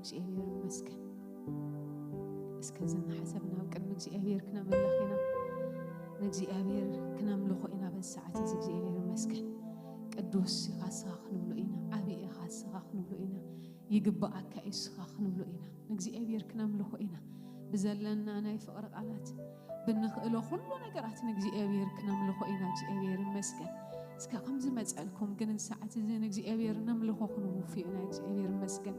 እግዚኣብሔር ይመስገን። እስከ ዝናሓሰብ ናብ ቅድሚ እግዚኣብሔር ክነምልኽ ኢና። ንእግዚኣብሔር ክነምልኾ ኢና በዚ ሰዓት እዚ። እግዚኣብሔር ይመስገን። ቅዱስ ኢኻ እስኻ ክንብሎ ኢና። ዓብዪ ኢኻ እስኻ ክንብሎ ኢና። ይግብኣካ እዩ እስኻ ክንብሎ ኢና። ንእግዚኣብሔር ክነምልኾ ኢና። ብዘለና ናይ ፍቕሪ ቃላት፣ ብንኽእሎ ኩሉ ነገራት ንእግዚኣብሔር ክነምልኾ ኢና። እግዚኣብሔር ይመስገን። እስከ ከምዚ መጸልኩም ግን ሰዓት እዚ ንእግዚኣብሔር ነምልኾ ክንውፍ ኢና። እግዚኣብሔር ይመስገን።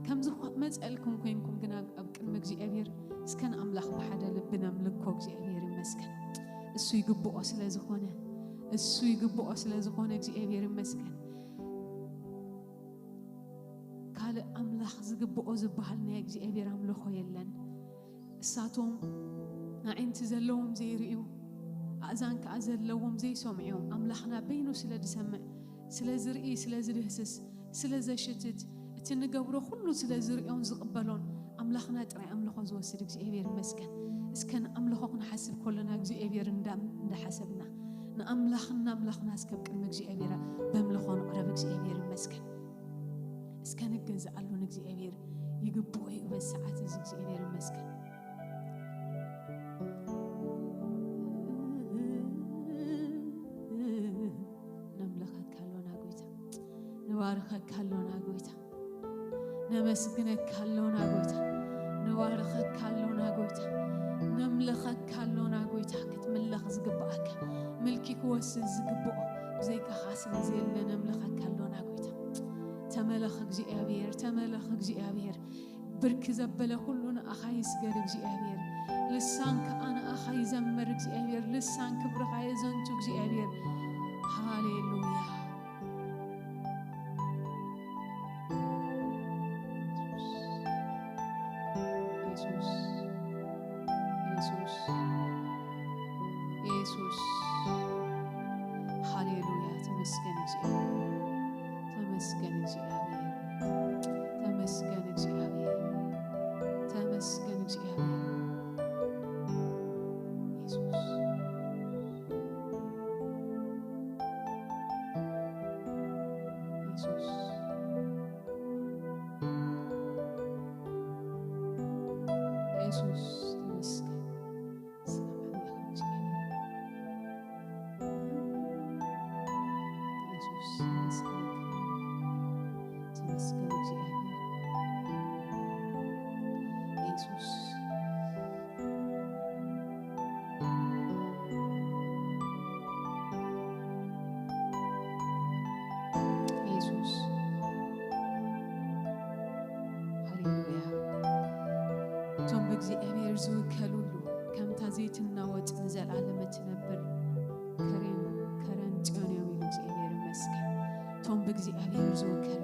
ከምዚ ኾ-፣ መጸልኩም ኮይንኩም ግን ኣብ፣ ኣብ ቅድሚ እግዚኣብሔር እስከ ንኣምላኽ ብሓደ ልቢ ነምልኮ። እግዚኣብሔር ይመስገን። እሱ ይግብኦ ስለ ዝኾነ፣ እሱ ይግብኦ ስለ ዝኾነ እግዚኣብሔር ይመስገን። ካልእ ኣምላኽ ዝግብኦ ዝበሃል ናይ እግዚኣብሔር ኣምልኾ የለን። እሳቶም ኣዒንቲ ዘለዎም ዘይርእዩ፣ ኣእዛን ከኣ ዘለዎም ዘይሰምዑ እዮም። ኣምላኽና በይኑ ስለ ዝሰምዕ፣ ስለ ዝርኢ፣ ስለ ዝድህስስ፣ ስለ ዘሽትት፣ እቲ ንገብሮ ኩሉ ስለ ዝርእዮን ዝቕበሎን ኣምላኽና ጥራይ ኣምልኾ ዝወስድ እግዚኣብሔር ይመስገን። እስከ ንኣምልኾ ክንሓስብ ከለና እግዚኣብሔር እንዳ-፣ እንዳሓሰብና ንኣምላኽና ኣምላኽና እስከ ኣብ ቅድሚ እግዚኣብሔር በምልኾ ንቕረብ። እግዚኣብሔር ይመስገን። እስከ ንገዝኣሉ ንእግዚኣብሔር ይግብኦ እዩ። በዚ ሰዓት እዚ እግዚኣብሔር ይመስገን። ነምልኸካ ኣሎና ጎይታ፣ ንባርኸካ ኣሎና ጎይታ፣ ነመስግነካ ኣሎና ጎይታ፣ ንባርኸካ ኣሎና ጎይታ፣ ነምልኸካ ኣሎና ጎይታ። ክትምለኽ ዝግብኣካ፣ ምልኪ ክወስድ ዝግብኦ ብዘይካኻ ስለ ዘየለ ነምልኸካ ኣሎና ጎይታ። ተመለኽ እግዚኣብሔር፣ ተመለኽ እግዚኣብሔር። ብርክ ዘበለ ኩሉ ንኣኻ ይስገድ እግዚኣብሔር። ልሳን ከኣ ንኣኻ ይዘምር እግዚኣብሔር። ልሳን ክብርኻ የዘንቱ እግዚኣብሔር። ሃሌሉያ። ኢየሱስ፣ ኢየሱስ፣ ኢየሱስ። ሃሌሉያ። ተመስገን እግዚኣብሔር። ተመስገን እግዚኣብሔር። ተመስገን እግዚኣብሔር። ተመስገን እግዚኣብሔር። ኢየሱስ። ኢየሱስ። ኢየሱስ ተመስገን። ሰላም ይኹን። ኢየሱስ ተመስገን። ተመስገን እግዚኣብሔር። ኢየሱስ። ኢየሱስ። ሃሌሉያ። እቶም ብእግዚኣብሔር ዝውከሉሉ፣ ከምታ ዘይትናወጽ ንዘለኣለም እትነብር ከረን፣ ከረን ጽዮን እዮም ኢሉ እግዚኣብሔር ይመስገን። እቶም ብእግዚኣብሔር ዝውከሉ፣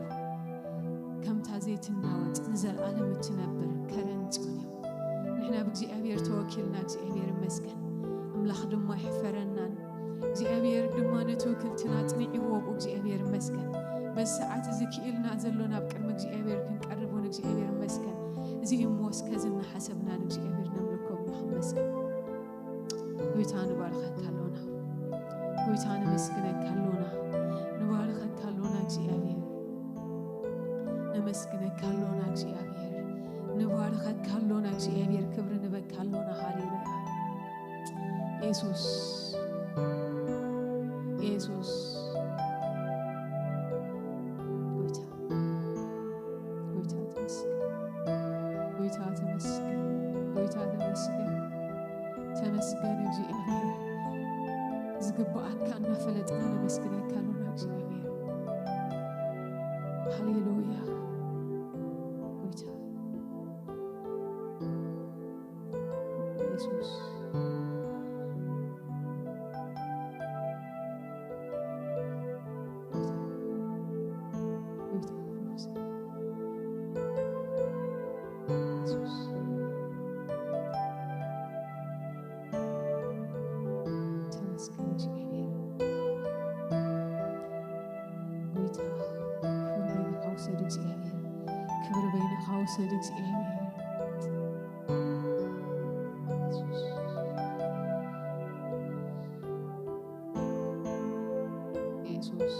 ከምታ ዘይትናወጽ ንዘለኣለም እትነብር ከረን ጽዮን እዮም። ንሕና ብእግዚኣብሔር ተወኪልና፣ እግዚኣብሔር ይመስገን። ኣምላኽ ድማ ኣይሕፈረናን። እግዚኣብሔር ድማ ነቲ ውክልትና ኣጽኒዕዎ፣ ብኡ እግዚኣብሔር ይመስገን። በዚ ሰዓት እዚ ክኢልና ዘሎ ናብ ቅድሚ እግዚኣብሔር ክንቀርብ እውን እግዚኣብሔር ይመስገን። እዚ እሞ እስከ ዝናሓሰብና ንእግዚኣብሔር ነምልኮ፣ ኣምላኽ ይመስገን። ጎይታ ንባርኸካ ኣሎና፣ ጎይታ ነመስግነካ ኣሎና፣ ንባርኸካ ኣሎና እግዚኣብሔር፣ ነመስግነካ ኣሎና እግዚኣብሔር፣ ንባርኸካ ኣሎና እግዚኣብሔር፣ ክብሪ ንበካ ኣሎና። ሃሌሉያ። ኢየሱስ፣ ኢየሱስ፣ ጎይታ፣ ጎይታ ተመስገን፣ ጎይታ ተመስገን፣ ጎይታ ተመስገን። ተመስገን እግዚኣብሔር፣ ዝግብኣካ እናፈለጥና ነመስግነካ ኣሎና እግዚኣብሔር። ሃሌሉያ። ጎይታ ኢየሱስ። ተመስገን እግዚኣብሔር። ጎይታ፣ ክብሪ በይንኻ ውሰድ እግዚኣብሔር። ክብሪ በይንኻ ውሰድ እግዚኣብሔር። ኢየሱስ።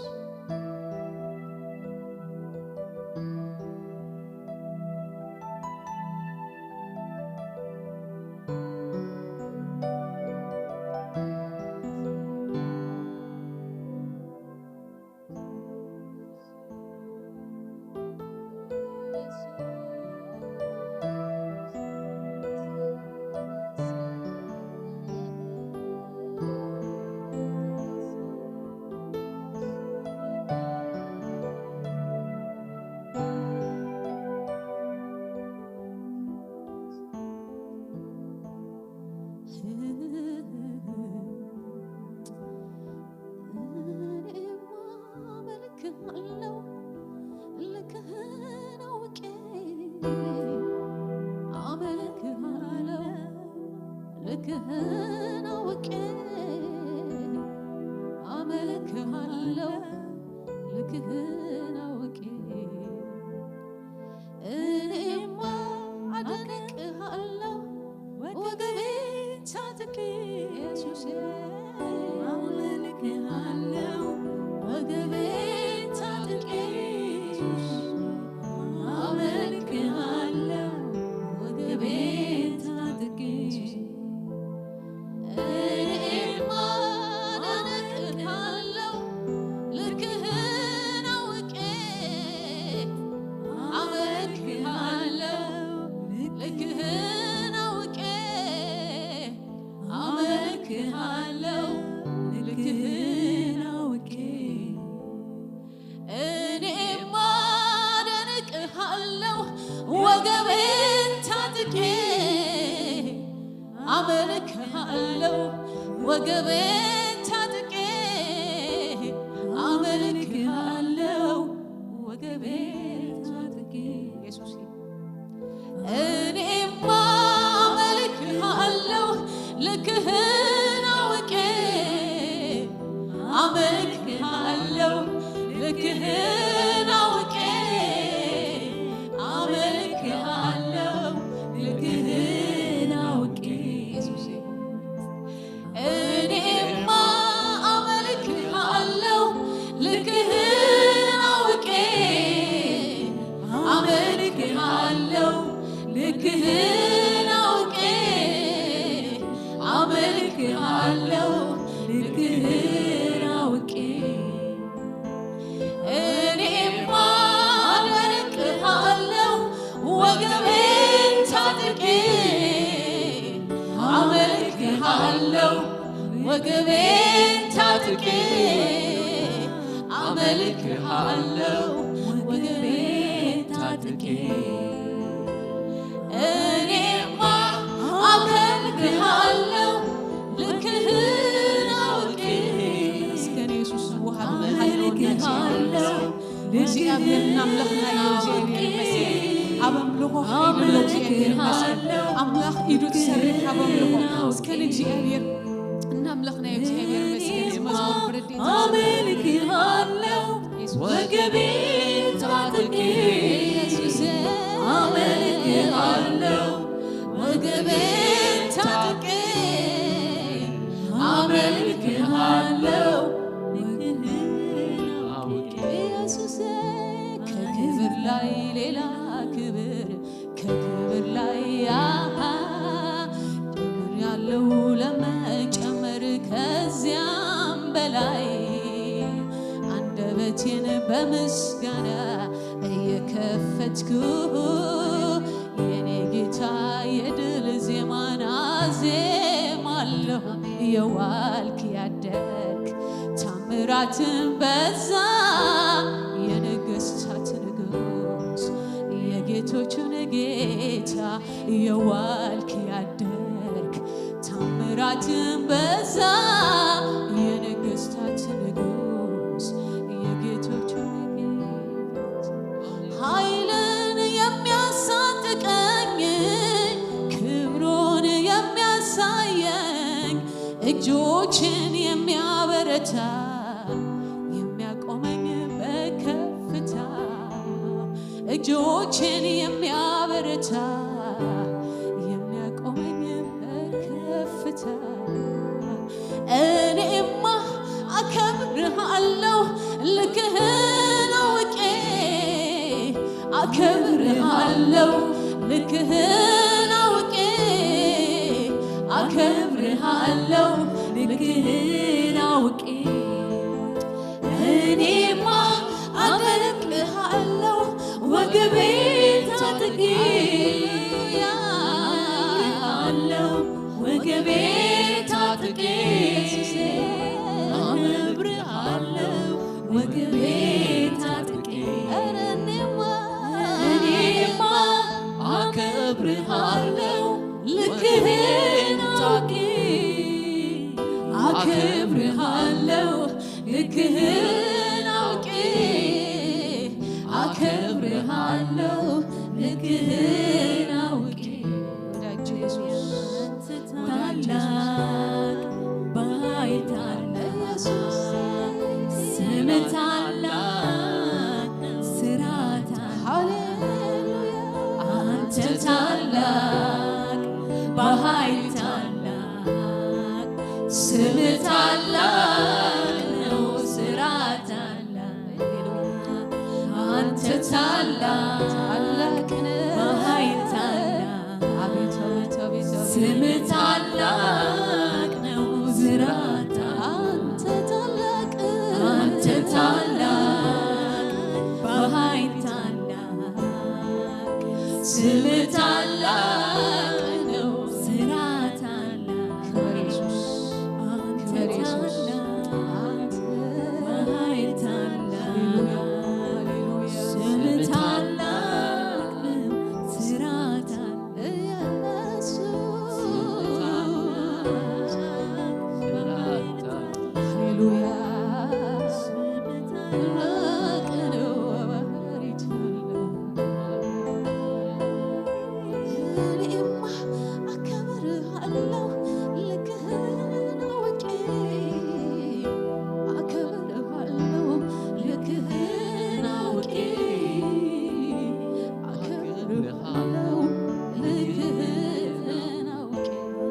ወገቤን ታጥቄ አመልክሃለሁ። ወገቤን ታጥቄ አመልክሃለሁ። ወገቤን ታጥቄ ኢየሱስ እኔማ አመልክሃለሁ ልክህን አውቄ አመልክሃለሁ ልክህን አውቄ አመልክሃለሁ ልክህን አውቄ ኢየሱስ እኔማ አመልክሃለሁ ልክህን አውቄ አመልክሃለሁ ልክህን አውቄ አመልክሃለሁ ልክህን አውቄ እኔማ አደንቅሃለሁ ወገቤን ታጥቄ አመልክሃለሁ ወገቤን ታጥቄ አመልክሃለሁ ወገቤን ታጥቄ እኔማ አመልክሃለሁ ልክህን አውቄ እስከ ኢየሱስ ውሃ አመልክሃለሁ እግዚአብሔርና አምላኽና እዩ። እግዚአብሔር ይመስገን። ኣብ ኣምልኾ ኃይል ኣሎ። እግዚአብሔር ይመስገን። ኣምላኽ ኢዱ ትሰርሕ ኣብ ኣምልኾ። እስከ ንእግዚኣብሔር እናምለኽናዮ እግዚኣብሔር ይመስገን። እዚ መዝሙር ብረድኤት ኣመልክሃለሁ ኢየሱስ። ወገቤን ታጥቄ ኢየሱስ። ኣመልክሃለሁ ወገቤን ታጥቄ አመልክሃለሁ ኢየሱስ። ከክብር ላይ ሌላ ክብር ከክብር ላይ አሃ ጀምሬያለሁ ለመጨመር ከዚያም በላይ አንደበቴን በምስጋና እየከፈትኩ የኔ ጌታ የድል ዜማን አዜማለሁ። የዋልክ ያደርክ ታምራትን በዛ የነገስታት ንጉስ የጌቶቹን ጌታ የዋልክ ያደርክ ታምራትን በዛ የነገስታት ንጉስ የጌቶቹን ጌታ ኃይልን የሚያሳጥቀኝ ክብሩን የሚያሳየኝ እጆችን የሚያበረታ የሚያቆመኝ በከፍታ እጆችን የሚያበረታ የሚያቆመኝ በከፍታ እኔማ አከብርሃለሁ ልክህን አውቄ አከብርሃለሁ ልክህን አውቄ አከብርሃለሁ ልክህን አውቄ እኔማ አደንቅሃለሁ ወገቤን ታጥቄ አለው ወገቤን ታጥቄ አከብርሃለሁ ወገቤን ታጥቄ ኧረ እኔማ እኔማ አከብርሃለሁ ልክህን አውቄ አከብርሃለሁ ልክህን አውቄ አከብርሃለሁ ልክህን አውቄ ወዳጅ ኢየሱስ ታላቅ በኃይል ታላቅ ስም ታላቅ ስራ ታላቅ አንተ ታላቅ በኃይል ታላቅ ስም ታላቅ ነው ስራ ታላቅ አንተ ታላቅ በኃይል ታላቅ ስም ታላቅ ነው ስራ ታላቅ አንተ ታላቅ አንተ ታላቅ በኃይል ታላቅ ስም ታላቅ ነው ስራ ታላቅ ክብር ኢየሱስ ክብር ኢየሱስ በኃይል ታላቅ ስም ታላቅ ነው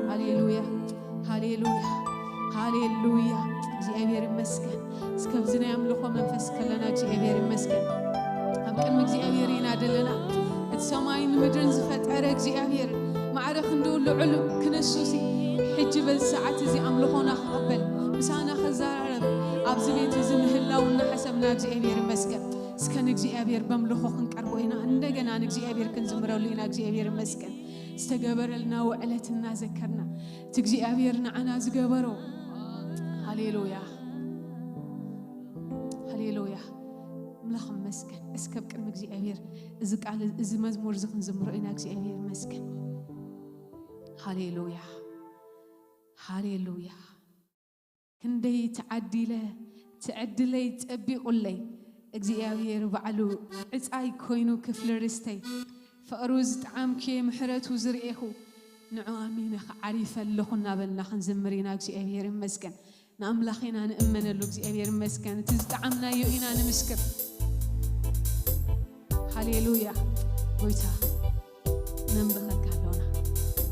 ሃሌሉያ፣ ሃሌሉያ፣ ሃሌሉያ። እግዚኣብሔር ይመስገን። እስከ ኣብዚ ናይ ኣምልኾ መንፈስ ከለና እግዚኣብሔር ይመስገን። ኣብ ቅድሚ እግዚኣብሔር ኢና ዘለና። እቲ ሰማይን ምድርን ዝፈጠረ እግዚኣብሔር ማዕረ ክንድኡ ልዑል ክነሱሲ ሕጂ በዚ ሰዓት እዚ ኣምልኾና ክቕበል ምሳና ክዘራረብ ኣብዚ ቤት እዚ ምህላው እናሓሰብና እግዚኣብሔር ይመስገን። እስከ ንእግዚኣብሔር በምልኾ ክንቀርቦ ኢና። እንደገና ንእግዚኣብሔር ክንዝምረሉ ኢና። እግዚኣብሔር ይመስገን። ዝተገበረልና ውዕለት እናዘከርና እቲ እግዚኣብሔር ንዓና ዝገበሮ። ሃሌሉያ፣ ሃሌሉያ። ኣምላኽ ይመስገን። እስከ ኣብ ቅድሚ እግዚኣብሔር እዚ ቃል እዚ መዝሙር እዚ ክንዝምሮ ኢና። እግዚኣብሔር ይመስገን። ሃሌሉያ፣ ሃሌሉያ። ክንደይ ተዓዲለ፣ ትዕድለይ ጸቢቑለይ፣ እግዚኣብሔር ባዕሉ ዕጻይ ኮይኑ ክፍሊ ርስተይ፣ ፍቕሩ ዝጠዓምኩየ ምሕረቱ ዝርእኹ፣ ንዑ ኣሚነ ክዓሪፈ ኣለኹ እናበልና ክንዝምር ኢና። እግዚኣብሔር ይመስገን። ንኣምላኽ ኢና ንእመነሉ። እግዚኣብሔር ይመስገን። እቲ ዝጠዓምናዮ ኢና ንምስክር። ሃሌሉያ። ጎይታ፣ ነምልኸካ ኣሎና፣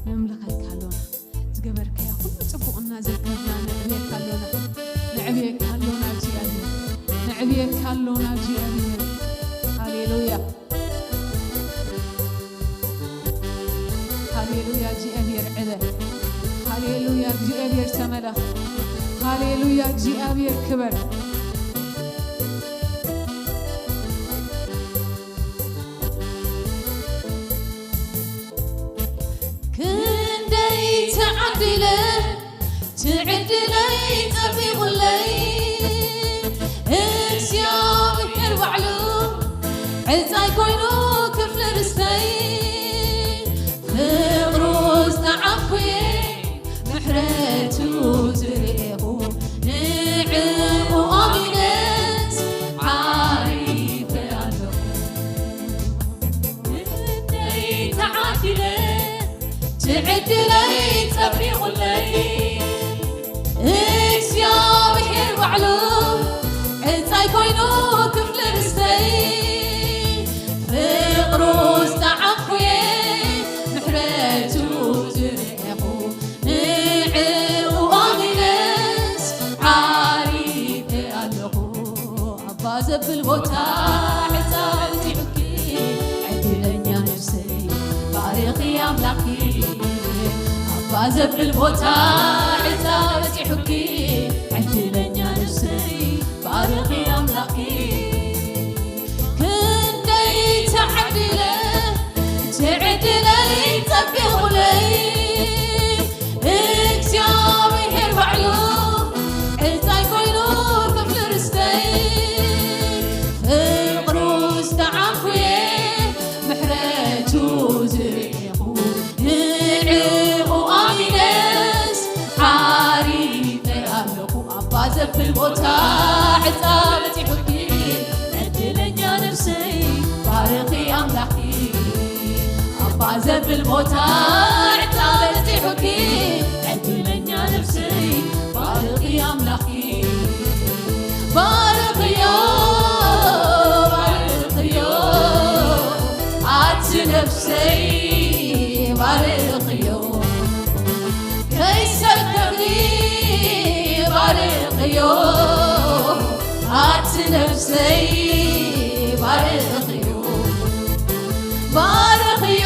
ነምልኸካ ኣሎና። ዝገበርካዮ ኩሉ ጽቡቕ እናዘከርና ነዕብየካ ኣሎና፣ ነዕብየካ ኣሎና እግዚኣብሔር፣ ነዕብየካ ኣሎና እግዚኣብሔር። ሃሌሉያ፣ ሃሌሉያ። እግዚኣብሔር ዕበ፣ ሃሌሉያ። እግዚኣብሔር ተመለኽ፣ ሃሌሉያ። እግዚኣብሔር ክበር። ክንደይ ተዓዲለ፣ ትዕድለይ ጸቢቑለይ፣ እግዚኣብሔር ባዕሉ ዕጻይ ኮይኑ ክፍሊ ርስተይ፣ ፍቕሩ ዝጠዓምኩየ፣ ምሕረቱ ዝርእኹ፣ ንዕኡ ኣሚነስ ዓሪፈ ኣለኹ። ክንደይ ተዓዲለ፣ ትዕድለይ ጸቢቑለይ፣ እግዚኣብሔር ባዕሉ ዕጻይ ኮይኑ ክፍሊ ርስተይ፣ ፍቕሩ ዝጠዓምኩየ፣ ምሕረቱ ዝርእኹ፣ ንዕኡ ኣሚነስ ዓሪፈ ኣለኹ። ኣባ ዘብል ቦታ ዕጻ በጺሑኪ፣ ዕድለኛ ነፍሰይ ባርኺ ኣምላኽኪ። ኣባ ዘብል ቦታ ዕጻ በጺሑኪ፣ ዕድለኛ ነፍሰይ ባርኺ ኣምላኽኪ። ክንደይ ተዓዲለ፣ ትዕድለይ ጸቢቑለይ፣ እግዚኣብሔር ባዕሉ ዕጻይ ኮይኑ ክፍሊ ርስተይ፣ ፍቕሩ ዝተዓምኩየ፣ ምሕረቱ ዝርእኹ፣ ንዕኡ ኣሚነስ ዓሪፈ ኣለኹ። ኣባ ዘብል ቦታ ዕጻ በጺሑኪ፣ ዕድለኛ ነፍሰይ ባርኺ ኣምላኽኪ። ኣባ ዘብል ቦታ ዕጻ በጺሑኪ፣ ዕድለኛ ነፍሰይ ባርኺ ኣምላኽኪ። ባርኽዮ፣ ባርኽዮ፣ ኣቲ ነፍሰይ ባርኽዮ። ከይሰልከኒ ባርኽዮ፣ ኣቲ ነፍሰይ ባርኽዮ። ባርኽዮ፣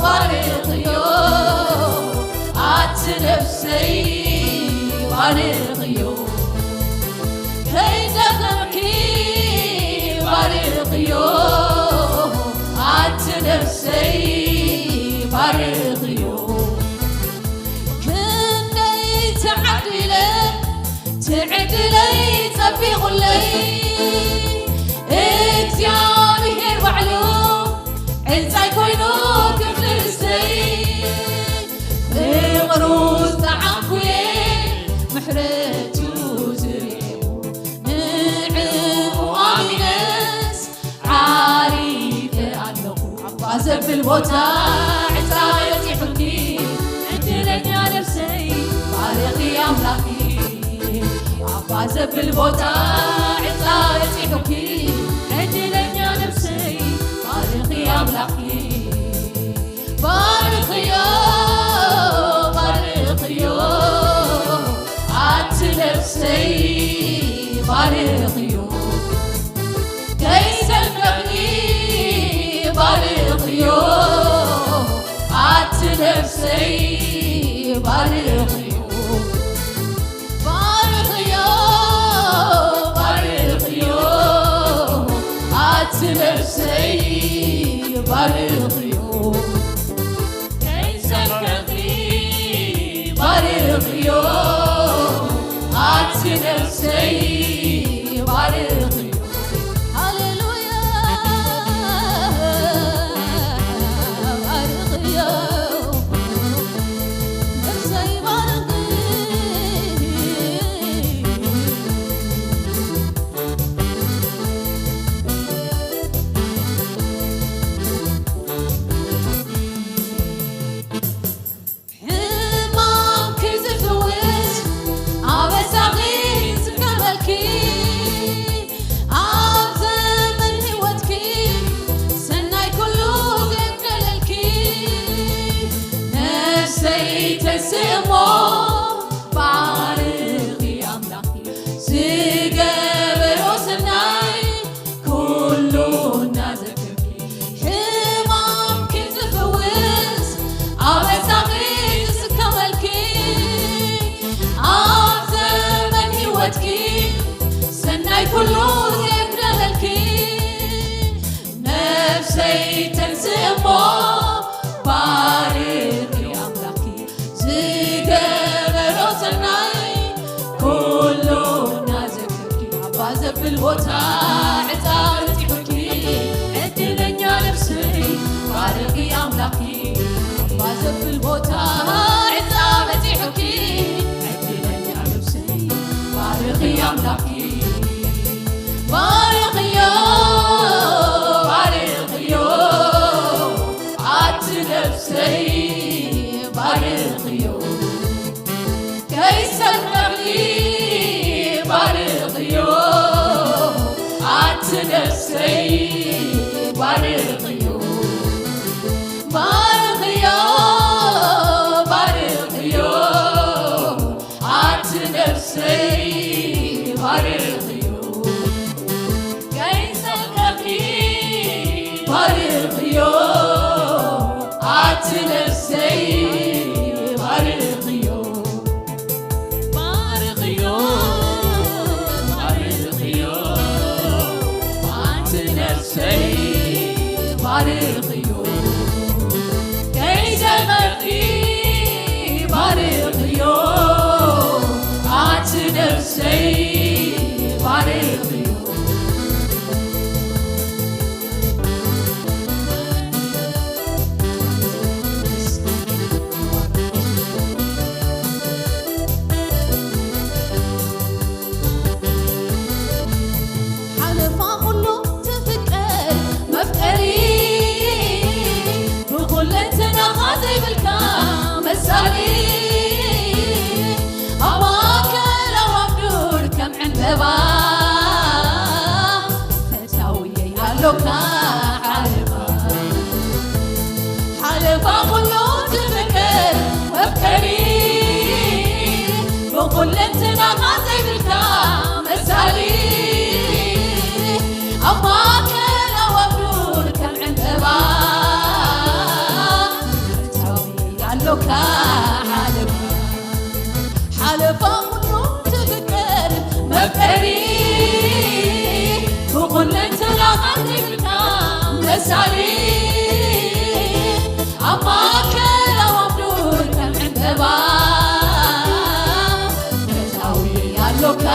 ባርኽዮ፣ ኣቲ ነፍሰይ ባርኽዮ። ከይደኸምኪ ባርኽዮ፣ ኣቲ ነፍሰይ ባርኽዮ። ክንደይ ተዓዲለ፣ ትዕድለይ ጸቢቑለይ፣ እግዚኣብሔር ባዕሉ ዕጻይ ኮይኑ ክፍሊ ርስተይ፣ ፍቕሩ ዝጠዓምኩየ፣ ምሕረቱ ዝርእኹ፣ ንዕኡ ኣሚነስ ዓሪፈ ኣለኹ። ኣባ ዘብል ቦታ ዕጻ በጺሑኪ፣ ዕድለኛ ነፍሰይ ባርኺ ኣምላኽኪ። ኣባ ዘብል ቦታ ዕጻ በጺሑኪ፣ ዕድለኛ ነፍሰይ ባርኺ ኣምላኽኪ። ኣምላኽኪ። ባርኽዮ፣ ባርኽዮ፣ ኣቲ ነፍሰይ፣ ባርኽዮ። ከይሰንበኺ ባርኽዮ፣ ኣቲ ነፍሰይ፣ ባርኽዮ። ባርኽዮ፣ ባርኽዮ፣ ኣቲ ነፍሰይ፣ ባርኽዮ። ከይሰንበኺ ባርኽዮ፣ ኣቲ ነፍሰይ፣ ባርኽዮ። ሃሌሉያ፣ ባርኽዮ፣ ነፍሰይ ባርኽዮ። ሕማምኪ ዝፍውስ፣ ኣበሳኺ ዝከበልኪ፣ ኣብ ዘመን ህይወትኪ ሰናይ ኩሉ ዘገለልኪ፣ ነፍሰይ ተስእሞ ባርኺ ኣምላኽኪ፣ ዝገበሮ ሰናይ ኩሉ እናዘከርኪ፣ ሕማምኪ ዝፍውስ፣ ኣበሳኺ ዝስከመልኪ፣ ኣብ ዘመን ህይወትኪ ሰናይ ኩሉ ዘግደለልኪ፣ ነፍሰይ ተንስእሞ ባርኺ ኣምላኽኪ፣ ዝገበሮ ሰናይ ኩሉ እናዘከርኪ፣ ኣባ ዘብል ቦታ ዕፃ በፂሑኪ፣ ዕድለኛ ነፍሰይ ባርኺ ኣምላኽኪ። ኣባ ዘብል ቦታ ዕፃ በፂሑኪ፣ ዕድለኛ ነፍሰይ ባርኺ ኣምላኽኪ። ባርኽዮ፣ ባርኽዮ፣ ኣቲ ነፍሰይ ባርኽዮ። ከይሰንበኺ ባርኽዮ፣ ኣቲ ነፍሰይ ባርኽዮ። ባርኽዮ፣ ባርኽዮ፣ ኣቲ ነፍሰይ ባርኽዮ። ከይሰንበኺ ባርኽዮ፣ ኣቲ ነፍሰይ ባርኽዮ። ባርኽዮ፣ ባርኽዮ፣ ኣቲ ነፍሰይ ባርኽዮ። ከይሰንበኺ ባርኽዮ፣ ኣቲ ነፍሰይ ባርኽዮ። ሓለፋ ኩሉ ትፍቀር መፍቀሪ፣ ብኹለንትናኻ ዘይብልካ መሳሊ፣ ኣብ ማእከል ኣዋፍ ዱር ከም ዕምበባ ፈታውየይ ኣሎካ ሓለፋ። ሓለፋ ኩሉ ትፍቅር መፍቀሪ፣ ብኹለንትናኻ ዘይብልካ መሳሊ፣ ኣብ ማእከል ኣዋፍ ዱር ከም ዕምበባ ፈታዊ ኣሎካ ሓለፋ። ሓለፋ ኩሉ ትፍቅር መፍቀሪ፣ ብኹለንትናኻ ዘይብልካ መሳሊ፣ ኣብ ማእከል ኣዋፍ ዱር ከም ዕምበባ ፈታዊ ኣሎካ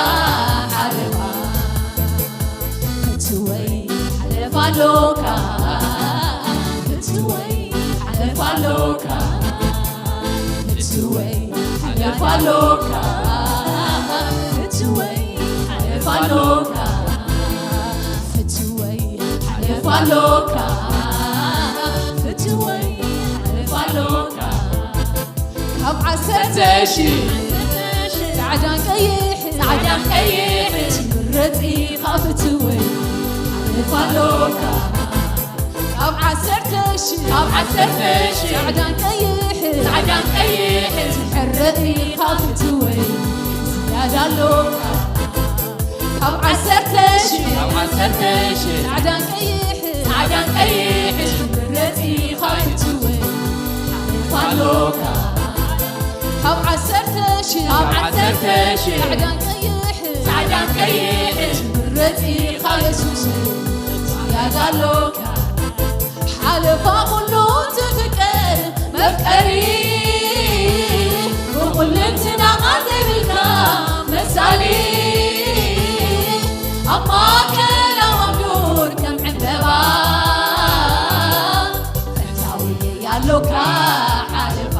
ሓለፋ። ፍትወይ ሓለፋ ኣሎካ፣ ፍትወይ ሓለፋ ኣሎካ፣ ፍትወይ ሓለፋ ኣሎካ፣ ፍትወይ ሓለፋ ኣሎካ፣ ፍትወይ ሓለፋ ኣሎካ፣ ፍትወይ ሓለፋ ኣሎካ። ካብ ዓሰርተ ሺሕ ጻዕዳን ቀይሕ፣ ጻዕዳን ቀይሕ ትምረጽ ኢኻ ፍትወይ ሓለፋ ኣሎካ። ካብ ዓሰርተ ሺሕ ኣብ ዓሰርተ ሺሕ ጻዕዳን ቀይሕ ጻዕዳን ቀይሕ ትሕረ ኢኻ ክትወይ ዝያዳ ኣሎካ። ካብ ዓሰርተ ሺሕ ኣብ ዓሰርተ ሺሕ ጻዕዳን ቀይሕ ጻዕዳን ቀይሕ ትምረጽ ኢኻ ክትወይ ሓለፋ ኣሎካ። ካብ ዓሰርተ ሺሕ ኣብ ዓሰርተ ሺሕ ጻዕዳን ቀይሕ ጻዕዳን ቀይሕ ትምረጽ ኢኻ የሱስ ዝያዳ ኣሎካ። ሓለፋ ኩሉ ትፍቀር መፍቀሪ ብኩልንትናኻ ዘይብልካ መሳሊ ኣብ ማእከላዊ ዱር ከም ዕምበባ ፈታዊ ያሎካ ሓለፋ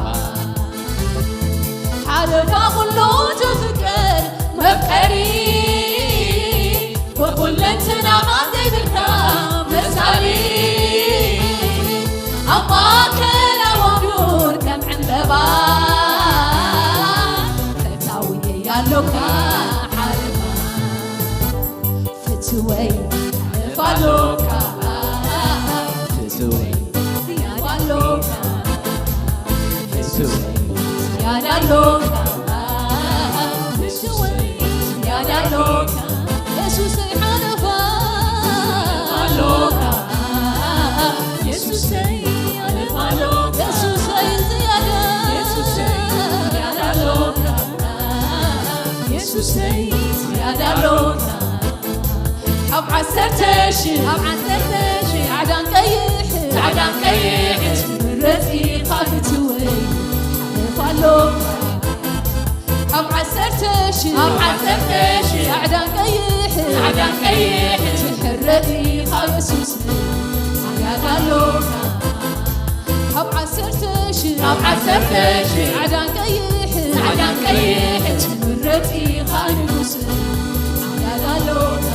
ሓለፋ ኩሉ ትፍቀር መፍቀሪ ብኩልንትናኻ ዘይብልካ መሳሊ ኣብ ማእከላዊ ዱር ከም ዕምበባ ፈታዊ ያሎካ ሓለፋ ፍትወይ ሓለፋ ኣሎካ ፍትወይ ዝያዳ ኣሎካ ፍትወይ ዝያዳ ኣሎካ ፍትወይ ዝያዳ ኣሎካ የሱሰይ ሓለፋ ኣሎካ የሱሰይ ሓለፋ ኣሎካ የሱሰይ ዝያዳ የሱሰይ ዝያዳ ኣሎካ የሱሰይ ዝያዳ ኣሎካ ካብ ዓሰርተ ሺሕ ኣብ ዓሰርተ ሺሕ ጻዕዳን ቀይሕ ጻዕዳን ቀይሕ ትምረጽ ኢኻ ክትወይ ሓለፋ ኣሎካ ካብ ዓሰርተ ሺሕ ኣብ ዓሰርተ ሺሕ ጻዕዳን ቀይሕ ጻዕዳን ቀይሕ ትሕረ ኢኻ የሱስ ዝያዳ ኣሎካ ካብ ዓሰርተ ሺሕ ካብ ዓሰርተ ሺሕ ጻዕዳን ቀይሕ ጻዕዳን ቀይሕ ትምረጽ ኢኻ ንጉስ ዝያዳ ኣሎካ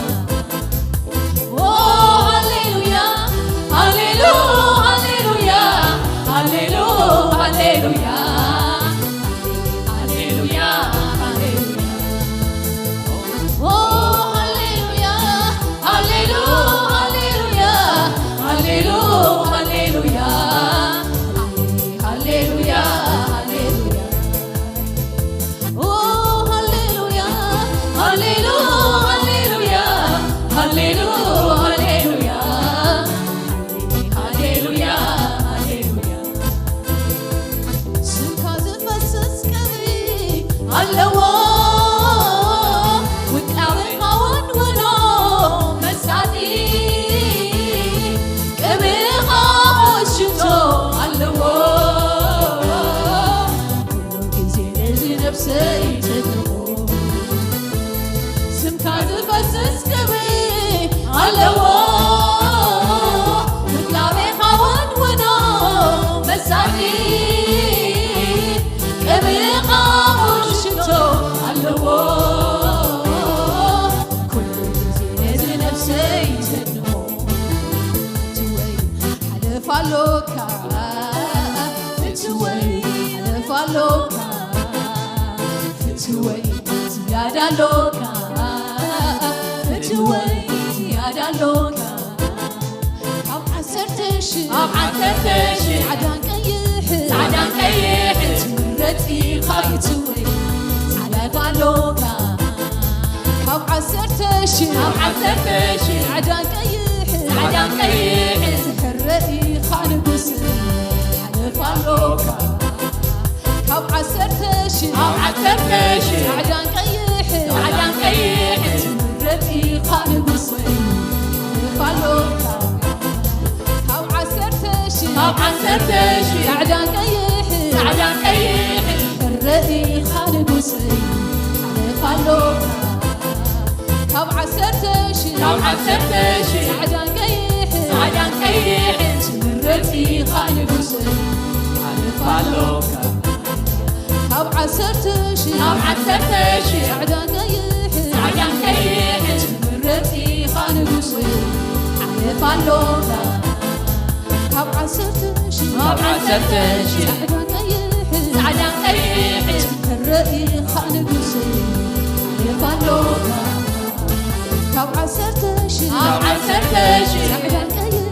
ኦ ሃሌሉያ ሃሌሉ ሃሌሉያ ሃሌሉ ሃሌሉያ ሃሌሉያ ሃሌሉያ ኦ ሃሌሉያ ሃሌሉ ሃሌሉያ ሃሌሉ ሃሌሉያ ሃሌሉያ ሃሌሉያ ኦ ሃሌሉያ ሃሌሉ ሃሌሉያ ሃሌሉ ሃሌሉያ ሃሌሉያ ሃሌሉያ ስምካ ዝፈስስ ቅብኢ ኣለዎ ውቃብኻ ወንውኖ መሳጢ ቅብኢኻ ሽቶ ኣለዎ ኩሉ ግዜ ነዚ ነብሰይ ተድንቆ ስምካ ዝፈስስ ቅብኢ ኣለዎ ውቃቤኻ ወንውኖ መሳጢ ቅብኢኻ ሽቶ ኣለዎ ኩሉ ግዜ ነዚ ነብሰይ ዘድንቆ ፍትወይ ሓለፋ ኣሎካ ፍትወይ ሓለፋ ኣሎካ ፍትወይ ዝያዳ ኣሎካ ፍትወይ ዝያዳ ኣሎካ ካብ ዓሰርተ ሺሕ ኣብ ዓሰርተ ሺሕ ጻዕዳን ቀይሕ ጻዕዳን ቀይሕ ትምረጽ ኢኻ ክትወይ ሓለፋ ኣሎካ ካብ ዓሰርተ ሺሕ ኣብ ዓሰርተ ሺሕ ጻዕዳን ቀይሕ ጻዕዳን ቀይሕ ትሕረ ኢኻ ንጉስ ሓለፋ ኣሎካ ካብ ዓሰርተ ሺሕ ኣብ ዓሰርተ ሺሕ ጻዕዳን ቀይሕ ጻዕዳን ቀይሕ ትምረጽ ኢኻ ንጉስ ሓለፋ ኣሎካ ካብ ዓሰርተ ሺሕ ካብ ዓሰርተ ሺሕ ጻዕዳን ቀይሕ ጻዕዳን ቀይሕ ትሕረ ኢኻ ንጉስ ሓለፋ ኣሎካ ካብ ዓሰርተ ሺሕ ካብ ዓሰርተ ሺሕ ጻዕዳን ቀይሕ ጻዕዳን ቀይሕ ትምረጽ ኢኻ ንጉስ ሓለፋ ኣሎካ ካብ ዓሰርተ ሺሕ ካብ ዓሰርተ ሺሕ ጻዕዳን ቀይሕ ጻዕዳን ቀይሕ ትምረጽ ኢኻ ንጉስ ሓለፋ ኣሎካ ካብ ዓሰርተ ሺሕ ካብ ዓሰርተ ሺሕ ጻዕዳን ቀይሕ ጻዕዳን ቀይሕ ትሕረ ኢኻ ንጉስ ሓለፋ ኣሎካ ካብ ዓሰርተ ሺሕ ካብ ዓሰርተ ሺሕ ጻዕዳን ቀይሕ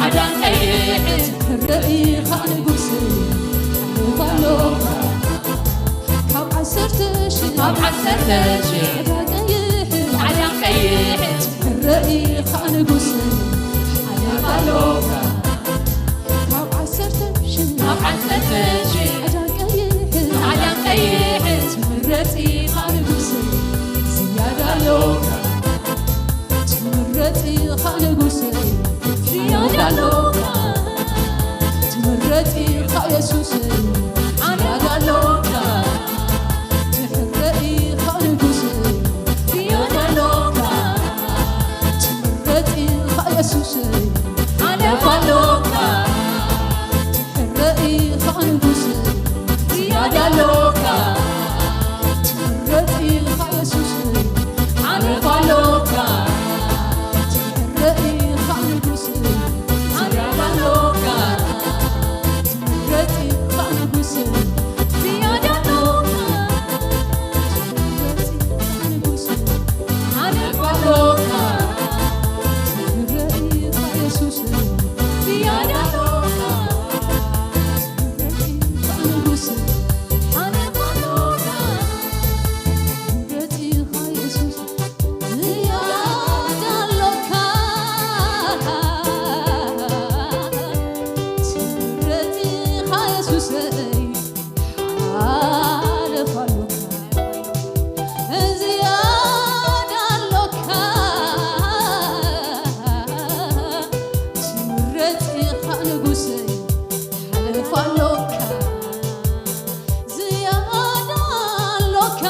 ዓዳን ቀይሕት ትሕረ ኢኻ ንጉስ ሓልፍ ኣሎካ ካብ ዓሰርተ ሽሕ ካብ ዓሰርተ ሽሕ ዕዳ ቀይሕት ዓዳን ቀይሕት ትሕረ ኢኻ ንጉስ ሓልፍ ኣሎካ ካብ ዓሰርተ ሽሕ ካብ ዓሰርተ ሽሕ ዕዳ ቀይሕት ዓዳን ቀይሕት ትምረጽ ኢኻ ንጉስ ዝያዳ ኣሎካ ትምረጽ ኢኻ ንጉስ ዝያዳ ኣሎካ ትምረጽ ኢኻ የሱስ ዝያዳ ኣሎካ ትሕረ ኢኻ ንጉስ ዝያዳ ኣሎካ ትምረጽ ኢኻ የሱስ ሓለፍ ኣሎካ ትሕረ ኢኻ ንጉስ ዝያዳ ኣሎካ ትምረጽ ኢኻ የሱስ ሓለፍ ኣሎካ ትሕረ ኢኻ ንጉስ ዝያዳ ኣሎካ ትምረጽ ኢኻ ንጉስ ዝያዳ ኣሎካ ትምረጽ ኢኻ ንጉስ ሓለፍ ኣሎካ ትሕረ ኢኻ የሱስ ዝያዳ ኣሎካ ትምረጽ ኢኻ ንጉስ ሓለፍ ኣሎካ ትምረጽ ኢኻ የሱስ ዝያዳ ኣሎካ ትምረጽ ኢኻ የሱሰይ ሓለፍ ኣሎካ ዝያዳ ኣሎካ ትምረጽ ኢኻ ንጉሰይ ሓለፍ ኣሎካ ዝያዳ ኣሎካ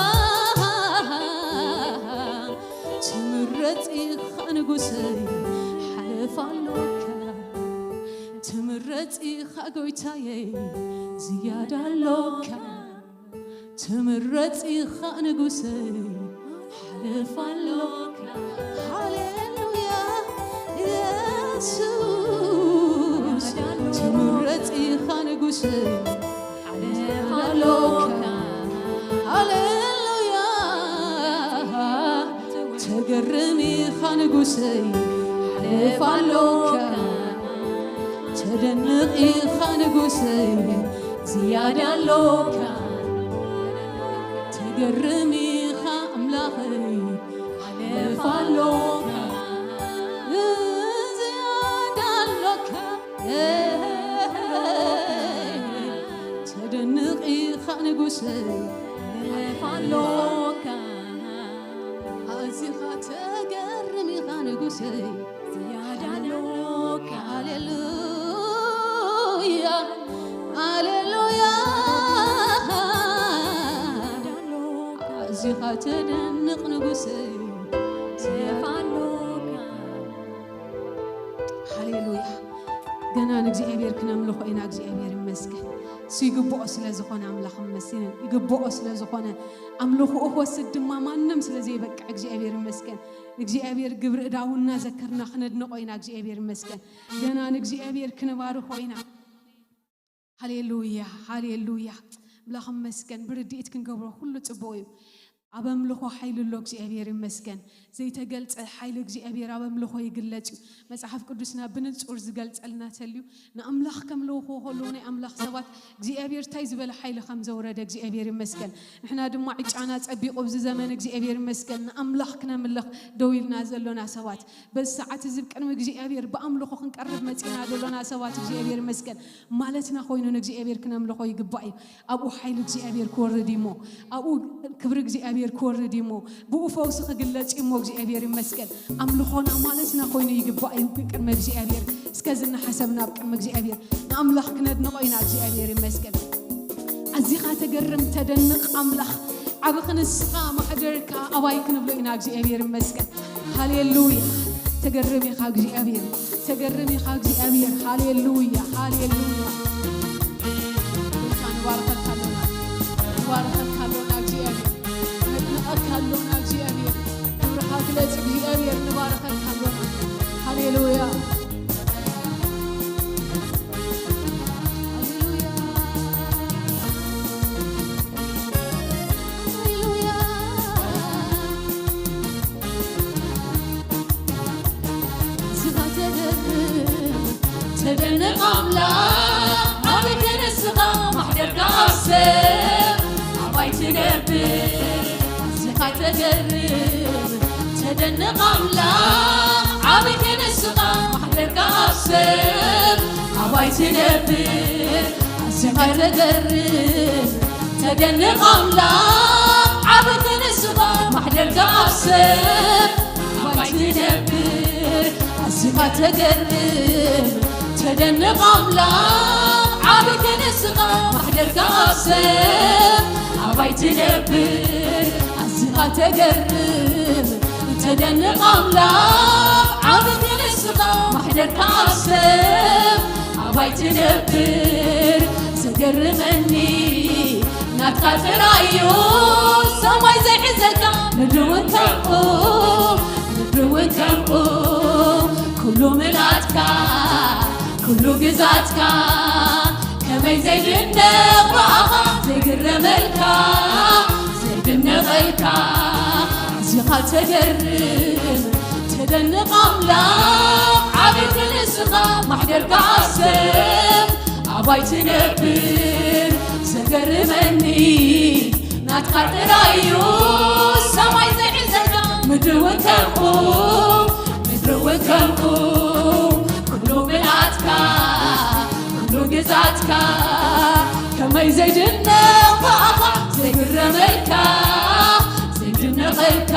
ትምረጽ ኢኻ ንጉሰይ ሓለፍ ኣሎካ ትምረጽ ኢኻ ጎይታየይ ዝያዳ ኣሎካ ትምረጽ ኢኻ ንጉሰይ ሓለፍ ኣሎካ ሃሌሉያ የሱስ ትምረጽ ኢኻ ንጉሰይ ሓለፍ ኣሎካ ሃሌሉያ ተገርም ኢኻ ንጉሰይ ሓለፍ ኣሎካ ተደንቕ ኢኻ ንጉሰይ ዝያዳ ኣሎካ ተገርም ኢኻ ኣምላኸይ ሓለፍ ኣሎካ ዝያዳ ኣሎካ ተደንቕ ኢኻ ንጉሰይ ሓለፍ ኣሎካ ኣዚኻ ተገርም ኢኻ ንጉሰይ ዝያዳ ኣሎካ ሃሌሉያ ሃሌሉያ ኣዚኻ ተደንቕ ንጉሰይ ዝያዳ ኣሎካ ሃሌሉያ ገና ንእግዚኣብሔር ክነምልኾ ኢና እግዚኣብሔር ይመስገን እሱ ይግብኦ ስለ ዝኾነ ኣምላኽ ይመስገን ይግብኦ ስለ ዝኾነ ኣምልኽኡ ክወስድ ድማ ማንም ስለ ዘይበቅዕ እግዚኣብሔር ይመስገን እግዚኣብሔር ግብሪ እዳውና ዘከርና ክነድንቆ ኢና እግዚኣብሔር ይመስገን ገና ንእግዚኣብሔር ክንባርኾ ኢና ሃሌሉያ ሃሌሉያ ምላኽ መስገን ብርድኢት ክንገብሮ ኩሉ ጽቡቕ እዩ ኣብ ኣምልኾ ሓይሊ ኣሎ እግዚኣብሔር ይመስገን ዘይተገልጸ ሓይሊ እግዚኣብሔር ኣብ ኣምልኾ ይግለጽ እዩ መጽሓፍ ቅዱስና ብንጹር ዝገልጸልና ተልዩ ንኣምላኽ ከምልኹ ከለዉ ናይ ኣምላኽ ሰባት እግዚኣብሔር እንታይ ዝበለ ሓይሊ ከም ዘውረደ እግዚኣብሔር ይመስገን ንሕና ድማ ዕጫና ጸቢቑ ኣብዚ ዘመን እግዚኣብሔር ይመስገን ንኣምላኽ ክነምልኽ ደው ኢልና ዘሎና ሰባት በዚ ሰዓት እዚ ቅድሚ እግዚኣብሔር ብኣምልኾ ክንቀርብ መጺና ዘሎና ሰባት እግዚኣብሔር ይመስገን ማለትና ኮይኑ ንእግዚኣብሔር ክነምልኾ ይግባእ እዩ ኣብኡ ሓይሊ እግዚኣብሔር ክወርድ እዩሞ ኣብኡ ክብሪ እግዚኣብሔር ክወርድ እዩሞ ብኡ ፈውሲ ክግለጽ እዩሞ እግዚኣብሔር ይመስገን ኣምልኾና ማለትና ኮይኑ ይግባእ እዩ ቅድሚ እግዚኣብሔር እስከዚ እናሓሰብና ኣብ ቅድሚ እግዚኣብሔር ንኣምላኽ ክነድንቆ ኢና እግዚኣብሔር ይመስገን ኣዚኻ ተገርም ተደንቕ ኣምላኽ ዓብኺ ንስኻ ማሕደርካ ኣባይ ክንብሎ ኢና እግዚኣብሔር ይመስገን ሃሌሉያ ተገርም ኢኻ እግዚኣብሔር ተገርም ኢኻ እግዚኣብሔር ሃሌሉያ ሃሌሉያ ጌታ ንባርኸካ ኣሎና ንባርኸካ ኣሎና እግዚኣብሔር ነድንቐካ ኣሎና እግዚኣብሔር ክብርኻ ግለጽ እግዚኣብሔር ንባርኸካ ኣሎና ሃሌሉያ ኣምላኽ ዓቢ ክንስኻ ማሕደርካ ኣብ ሰብ ኣባይ ትነብር ኣዚኻ ተገርም ተደንቕ ኣምላኽ ዓቢ ክንስኻ ማሕደርካ ኣብ ሰብ ኣባይ ትነብር ኣዚኻ ተገርም ተደንቕ ኣምላኽ ዓቢ ክንስኻ ማሕደርካ ኣብ ሰብ ኣባይ ትነብር ኣዚኻ ተገርም ተደንቕ ኣምላኽ ዓቢ ክንስኻ ማሕደርካ ኣብ ሰብ ኣባይ ትነብር ኣዚኻ ተገርም ተደንቕ ኣምላኽ ዓቢ ክንስኻ ማሕደርካ ኣብ ሰብ ኣባይ ትነብር ዘገርመኒ ናትካ ጥራዩ ሰማይ ዘይሕዘካ ምድሪ እውን ከምኡ ምድሪ እውን ከምኡ ኩሉ ምልኣትካ ኩሉ ግዛትካ ከመይ ዘይድነቕ ብኣኻ ዘይግረመልካ ዘይድነቐልካ ኣዚኻ ተገርም ተደንቕ ኣምላኽ ዓቢ ክንስኻ ማሕደርካ ኣብ ሰብ ኣባይ ትነብር ዘገርመኒ ናትካ ጥራዩ ሰማይ ዘይሕዘካ ምድሪ እውን ከምኡ ምድሪ እውን ከምኡ ኩሉ ምልኣትካ ኩሉ ግዛትካ ከመይ ዘይድነቕ ብኣኻ ዘይግረመልካ ዘይድነቐልካ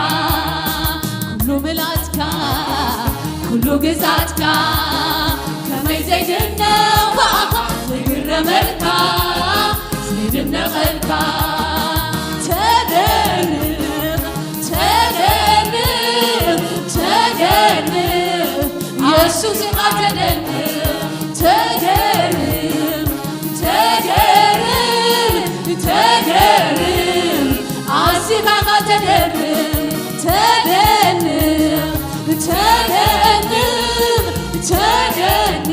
ኩሉ ምልኣትካ ኩሉ ግዛትካ ከመይ ዘይድነቕ ብኣኻ ዘይግረመልካ ዘይድነቐልካ ተደንቕ ተገርም ተገርም የሱስ ኢኻ ተደንቕ ተገርም ተገርም ተገርም ኣዚኻ ኢኻ ተገርም ተደንቕ ተደንቕ ተደንቕ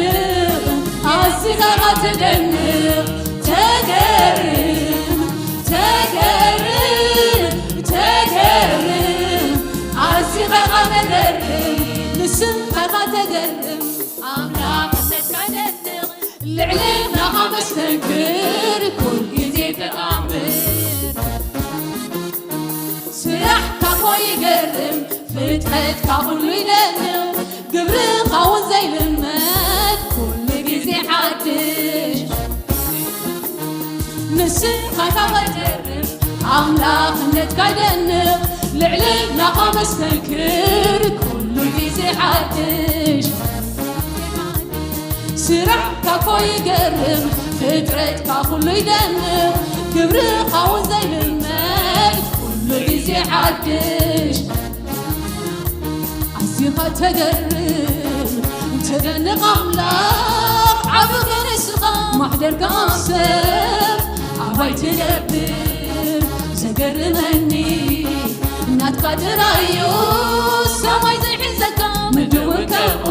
ኣዚኻ ኢኻ ተደንቕ ተገርም ተገርም ተገርም ኣዚኻ ኢኻ ተገርም ንስኻ ኢኻ ተገርም ኣምላኽነትካ ደንቕ ልዕሊ ናኻ መስተንክር ኩል ግዜ ተኣምር ስራሕካ እኮ ይገርም ፍጥረትካ ኩሉ ይደንቕ ግብርኻ እውን ዘይልመድ ኩሉ ግዜ ሓድሽ ንስኻ ኢኻ ተገርም ኣምላኽነትካ ይደንቕ ልዕሊ ናኻ መስተንክር ኩሉ ግዜ ሓድሽ ስራሕካ እኮ ይገርም ፍጥረትካ ኩሉ ይደንቕ ግብርኻ እውን ዘይልመድ ኩሉ ግዜ ሓድሽ ኣዚኻ ተገርም ተደንቕ ኣምላኽ ዓቢ ክንስኻ ማሕደርካ ኣብ ሰብ ኣባይ ትነብር ዘገርመኒ ናትካ ጥራዩ ሰማይ ዘይሕዘካ ምድሪ እውን ከምኡ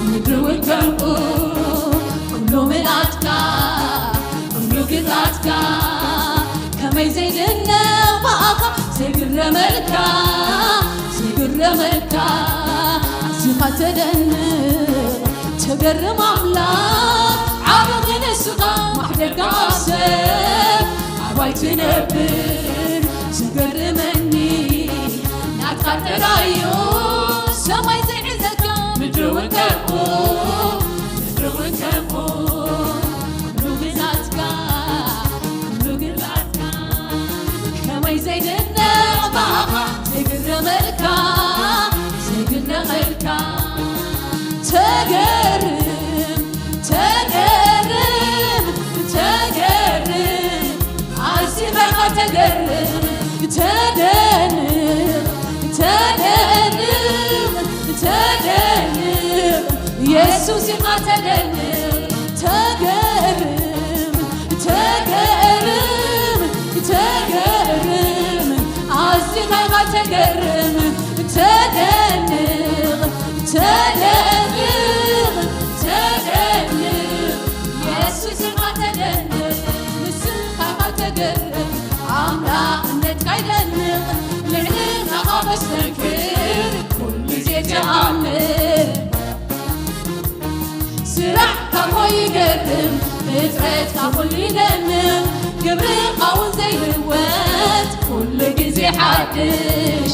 ምድሪ እውን ከምኡ ኩሉ ምልኣትካ ኩሉ ግዛትካ ከመይ ዘይድነቕ ብኣኻ ዘይግረመልካ ዘይግረመልካ ኣዚኻ ተደንቕ ተገርም ኣምላኽ ዓቢ ክንስኻ ማሕደርካ ኣብ ሰብ ኣባይ ትነብር ዘገርመኒ ናትካ ጥራዩ ሰማይ ዘይሕዘካ ምድሪ እውን ከምኡ ምድሪ እውን ከምኡ ኩሉ ግዛትካ ኩሉ ግዛትካ ከመይ ዘይድነቕ ብኣኻ ዘይግረመልካ ዘይግረመልካ ተገርም ተገርም ተገርም ኣዚኻ ኢኻ ተገርም ተደንቕ ተደንቕ ተደንቕ የሱስ ኢኻ ተደንቕ ተገርም ተገርም ተገርም ኣዚኻ ኢኻ ተገርም ተደንቕ ተደንቕ ተደንቕ የሱስ ኢኻ ተደንቕ ንስኻ ኢኻ ተገርም ኣምላኽነትካ ይደንቕ ልዕሊ ናኻ መስተንክር ኩሉ ግዜ ተኣምር ስራሕካ እኮ ይገርም፣ ፍጥረትካ ኩሉ ይደንቕ፣ ግብርኻ እውን ዘይልወጥ፣ ኩሉ ግዜ ሓድሽ።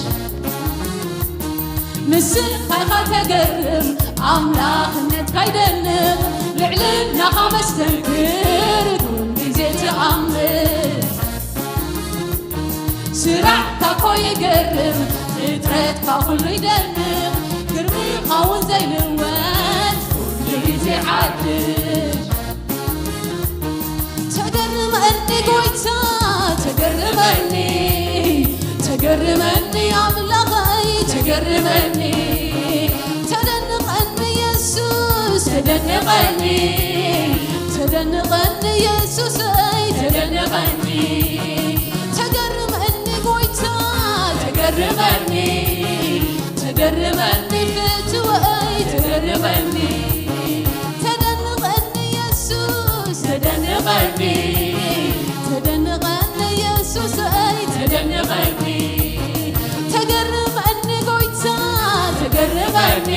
ንስኻ ኢኻ ተገርም፣ ኣምላኽነትካ ይደንቕ፣ ልዕልናኻ መስተንክር፣ ኩሉ ግዜ ትኣምር። ስራሕካ እኮ ይገርም፣ ፍጥረትካ ኩሉ ይደንቕ፣ ግርምኻ እውን ዘይልወጥ፣ ኩሉ ግዜ ሓድሽ። ተገርመኒ ጎይታ፣ ተገርመኒ፣ ተገርመኒ ኣምላኸይ፣ ተገርመኒ፣ ተደንቐኒ የሱስ፣ ተደንቐኒ፣ ተደንቐኒ የሱሰይ፣ ተደንቐኒ፣ ተገርመኒ ጎይታ፣ ተገርመኒ፣ ተገርመኒ ፍትወይ፣ ተገርመኒ፣ ተደንቐኒ የሱስ፣ ተደንቐኒ፣ ተደንቐኒ የሱሰይ፣ ተደንቐኒ፣ ተገርመኒ ጎይታ፣ ተገርመኒ፣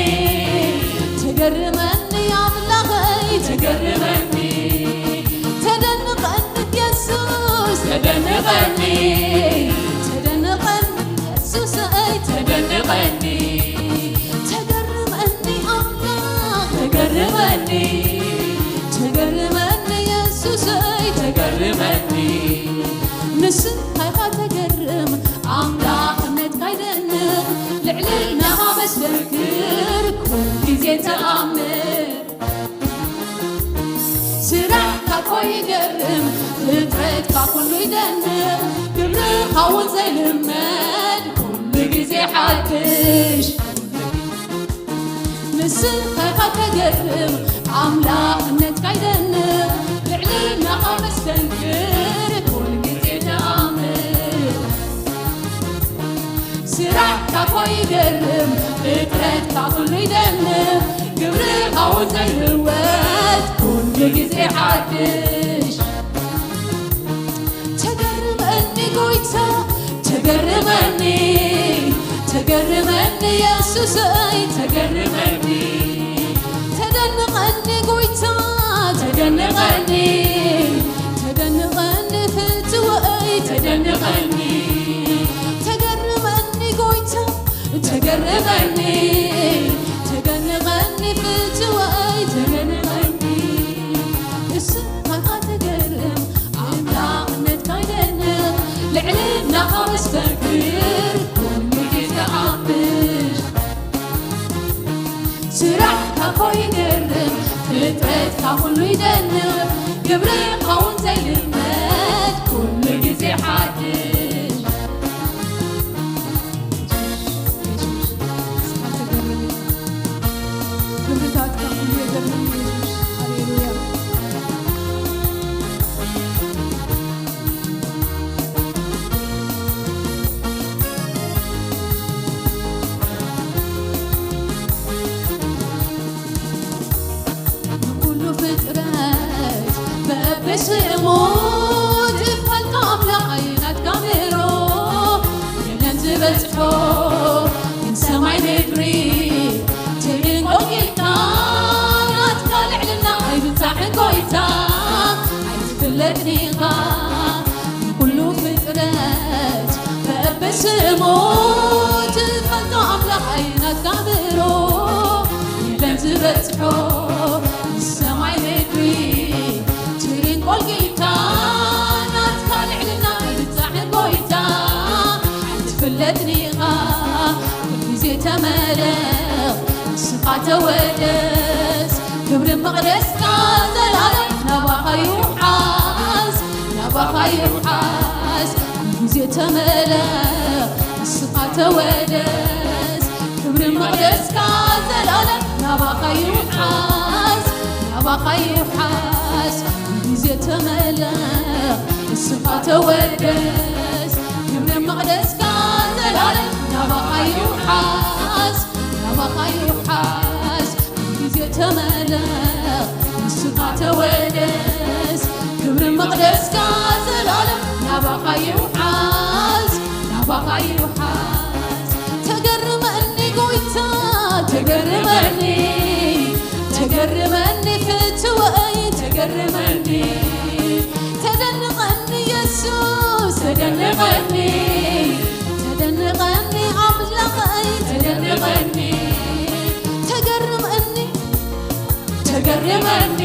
ተገርመኒ ኣምላኸይ፣ ተገርመኒ፣ ተደንቐኒ የሱስ፣ ተደንቐኒ፣ ተደንቐኒ የሱሰይ፣ ተደንቐኒ፣ ተገርመኒ ኣምላኽ፣ ተገርመኒ፣ ተገርመኒ የሱሰይ፣ ተገርመኒ። ንስኻ ኢኻ ተገርም፣ ኣምላኽነትካ ይደንቕ፣ ልዕልናኻ መስተንክር፣ ኩሉ ግዜ ተኣምር። ስራሕካ እኮ ይገርም፣ ፍጥረትካ ኩሉ ይደንቕ፣ ግብርኻ እውን ዘይልመድ፣ ኩሉ ግዜ ሓድሽ። ንስኻ ኢኻ ተገርም፣ ኣምላኽነትካ ይደንቕ፣ ልዕልናኻ መስተንክር፣ ኩሉ ግዜ ተኣምር። ስራሕካ እኮ ይገርም፣ ፍጥረትካ ኩሉ ይደንቕ፣ ግብርኻ እውን ዘይልወጥ፣ ኩሉ ግዜ ሓድሽ። ተገርመኒ ጎይታ፣ ተገርመኒ፣ ተገርመኒ የሱሰይ፣ ተገርመኒ፣ ተደንቐኒ ጎይታ፣ ተደንቐኒ፣ ተደንቐኒ ፍትወይ፣ ተደንቐኒ፣ ተገርመኒ ጎይታ፣ ተገርመኒ፣ ተደንቐኒ ፍትወይ፣ ተደንቐኒ። ንስኻ ተገርም፣ ኣምላኽነትካ ይደንቕ፣ ልዕልናኻ መስተንክር፣ ኩሉ ግዜ ሓድሽ። ስራሕካ እኮ ይገርም፣ ፍጥረትካ ኩሉ ይደንቕ፣ ግብርኻ እውን ዘይልመድ፣ ኩሉ ግዜ ሓድሽ። የሱስ፣ ንስኻ ተገርም ኢኻ። ግብርታትካ ኩሉ የገርመኒ የሱስ። ሃሌሉያ። ንኩሉ ፍጥረት በብስሙ ትፈልጦ ኣምላኽ ኣይናትካ ምሮ የለን ዝበጽሖ ንሰማይ ምድሪ ትንቆቂልካ ናትካ ልዕልና ኣይብጻሕን ጎይታ ኣይትፍለጥን ኢኻ ንኩሉ ፍጥረት በብስሙ ትፈልጦ ኣምላኽ ኣይናትካ ምሮ የለን ዝበጽሖ ንሰማይ ምድሪ ትሪን ቆልቂልካ ናትካ ልዕልና ይብጻሕ ጎይታ ኣይትፍለጥን ኢኻ ኩልግዜ ተመለኽ ንስኻ ተወደስ ክብሪ መቕደስካ ዘላለም ናባኻ ይውሓስ ናባኻ ይውሓስ ኩልግዜ ተመለኽ ንስኻ ተወደስ ክብሪ መቕደስካ ዘላለም ናባኻ ይውሓስ ናባኻ ይውሓስ ግዜ ተመለኽ ንስኻ ተወደስ ክብሪ መቕደስካ ዘላለም ናባኻ ይውሓስ ናባኻ ይውሓስ ግዜ ተመለኽ ንስኻ ተወደስ ክብሪ መቕደስካ ዘላለም ናባኻ ይውሓስ ናባኻ ይውሓስ ተገርመኒ ጎይታ ተገርመኒ ተገርመኒ ፍትወይ ተገርመኒ፣ ተደንቐኒ የሱስ ተደንቐኒ፣ ተደንቐኒ ኣምላኸይ ተደንቐኒ፣ ተገርመኒ ተገርመኒ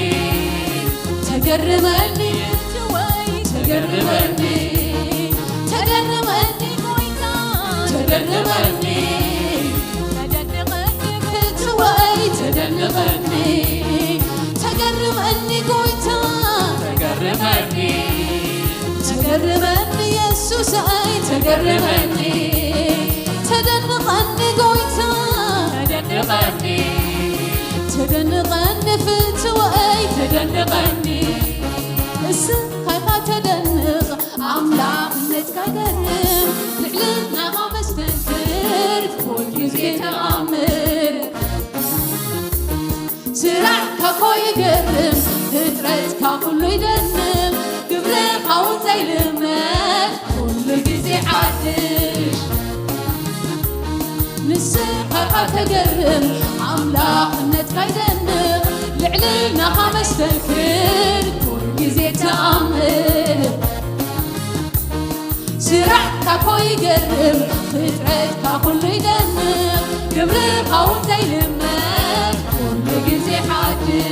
ተገርመኒ ፍትወይ ተገርመኒ፣ ተገርመኒ ጎይታ ተገርመኒ፣ ተደንቐኒ ፍትወይ ተደንቐኒ፣ ተገርመኒ ጎይታ ተገርመኒ፣ ተገርመኒ የሱሰይ ተገርመኒ፣ ተደንቐኒ ጎይታ ተደንቐኒ፣ ተደንቐኒ ፍትወይ ተደንቐኒ፣ እስኻ ኢኻ ተደንቕ ኣምላኽነትካ ይገርም፣ ልዕልናኻ መስተንክር ኩሉ ግዜ ተኣምር። ስራሕካ እኮ ይገርም፣ ፍጥረትካ ኩሉ ይደምም፣ ግብርኻ እውን ዘይልመድ ኩሉ ግዜ ሓድሽ። ንስኻ ኢኻ ተገርም ኣምላኽነትካ ይደንቕ፣ ልዕልናኻ መስተንክር ኩሉ ግዜ ተኣምር። ስራሕካ እኮ ይገርም፣ ፍጥረትካ ኩሉ ይደንቕ፣ ግብርኻ እውን ዘይልመድ ኩሉ ግዜ ሓድሽ።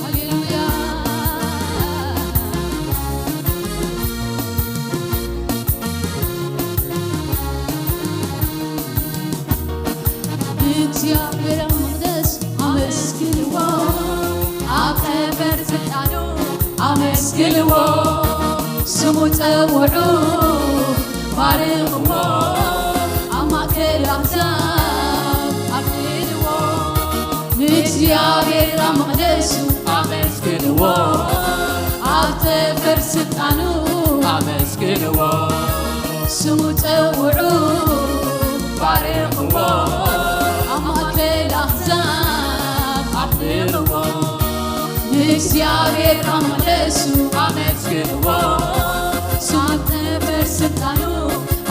ሃሌሉያ። እግዚኣብሔር ኣብ መቕደስ ኣመስግንዎ፣ ኣብ ጠፈር ስልጣኑ ኣመስግንዎ፣ ስሙ ጸውዑ ባርኽዎ፣ ኣብ ማእከል ኣሕዛብ ኣክብርዎ። ንእግዚኣብሔር ኣብ መቕደሱ ኣመስግንዎ፣ ኣብ ጠፈር ስልጣኑ ኣመስግንዎ፣ ስሙ ጸውዑ ባርኽዎ፣ ኣብ ማእከል ኣሕዛብ ኣኽብርዎ። ንእግዚኣብሔር ኣብ መቕደሱ ኣመስግንዎ፣ ስሙ ጠፈር ስልጣኑ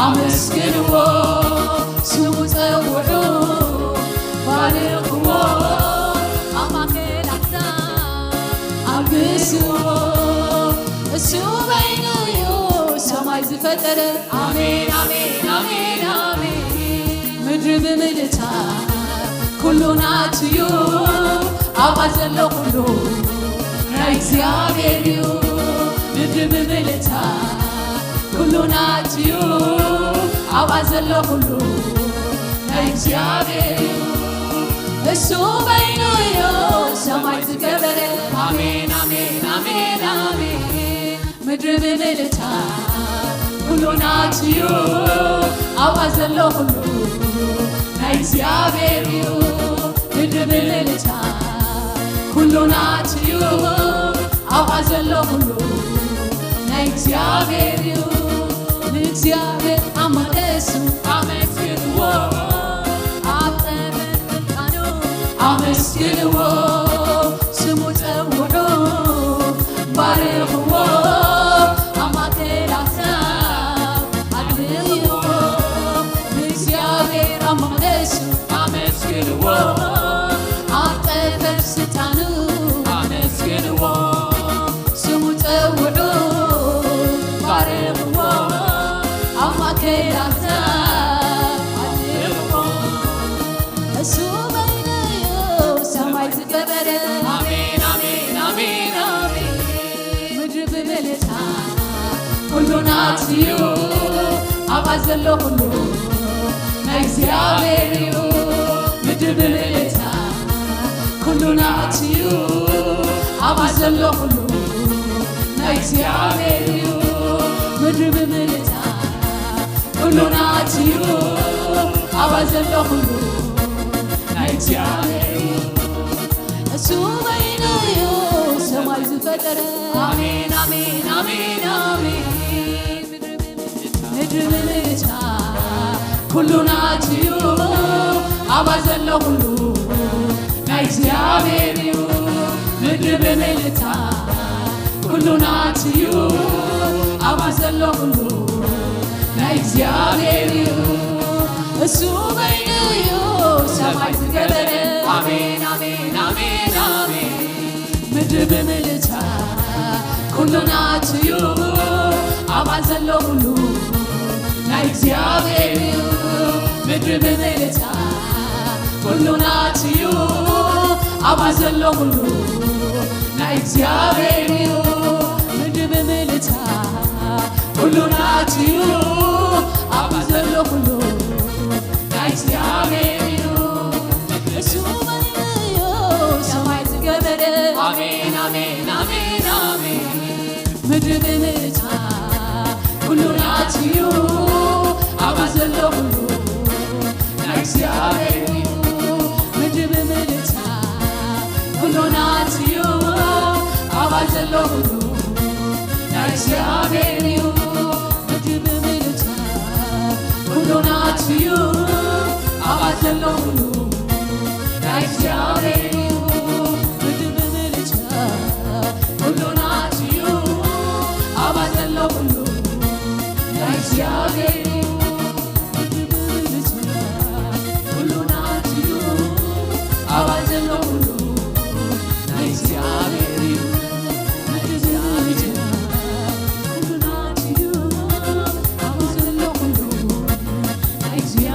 ኣመስግንዎ፣ ስሙ ጸውዑ ባርኽዎ፣ ኣብ ማእከል ኣሕዛብ ኣልግስዎ። እሱ በይኑ እዩ ሰማይ ዝፈጠረ። ኣሜን፣ ኣሜን፣ ኣሜን፣ ኣሜን። ምድሪ ብምልእታ ኩሉ ናቱ እዩ፣ ኣብኣ ዘሎ ኩሉ ናይ እግዚኣብሔር እዩ። ምድሪ ብምልእታ ኩሉ ናቱ እዩ፣ ኣብኣ ዘሎ ኩሉ ናይ እግዚኣብሔር እዩ። እሱ በይኑ እዩ ሰማይ ዝገበረ። ኣሜን፣ ኣሜን፣ ኣሜን፣ ኣሜን። ምድሪ ብምልእታ ኩሉ ናቱ እዩ፣ ኣብኣ ዘሎ ኩሉ ናይ እግዚኣብሔር እዩ። ምድሪ ብምልእታ ኩሉ ናቱ እዩ፣ ኣብኣ ዘሎ ኩሉ ናይ እግዚኣብሔር እዩ። ንእግዚኣብሔር ኣብ መቕደሱ ኣመስግንዎ፣ ኣብ ጠፈር ስልጣኑ ኣመስግንዎ፣ ስሙ ጸውዑ ባርኽዎ፣ ኣብ ማእከል ኣሕዛብ ኣክብርዎ። ንእግዚኣብሔር ኣብ መቕደሱ ኣመስግንዎ፣ ኣብ ጠፈር ስልጣኑ ኣመስግንዎ፣ ስሙ ጸውዑ ባርኽዎ፣ ኣብ ማእከል ኣሕዛብ ኣክብርዎ። እሱ በይኑ እዩ ሰማይ ዝገበረ። ኣሜን፣ ኣሜን፣ ኣሜን፣ ኣሜን። ምድሪ ብምልእታ ኩሉ ናቱ እዩ፣ ኣብኣ ዘሎ ኩሉ ናይ እግዚኣብሔር እዩ። ምድሪ ብምልእታ ኩሉ ናቱ እዩ፣ ኣብኣ ዘሎ ኩሉ ናይ እግዚኣብሔር እዩ። ምድሪ ብምልእታ ኩሉ ናቱ እዩ፣ ኣብኣ ዘሎ ኩሉ ናይ እግዚኣብሔር እዩ። እሱ በይኑ እዩ ሰማይ ዝፈጠረ። ኣሜን፣ ኣሜን፣ ኣሜን፣ ኣሜን። ምድሪ ብምልእታ ኩሉ ናቱ እዩ፣ ኣባ ዘሎ ኩሉ ናይ እግዚኣብሔር እዩ። ምድሪ ብምልታ ኩሉ ናት እዩ። ኣባ ዘሎ ኩሉ ናይ እግዚኣብሔር እዩ። እሱ በይኑ እዩ ሰማይ ዝገበረ። ኣሜን፣ ኣሜን፣ ኣሜን፣ ኣሜን። ምድሪ ብምልታ ኩሉ ናት እዩ። ኣባ ዘሎ ኩሉ ናይ እግዚኣብሔር እዩ። ምድሪ ብምልታ ኩሉ ናት እዩ። ኣባ ዘሎ ኩሉ ናይ እግዚኣብሔር እዩ። ምድሪ ብምልታ ኩሉ ናት እዩ። ኣባ ዘሎ ኩሉ ናይ እግዚኣብሔር እዩ። እሱ በይኑ እዩ ሰማይ ዝገበረ። ኣሜን፣ ኣሜን፣ ኣሜን፣ ኣሜን። ምድሪ ብምልታ ኩሉ ናት እዩ። ኣባ ዘሎ ኩሉ ናይ እግዚኣብሔር እዩ። ምድሪ ብምልታ ኩሉ ናት እዩ። ኣባ ዘሎ ኩሉ ናይ እግዚኣብሔር እዩ። ምድሪ ብምልታ ኩሉ ናት እዩ። ኣባ ዘሎ ኩሉ ናይ እግዚኣብሔር እዩ። ምድሪ ብምልታ ኩሉ ናት እዩ። ኣባ ዘሎ ኩሉ ናይ እግዚኣብሔር እዩ። ምድሪ ብምልታ ኩሉ ናት እዩ። ኣባ ዘሎ ኩሉ ናይ እግዚኣብሔር እዩ። ምድሪ ብምልታ ኩሉ ናት እዩ። ኣባ ዘሎ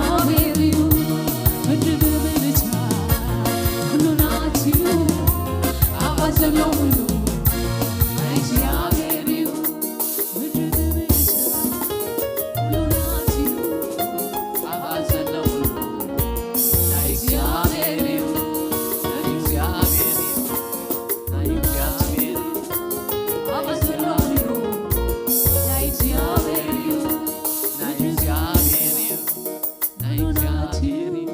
ኩሉ ናይ እግዚኣብሔር እዩ። ምድሪ ብምልታ ኩሉ ናት እዩ። ኣባ ዘሎ ኩሉ ናይ እግዚኣብሔር እዩ። ምድሪ ብምልታ ኩሉ ናት እዩ። ኣባ ዘሎ ኩሉ ናይ እግዚኣብሔር እዩ። ናይ እግዚኣብሔር እዩ። ናይ እግዚኣብሔር እዩ። ኣባ ዘሎ ኩሉ ናይ እግዚኣብሔር እዩ። ናይ እግዚኣብሔር እዩ። ናይ እግዚኣብሔር እዩ።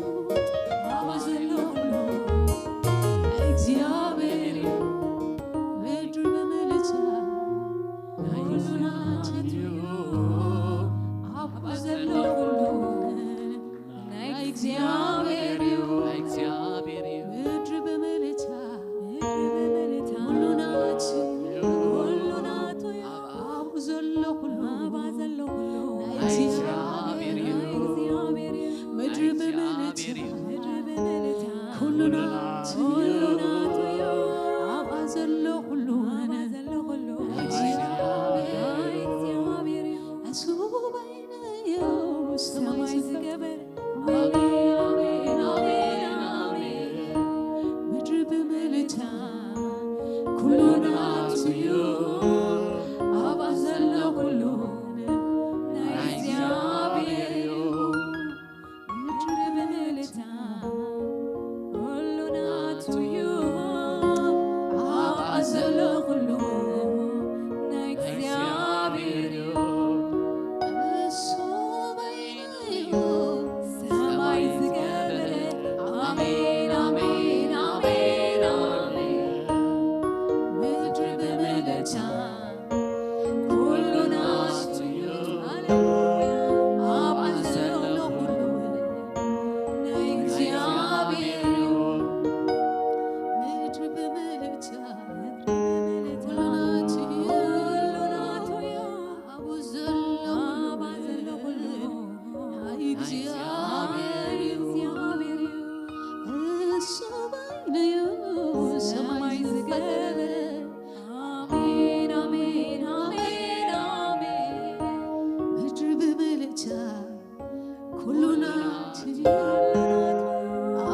ኣባ ዘሎ ኩሉ ናይ እግዚኣብሔር እዩ። ምድሪ ብምልታ ናይ ኩሉ ናት እዩ። ኣባ ዘሎ ኩሉ ናይ እግዚኣብሔር እዩ። ናይ እግዚኣብሔር እዩ። ምድሪ ብምልታ፣ ምድሪ ብምልታ፣ ኩሉ ናት እዩ። ኩሉ ናቱ እዩ። ኣብኡ ዘሎ ኩሉ፣ ኣብኣ ዘሎ ኩሉ ናይ ናይ እግዚኣብሔር እዩ። እግዚኣብሔር እዩ። ናይ እግዚኣብሔር እዩ። ምድሪ ናይ ብምልታ፣ እግዚኣብሔር እዩ። ምድሪ ብምልታ፣ ኩሉ ናቱ እዩ። ኩሉ ናቱ እዩ። ኣብኣ ዘሎ ኩሉ፣ ኣብኣ ዘሎ ኩሉ ናይ ናይ እግዚኣብሔር፣ እግዚኣብሔር እዩ። ናይ እግዚኣብሔር እዩ። እሱ በይኑ እዩ ሰማይ ዝገበረ። ኣሜን፣ ኣሜን፣ ኣሜን፣ ኣሜን። ምድሪ ብምልታ ኩሉ ናቱ እዩ። ኣብኣ ዘሎ ኩሉ ናይ እግዚኣብሔር እዩ። ምድሪ ብምልታ ኩሉ ናቱ እዩ። ኣብኣ ዘሎ ኩሉ ናይ እግዚኣብሔር እዩ። እሱ በይኑ እዩ ሰማይ ዝገበረ። ኣሜን፣ ኣሜን፣ ኣሜን፣ ኣሜን። ምድሪ ብምልታ ኩሉ ናቱ እዩ። ኣብኣ ዘሎ ኩሉ ናይ እግዚኣብሔር እዩ። ምድሪ ብምልታ ኩሉ ናቱ እዩ። ኣብኡ ዘሎ፣ ኣብኣ ዘሎ ኩሉ ናይ እግዚኣብሔር እዩ። እሱ በይኑ እዩ ሰማይ ዝገበረ። ኣሜን፣ ኣሜን፣ ኣሜን፣ ኣሜን። ምድሪ ብምልታ ኩሉ ናቱ እዩ።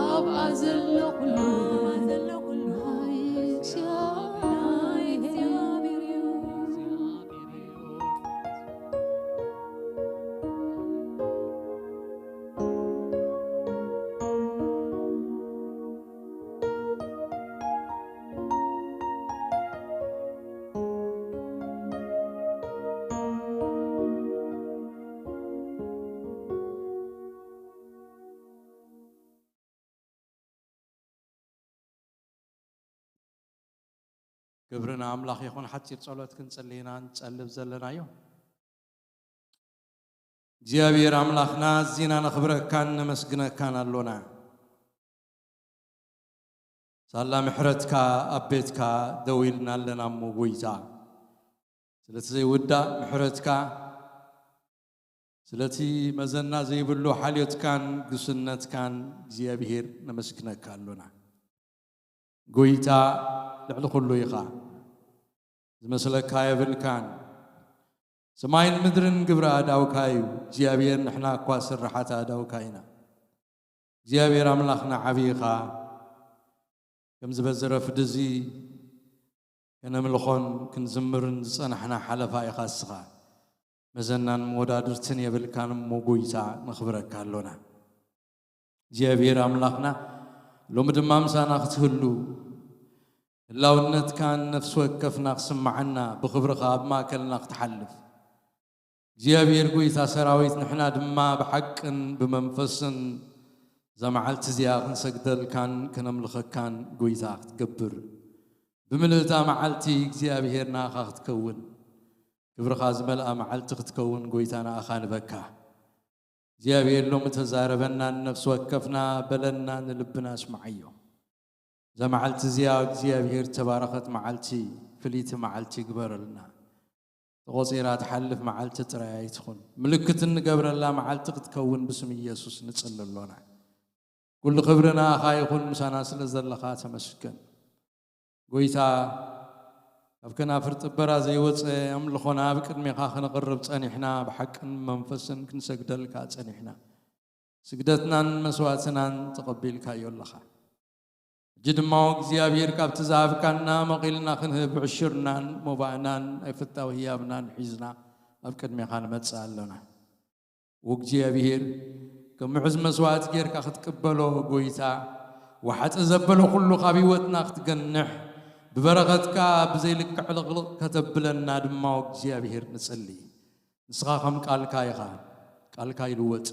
ኣብኣ ዘሎ ኩሉ ናይ እግዚኣብሔር እዩ። ክብሪ ንኣምላኽ ይኹን። ሓጺር ጸሎት ክንጽሊ ኢና ንጸልብ ዘለናዮ። እግዚኣብሔር ኣምላኽና፣ ኣዚና ነኽብረካን ነመስግነካን ኣሎና። ሳላ ምሕረትካ ኣብ ቤትካ ደው ኢልና ኣለና እሞ ጎይታ፣ ስለቲ ዘይውዳእ ምሕረትካ፣ ስለቲ መዘና ዘይብሉ ሓልዮትካን ግስነትካን እግዚኣብሔር ነመስግነካ ኣሎና። ጎይታ ልዕሊ ኩሉ ኢኻ፣ ዝመስለካ የብልካን። ሰማይን ምድርን ግብሪ ኣዳውካ እዩ እግዚኣብሔር፣ ንሕና እኳ ስርሓት ኣዳውካ ኢና። እግዚኣብሔር ኣምላኽና ዓብዪ ኢኻ። ከምዚ በዚ ረፍዲ እዚ ከነምልኾን ክንዝምርን ዝጸናሕና ሓለፋ ኢኻ እስኻ። መዘናን መወዳድርትን የብልካን እሞ ጎይታ ነኽብረካ ኣሎና። እግዚኣብሔር ኣምላኽና ሎሚ ድማ ምሳና ክትህሉ፣ ህላውነትካን ነፍሲ ወከፍና ክስምዓና፣ ብኽብርኻ ኣብ ማእከልና ክትሓልፍ እግዚኣብሔር ጎይታ ሰራዊት፣ ንሕና ድማ ብሓቅን ብመንፈስን እዛ መዓልቲ እዚኣ ክንሰግደልካን ከነምልኸካን ጎይታ ክትገብር፣ ብምልእታ መዓልቲ እግዚኣብሔር ንኣኻ ክትከውን፣ ክብርኻ ዝመልኣ መዓልቲ ክትከውን ጎይታ ንኣኻ ንበካ። እግዚኣብሔር ሎሚ ተዛረበና፣ ንነፍሲ ወከፍና በለና፣ ንልብና ኣስምዓዮ። እዛ መዓልቲ እዚኣ እግዚኣብሔር ተባረኸት መዓልቲ፣ ፍልይቲ መዓልቲ ይግበረልና። ተቖጺራ ትሓልፍ መዓልቲ ጥራይ ኣይትኹን። ምልክት እንገብረላ መዓልቲ ክትከውን ብስም ኢየሱስ ንጽሊ ኣሎና። ኩሉ ክብሪ ንኣኻ ይኹን፣ ምሳና ስለ ዘለኻ ተመስገን። ጎይታ፣ ካብ ከናፍር ጥበራ ዘይወጸ ኣምልኾና ኣብ ቅድሜኻ ክነቕርብ ጸኒሕና፣ ብሓቅን መንፈስን ክንሰግደልካ ጸኒሕና። ስግደትናን መስዋዕትናን ተቐቢልካዮ ኣለኻ። ሕጂ ድማ እግዚኣብሔር ካብቲ ዝሃብካና መቒልና ክንህብ ዕሽርናን መባእናን ናይ ፍታው ህያብናን ሒዝና ኣብ ቅድሜኻ ንመጽእ ኣሎና። ወእግዚኣብሔር ከም ምዑዝ መስዋዕቲ ጌርካ ክትቅበሎ ጎይታ፣ ወሓጢ ዘበለ ኩሉ ካብ ህይወትና ክትገንሕ፣ ብበረኸትካ ብዘይልክዕ ዕልቕልቕ ከተብለና ድማ ወእግዚኣብሔር ንጽሊ። ንስኻ ከም ቃልካ ኢኻ፣ ቃልካ ይልወጥ።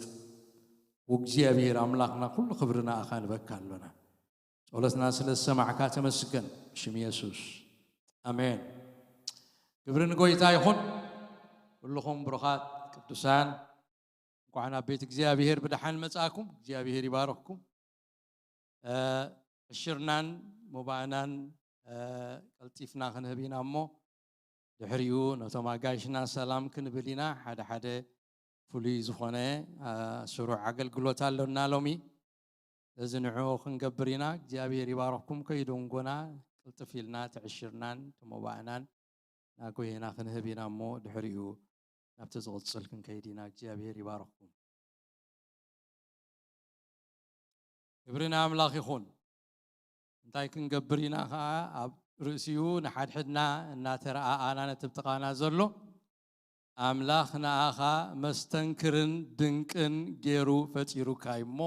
ወእግዚኣብሔር ኣምላኽና ኩሉ ክብሪ ንኣኻ ንበካ ኣሎና። ጸሎትና ስለ ዝሰማዕካ ተመስገን፣ ብሽም የሱስ ኣሜን። ክብሪ ንጎይታ ይኹን። ኩልኹም ብሩኻት ቅዱሳን እንኳዕ ናብ ቤት እግዚኣብሔር ብደሓን መጻእኩም። እግዚኣብሔር ይባርኽኩም። እ፣ ዕሽርናን መባእናን፣ እ፣ ቀልጢፍና ክንህብ ኢና እሞ፣ ድሕሪኡ ነቶም ኣጋይሽና ሰላም ክንብል ኢና። ሓደ ሓደ ፍሉይ ዝኾነ፣ እ፣ ስሩዕ ኣገልግሎት ኣሎና ሎሚ። ስለዚ ንዕኡ ክንገብር ኢና። እግዚኣብሔር ይባርኽኩም። ከይደንጎና ቅልጥፍ ኢልና ተዕሽርናን ተመባእናን ናጎሄና ክንህብ ኢና እሞ፣ ድሕሪኡ ናብቲ ዝቕጽል ክንከይድ ኢና። እግዚኣብሔር ይባርኽኩም። ክብሪ ንኣምላኽ ይኹን። እንታይ ክንገብር ኢና ኸዓ? ኣብ ርእሲኡ ንሓድሕድና እናተረኣኣና ነቲ ብጥቓና ዘሎ ኣምላኽ ንኣኻ መስተንክርን ድንቅን ገይሩ ፈጢሩካ እዩ እሞ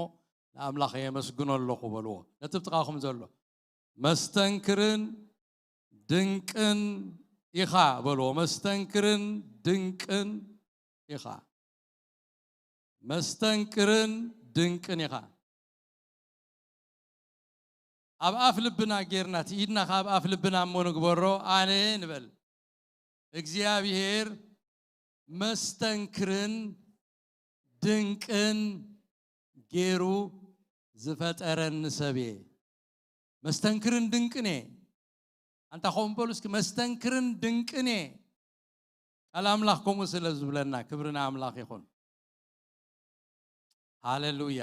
ንኣምላኽ የመስግኖ ኣለኹ በልዎ። ነቲ ብጥቓኹም ዘሎ መስተንክርን ድንቅን ኢኻ በልዎ። መስተንክርን ድንቅን ኢኻ። መስተንክርን ድንቅን ኢኻ። ኣብ ኣፍ ልብና ጌርና፣ እቲ ኢድና ካብ ኣፍ ልብና እሞ ንግበሮ፣ ኣነ ንበል። እግዚኣብሔር መስተንክርን ድንቅን ገይሩ ዝፈጠረኒ ሰብ እየ። መስተንክርን ድንቅን እየ። ኣንታ ኸም በሉ እስኪ፣ መስተንክርን ድንቅን እየ። ቃል ኣምላኽ ከምኡ ስለ ዝብለና፣ ክብሪ ንኣምላኽ ይኹን። ሃሌሉያ።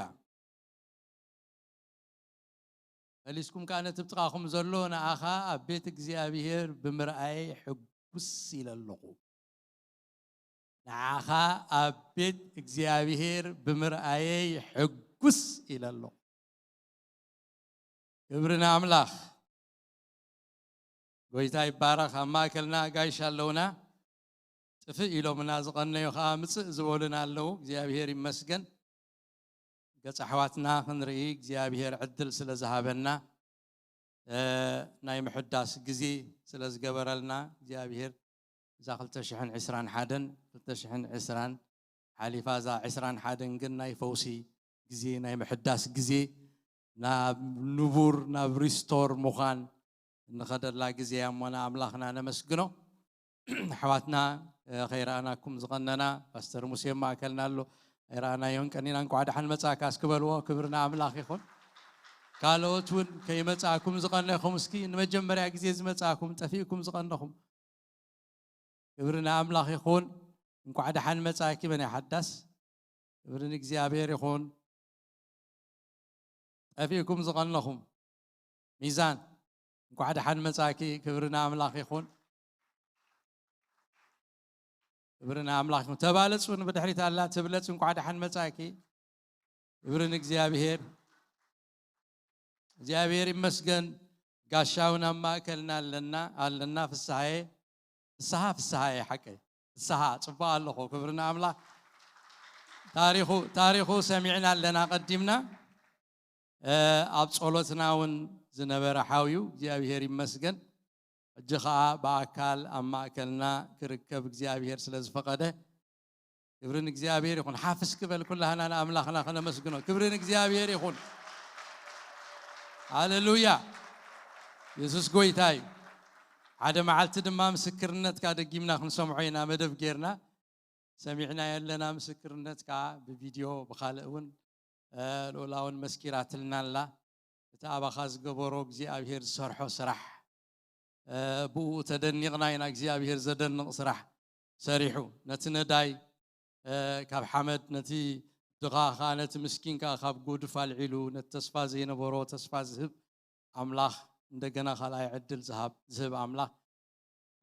መሊስኩም ከኣ ነቲ ብጥቓኹም ዘሎ፣ ንኣኻ ኣብ ቤት እግዚኣብሔር ብምርኣየይ ሕጉስ ኢለ ኣለኹ። ንዓኻ ኣብ ቤት እግዚኣብሔር ብምርኣየይ ሕጉስ ኢለ ኣለኹ። ክብሪ ንኣምላኽ። ጎይታ ይባረኽ። ኣብ ማእከልና ኣጋይሽ ኣለውና። ጥፍእ ኢሎምና ዝቐነዩ ኸዓ ምጽእ ዝበሉና ኣለዉ። እግዚኣብሔር ይመስገን። ገጽ ኣሕዋትና ክንርኢ እግዚኣብሔር ዕድል ስለ ዝሃበና፣ እ፣ ናይ ምሕዳስ ግዜ ስለ ዝገበረልና እግዚኣብሔር፣ እዛ ክልተ ሽሕን ዕስራን ሓደን፣ ክልተ ሽሕን ዕስራን ሓሊፋ፣ እዛ ዕስራን ሓደን ግን ናይ ፈውሲ ግዜ፣ ናይ ምሕዳስ ግዜ፣ ናብ ንቡር፣ ናብ ሪስቶር ምዃን እንኸደላ ግዜ እያ እሞ ንኣምላኽና ነመስግኖ። ኣሕዋትና፣ እ፣ ከይረኣናኩም ዝቐነና ፓስተር ሙሴ ኣብ ማእከልና ኣሎ። ኣይረኣናዮን ቀኒና፣ እንኳዕ ደሓን መጻእካ እስኪ በልዎ። ክብሪ ንኣምላኽ ይኹን። ካልኦት እውን ከይመጻእኩም ዝቐነኹም፣ እስኪ ንመጀመርያ ግዜ ዝመጻእኩም፣ ጠፊእኩም ዝቐነኹም፣ ክብሪ ንኣምላኽ ይኹን። እንኳዕ ደሓን መጻእኪ በናይ ሓዳስ። ክብሪ ንእግዚኣብሔር ይኹን። ጠፊእኩም ዝቐነኹም፣ ሚዛን፣ እንኳዕ ደሓን መጻእኪ። ክብሪ ንኣምላኽ ይኹን። ክብሪ ንኣምላኽ ይኹን። ተባለጹ፣ ንብድሕሪት ኣላ ትብለጽ፣ እንኳዕ ደሓን መጻእኪ። ክብሪ ንእግዚኣብሔር። እግዚኣብሔር ይመስገን። ጋሻውን ኣብ ማእከልና ኣለና ኣለና። ፍስሃየ፣ ፍስሃ፣ ፍስሃየ ሓቀይ፣ ፍስሃ ጽቡቕ ኣለኹ። ክብሪ ንኣምላኽ። ታሪኹ፣ ታሪኹ ሰሚዕና ኣለና ቀዲምና። እ፣ ኣብ ጸሎትና እውን ዝነበረ ሓው እዩ። እግዚኣብሔር ይመስገን። ሕጂ ኸኣ ብኣካል ኣብ ማእከልና ክርከብ እግዚኣብሔር ስለ ዝፈቐደ፣ ክብሪ ንእግዚኣብሔር ይኹን። ሓፍስ ክበል ኩላህና ንኣምላኽና ከነመስግኖ። ክብሪ ንእግዚኣብሔር ይኹን። ሃሌሉያ። የሱስ ጎይታ እዩ። ሓደ መዓልቲ ድማ ምስክርነትካ ደጊምና ክንሰምዖ ኢና መደብ ጌርና። ሰሚዕናዮ ኣለና ምስክርነትካ ብቪድዮ ብኻልእ እውን፣ እ፣ ልኡላውን መስኪራትልና ኣላ። እቲ ኣባኻ ዝገበሮ እግዚኣብሔር ዝሰርሖ ስራሕ፣ እ፣ ብኡ ተደኒቕና ኢና። እግዚኣብሔር ዘደንቕ ስራሕ ሰሪሑ፣ ነቲ ነዳይ፣ እ፣ ካብ ሓመድ፣ ነቲ ድኻ ኸኣ፣ ነቲ ምስኪን ከኣ ካብ ጉድፍ ኣልዒሉ፣ ነቲ ተስፋ ዘይነበሮ ተስፋ ዝህብ ኣምላኽ፣ እንደገና ካልኣይ ዕድል ዝሃብ፣ ዝህብ ኣምላኽ፣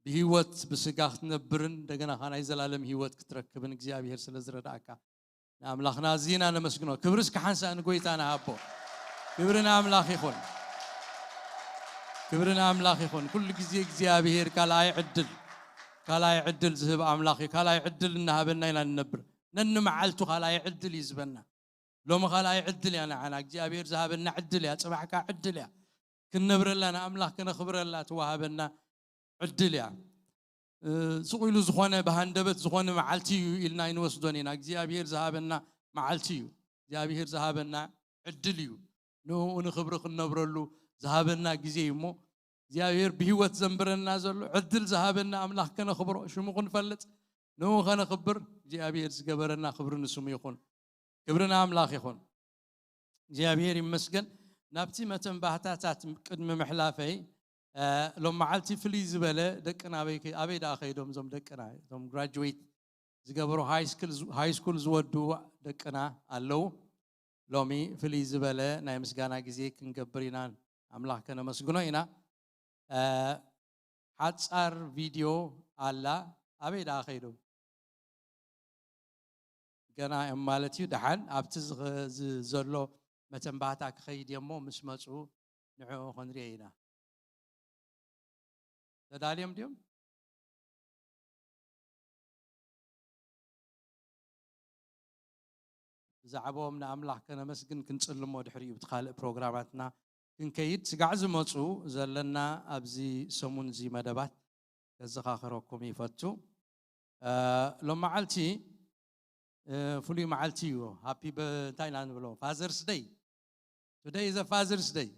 ብህይወት ብስጋ ክትነብርን እንደገና ኸኣ ናይ ዘላለም ህይወት ክትረክብን እግዚኣብሔር ስለ ዝረዳእካ፣ ንኣምላኽና ኣዚና ነመስግኖ። ክብሪ እስከ ሓንሳእ ንጎይታ ንሃቦ። ክብሪ ንኣምላኽ ይኹን። ክብሪ ንኣምላኽ ይኹን። ኩሉ ግዜ እግዚኣብሔር ካልኣይ ዕድል፣ ካልኣይ ዕድል ዝህብ ኣምላኽ እዩ። ካልኣይ ዕድል እናሃበና ኢና ንነብር። ነንመዓልቱ ካልኣይ ዕድል እዩ ዝህበና። ሎሚ ካልኣይ ዕድል እያ ንዓና እግዚኣብሔር ዝሃበና ዕድል እያ። ጽባሕ ከኣ ዕድል እያ። ክንነብረላ፣ ንኣምላኽ ከነኽብረላ ትወሃበና ዕድል እያ። እ፣ ስቕ ኢሉ ዝኾነ፣ ብሃንደበት ዝኾነ መዓልቲ እዩ ኢልና ኣይንወስዶን ኢና። እግዚኣብሔር ዝሃበና መዓልቲ እዩ። እግዚኣብሔር ዝሃበና ዕድል እዩ። ንእኡ ንኽብሪ ክንነብረሉ ዝሃበና ግዜ እዩ እሞ፣ እግዚኣብሔር ብህይወት ዘንብረና ዘሎ ዕድል ዝሃበና ኣምላኽ ከነኽብሮ፣ ሽሙ ክንፈልጥ፣ ንእኡ ከነኽብር እግዚኣብሔር ዝገበረና ክብሪ ንስሙ ይኹን። ክብሪ ንኣምላኽ ይኹን። እግዚኣብሔር ይመስገን። ናብቲ መተንባህታታት ቅድሚ ምሕላፈይ፣ እ፣ ሎም መዓልቲ ፍልይ ዝበለ ደቅና ኣበይ ከ-፣ ኣበይ ደኣ ከይዶም እዞም ደቅና፣ እዞም ግራጁዌት ዝገበሩ፣ ሃይ ስኩል ዝ-፣ ሃይ ስኩል ዝወድኡ ደቅና ኣለዉ። ሎሚ ፍልይ ዝበለ ናይ ምስጋና ግዜ ክንገብር ኢና፣ ኣምላኽ ከነመስግኖ ኢና። እ፣ ሓጻር ቪድዮ ኣላ። ኣበይ ደኣ ከይዶም? ገና እዮም ማለት እዩ። ደሓን ኣብቲ ዝኸ-፣ ዝ-፣ ዘሎ መተንባህታ ክኸይድ እየ እሞ፣ ምስ መጹ ንዕኡ ክንርኢ ኢና። ተዳልዮም ድዮም? ብዛዕባኦም ንኣምላኽ ከነመስግን ክንጽሊ እሞ፣ ድሕሪኡ ብቲ ካልእ ፕሮግራማትና ክንከይድ። ስጋዕ ዝመጹ ዘለና ኣብዚ ሰሙን እዚ መደባት ከዘኻኽረኩም ይፈቱ። እ፣ ሎም መዓልቲ፣ እ፣ ፍሉይ መዓልቲ እዩ። ሃፒ በ-፣ እንታይ ኢና ንብሎ? ፋዘርስ ደይ። ቱደይ ዘ ፋዘርስ ደይ።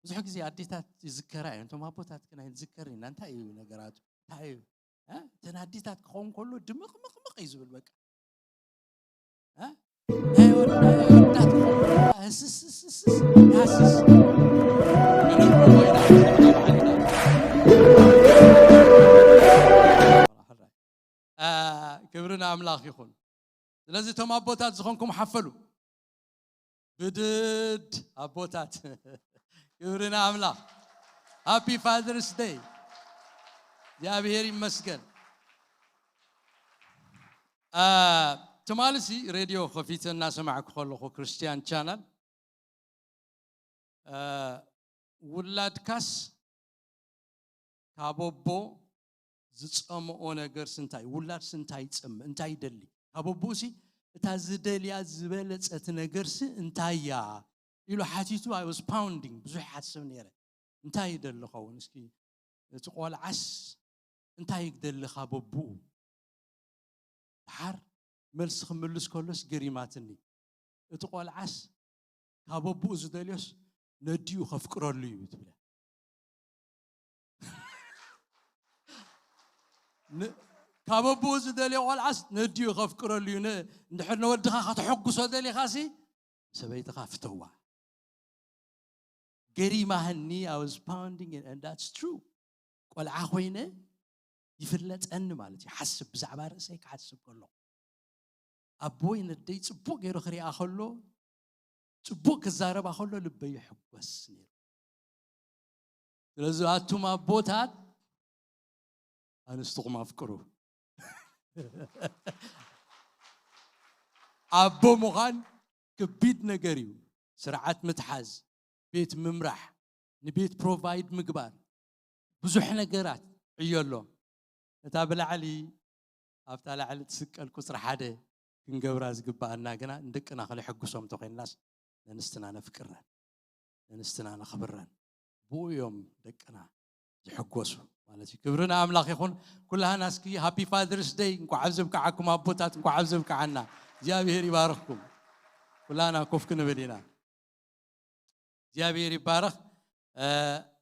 ብዙሕ ግዜ ኣዴታት ይዝከራ እየን። እቶም ኣቦታት ግን ኣይንዝከርን ኢና። እንታይ እዩ ነገራቱ? እንታይ እዩ? እ? እተን ኣዴታት ክኸውን ከሎ ድምቕምቕምቕ እዩ ዝብል በቃ። እ? ናይ ወድ-፣ ናይ ወዳት ክኸውን ከሎ ህስስስስስ፣ ይሃስስ። እ፣ ክብሪ ንኣምላኽ ይኹን። ስለዚ እቶም ኣቦታት ዝኾንኩም ሓፈሉ። ብድድ ኣቦታት። ክብሪ ንኣምላኽ። ሃፒ ፋዘርስ ደይ። እግዚኣብሔር ይመስገን። እ፣ ትማሊ ሲ ሬድዮ ከፊተ እናሰማዕኩ ከለኹ ክርስትያን ቻናል፣ እ፣ ውላድካስ ካብ ኣቦ ዝጸምኦ ነገርስ እንታይ? ውላድስ እንታይ ይጸምእ? እንታይ ይደሊ? ካብ ኣቦኡሲ እታ ዝደልያ ዝበለጸት ነገርሲ እንታይ እያ? ኢሉ ሓቲቱ፣ I was pondering፣ ብዙሕ ይሓስብ ነይረ። እንታይ ይደሊ ኸውን? እስኪ እቲ ቆልዓስ እንታይ ይደሊ ካብ ኣቦኡ? ደሓር መልሲ ክምልስ ከሎስ ገሪማትኒ። እቲ ቆልዓስ ካብ ኣቦኡ ዝደልዮስ ነዲኡ ከፍቅረሉ እዩ ትብለ። ን-፣ ካብ ኣቦኡ ዝደልዮ ቆልዓስ ነዲኡ ከፍቅረሉ እዩ። ን-፣ እንድሕር ንወድኻ ከተሐጉሶ ደሊኻሲ ሰበይትኻ ፍተዋ። ገሪማህኒ። I was pounding it, and that's true. ቆልዓ ኮይነ ይፍለጠኒ ማለት እዩ። ሓስብ፣ ብዛዕባ ርእሰይ ክሓስብ ከሎ፣ ኣቦይ ነደይ ጽቡቕ ገይሩ ክሪኣ ከሎ፣ ጽቡቕ ክዛረባ ከሎ ልበይ ይሕጎስ ነይሩ። ስለዚ ኣቱም ኣቦታት፣ ኣንስትኹም ኣፍቅሩ። ኣቦ ምዃን ከቢድ ነገር እዩ። ስርዓት ምትሓዝ፣ ቤት ምምራሕ፣ ንቤት ፕሮቫይድ ምግባር፣ ብዙሕ ነገራት ዕዮ ኣሎ። እታ ብላዕሊ፣ ኣብታ ላዕሊ ትስቀል ቁጽሪ ሓደ ክንገብራ ዝግባኣና ግና፣ ንደቅና ክነሐጉሶም እንተኾይንናስ፣ ነንስትና ነፍቅረን፣ ነንስትና ነኽብረን። ብኡ እዮም ደቅና ዝሕጎሱ ማለት እዩ። ክብሪ ንኣምላኽ ይኹን። ኩላህና እስኪ ሃፒ ፋዘርስ ደይ፣ እንኳዕ ኣብዚ ብቅዓኩም ኣቦታት፣ እንኳዕ ኣብዚ ብቅዓና። እግዚኣብሔር ይባርኽኩም። ኩላህና ኮፍ ክንብል ኢና። እግዚኣብሔር ይባረኽ። እ፣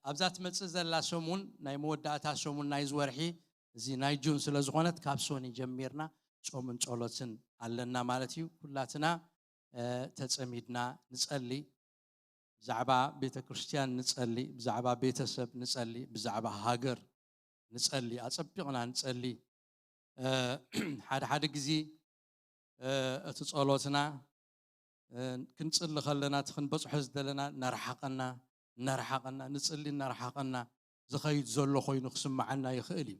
ኣብዛ ትመጽእ ዘላ ሰሙን፣ ናይ መወዳእታ ሰሙን ናይዚ ወርሒ፣ እዚ ናይ ጁን ስለ ዝኾነት፣ ካብ ሶኒ ጀሚርና ጾምን ጸሎትን ኣለና ማለት እዩ። ኩላትና፣ እ፣ ተጸሚድና ንጸሊ። ብዛዕባ ቤተ ክርስቲያን ንጸሊ፣ ብዛዕባ ቤተሰብ ንጸሊ፣ ብዛዕባ ሃገር ንጸሊ፣ ኣጸቢቕና ንጸሊ። እ፣ ሓደ ሓደ ግዜ፣ እ፣ እቲ ጸሎትና፣ እ፣ ክንጽሊ ከለና፣ እቲ ክንበጽሖ ዝደለና እናረሓቐና፣ እናረሓቐና፣ ንጽሊ እናረሓቐና ዝኸይድ ዘሎ ኮይኑ ክስምዓና ይኽእል እዩ።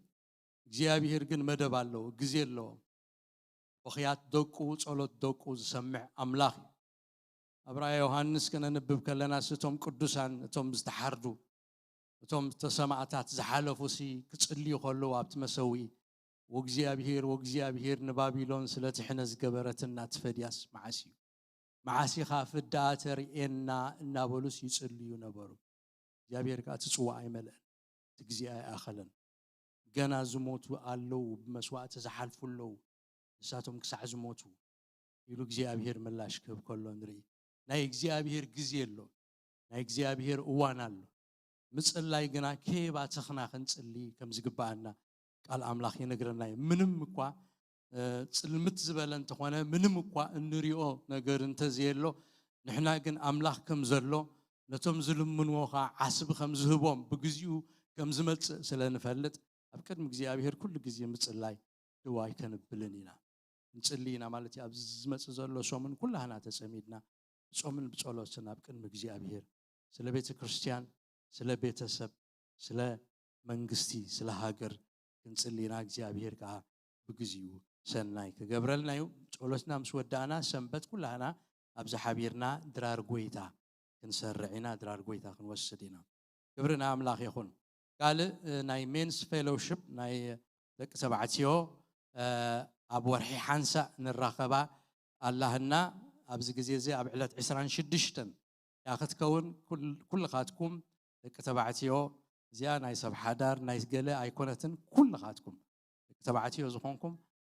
እግዚኣብሔር ግን መደብ ኣለዎ፣ ግዜ ኣለዎ። በኽያት ደቁ፣ ጸሎት ደቁ ዝሰምዕ ኣምላኽ እዩ። ኣብ ራእየ ዮሃንስ ከነንብብ ከለናስ፣ እቶም ቅዱሳን፣ እቶም ዝተሓርዱ፣ እቶም ተሰማእታት ዝሓለፉሲ ክጽልዩ ከለዉ ኣብቲ መሰውኢ፣ "ወእግዚኣብሔር፣ ወእግዚኣብሔር፣ ንባቢሎን ስለቲ ሕነ ዝገበረት እናትፈድያስ መዓስ እዩ? መዓስ ኢኻ ፍዳኣ ተርእየና?" እናበሉስ ይጽልዩ ነበሩ። እግዚኣብሔር ከኣ እቲ ጽዋእ ኣይመልአን፣ እቲ ግዜ ኣይኣኸለን። ገና ዝሞቱ ኣለዉ፣ ብመስዋእቲ ዝሓልፉ ኣለዉ፣ ንሳቶም ክሳዕ ዝሞቱ ኢሉ እግዚኣብሔር ምላሽ ክህብ ከሎ ንርኢ። ናይ እግዚኣብሔር ግዜ ኣሎ፣ ናይ እግዚኣብሔር እዋን ኣሎ። ምጽላይ ግና ከየባተኽና ክንጽሊ ከም ዝግብኣና ቃል ኣምላኽ ይነግረና እዩ። ምንም እኳ፣ እ፣ ጽልምት ዝበለ እንተኾነ፣ ምንም እኳ እንሪኦ ነገር እንተዘየሎ፣ ንሕና ግን ኣምላኽ ከም ዘሎ፣ ነቶም ዝልምንዎ ኸኣ ዓስቢ ከም ዝህቦም፣ ብግዚኡ ከም ዝመጽእ ስለ ንፈልጥ፣ ኣብ ቅድሚ እግዚኣብሔር ኩሉ ግዜ ምጽላይ ድው ኣይከንብልን ኢና። ንጽሊ ኢና ማለት እዩ። ኣብዚ ዝመጽእ ዘሎ ሰሙን ኩላህና ተጸሚድና ብጾምን ብጸሎትን ኣብ ቅድሚ እግዚኣብሔር ስለ ቤተ ክርስቲያን፣ ስለ ቤተሰብ፣ ስለ መንግስቲ፣ ስለ ሃገር ክንጽሊ ኢና። እግዚኣብሔር ከኣ ብግዚኡ ሰናይ ክገብረልና እዩ። ጸሎትና ምስ ወዳእና ሰንበት ኩላህና ኣብዚ ሓቢርና ድራር ጎይታ ክንሰርዕ ኢና፣ ድራር ጎይታ ክንወስድ ኢና። ክብሪ ንኣምላኽ ይኹን። ካልእ፣ እ፣ ናይ ሜንስ ፌሎውሺፕ ናይ ደቂ ተባዕትዮ፣ እ፣ ኣብ ወርሒ ሓንሳእ ንራኸባ ኣላህና። ኣብዚ ግዜ እዚ ኣብ ዕለት ዕስራን ሽዱሽተን እያ ክትከውን። ኩል-፣ ኩልኻትኩም ደቂ ተባዕትዮ፣ እዚኣ ናይ ሰብ ሓዳር ናይ ገለ ኣይኮነትን። ኩልኻትኩም ደቂ ተባዕትዮ ዝኾንኩም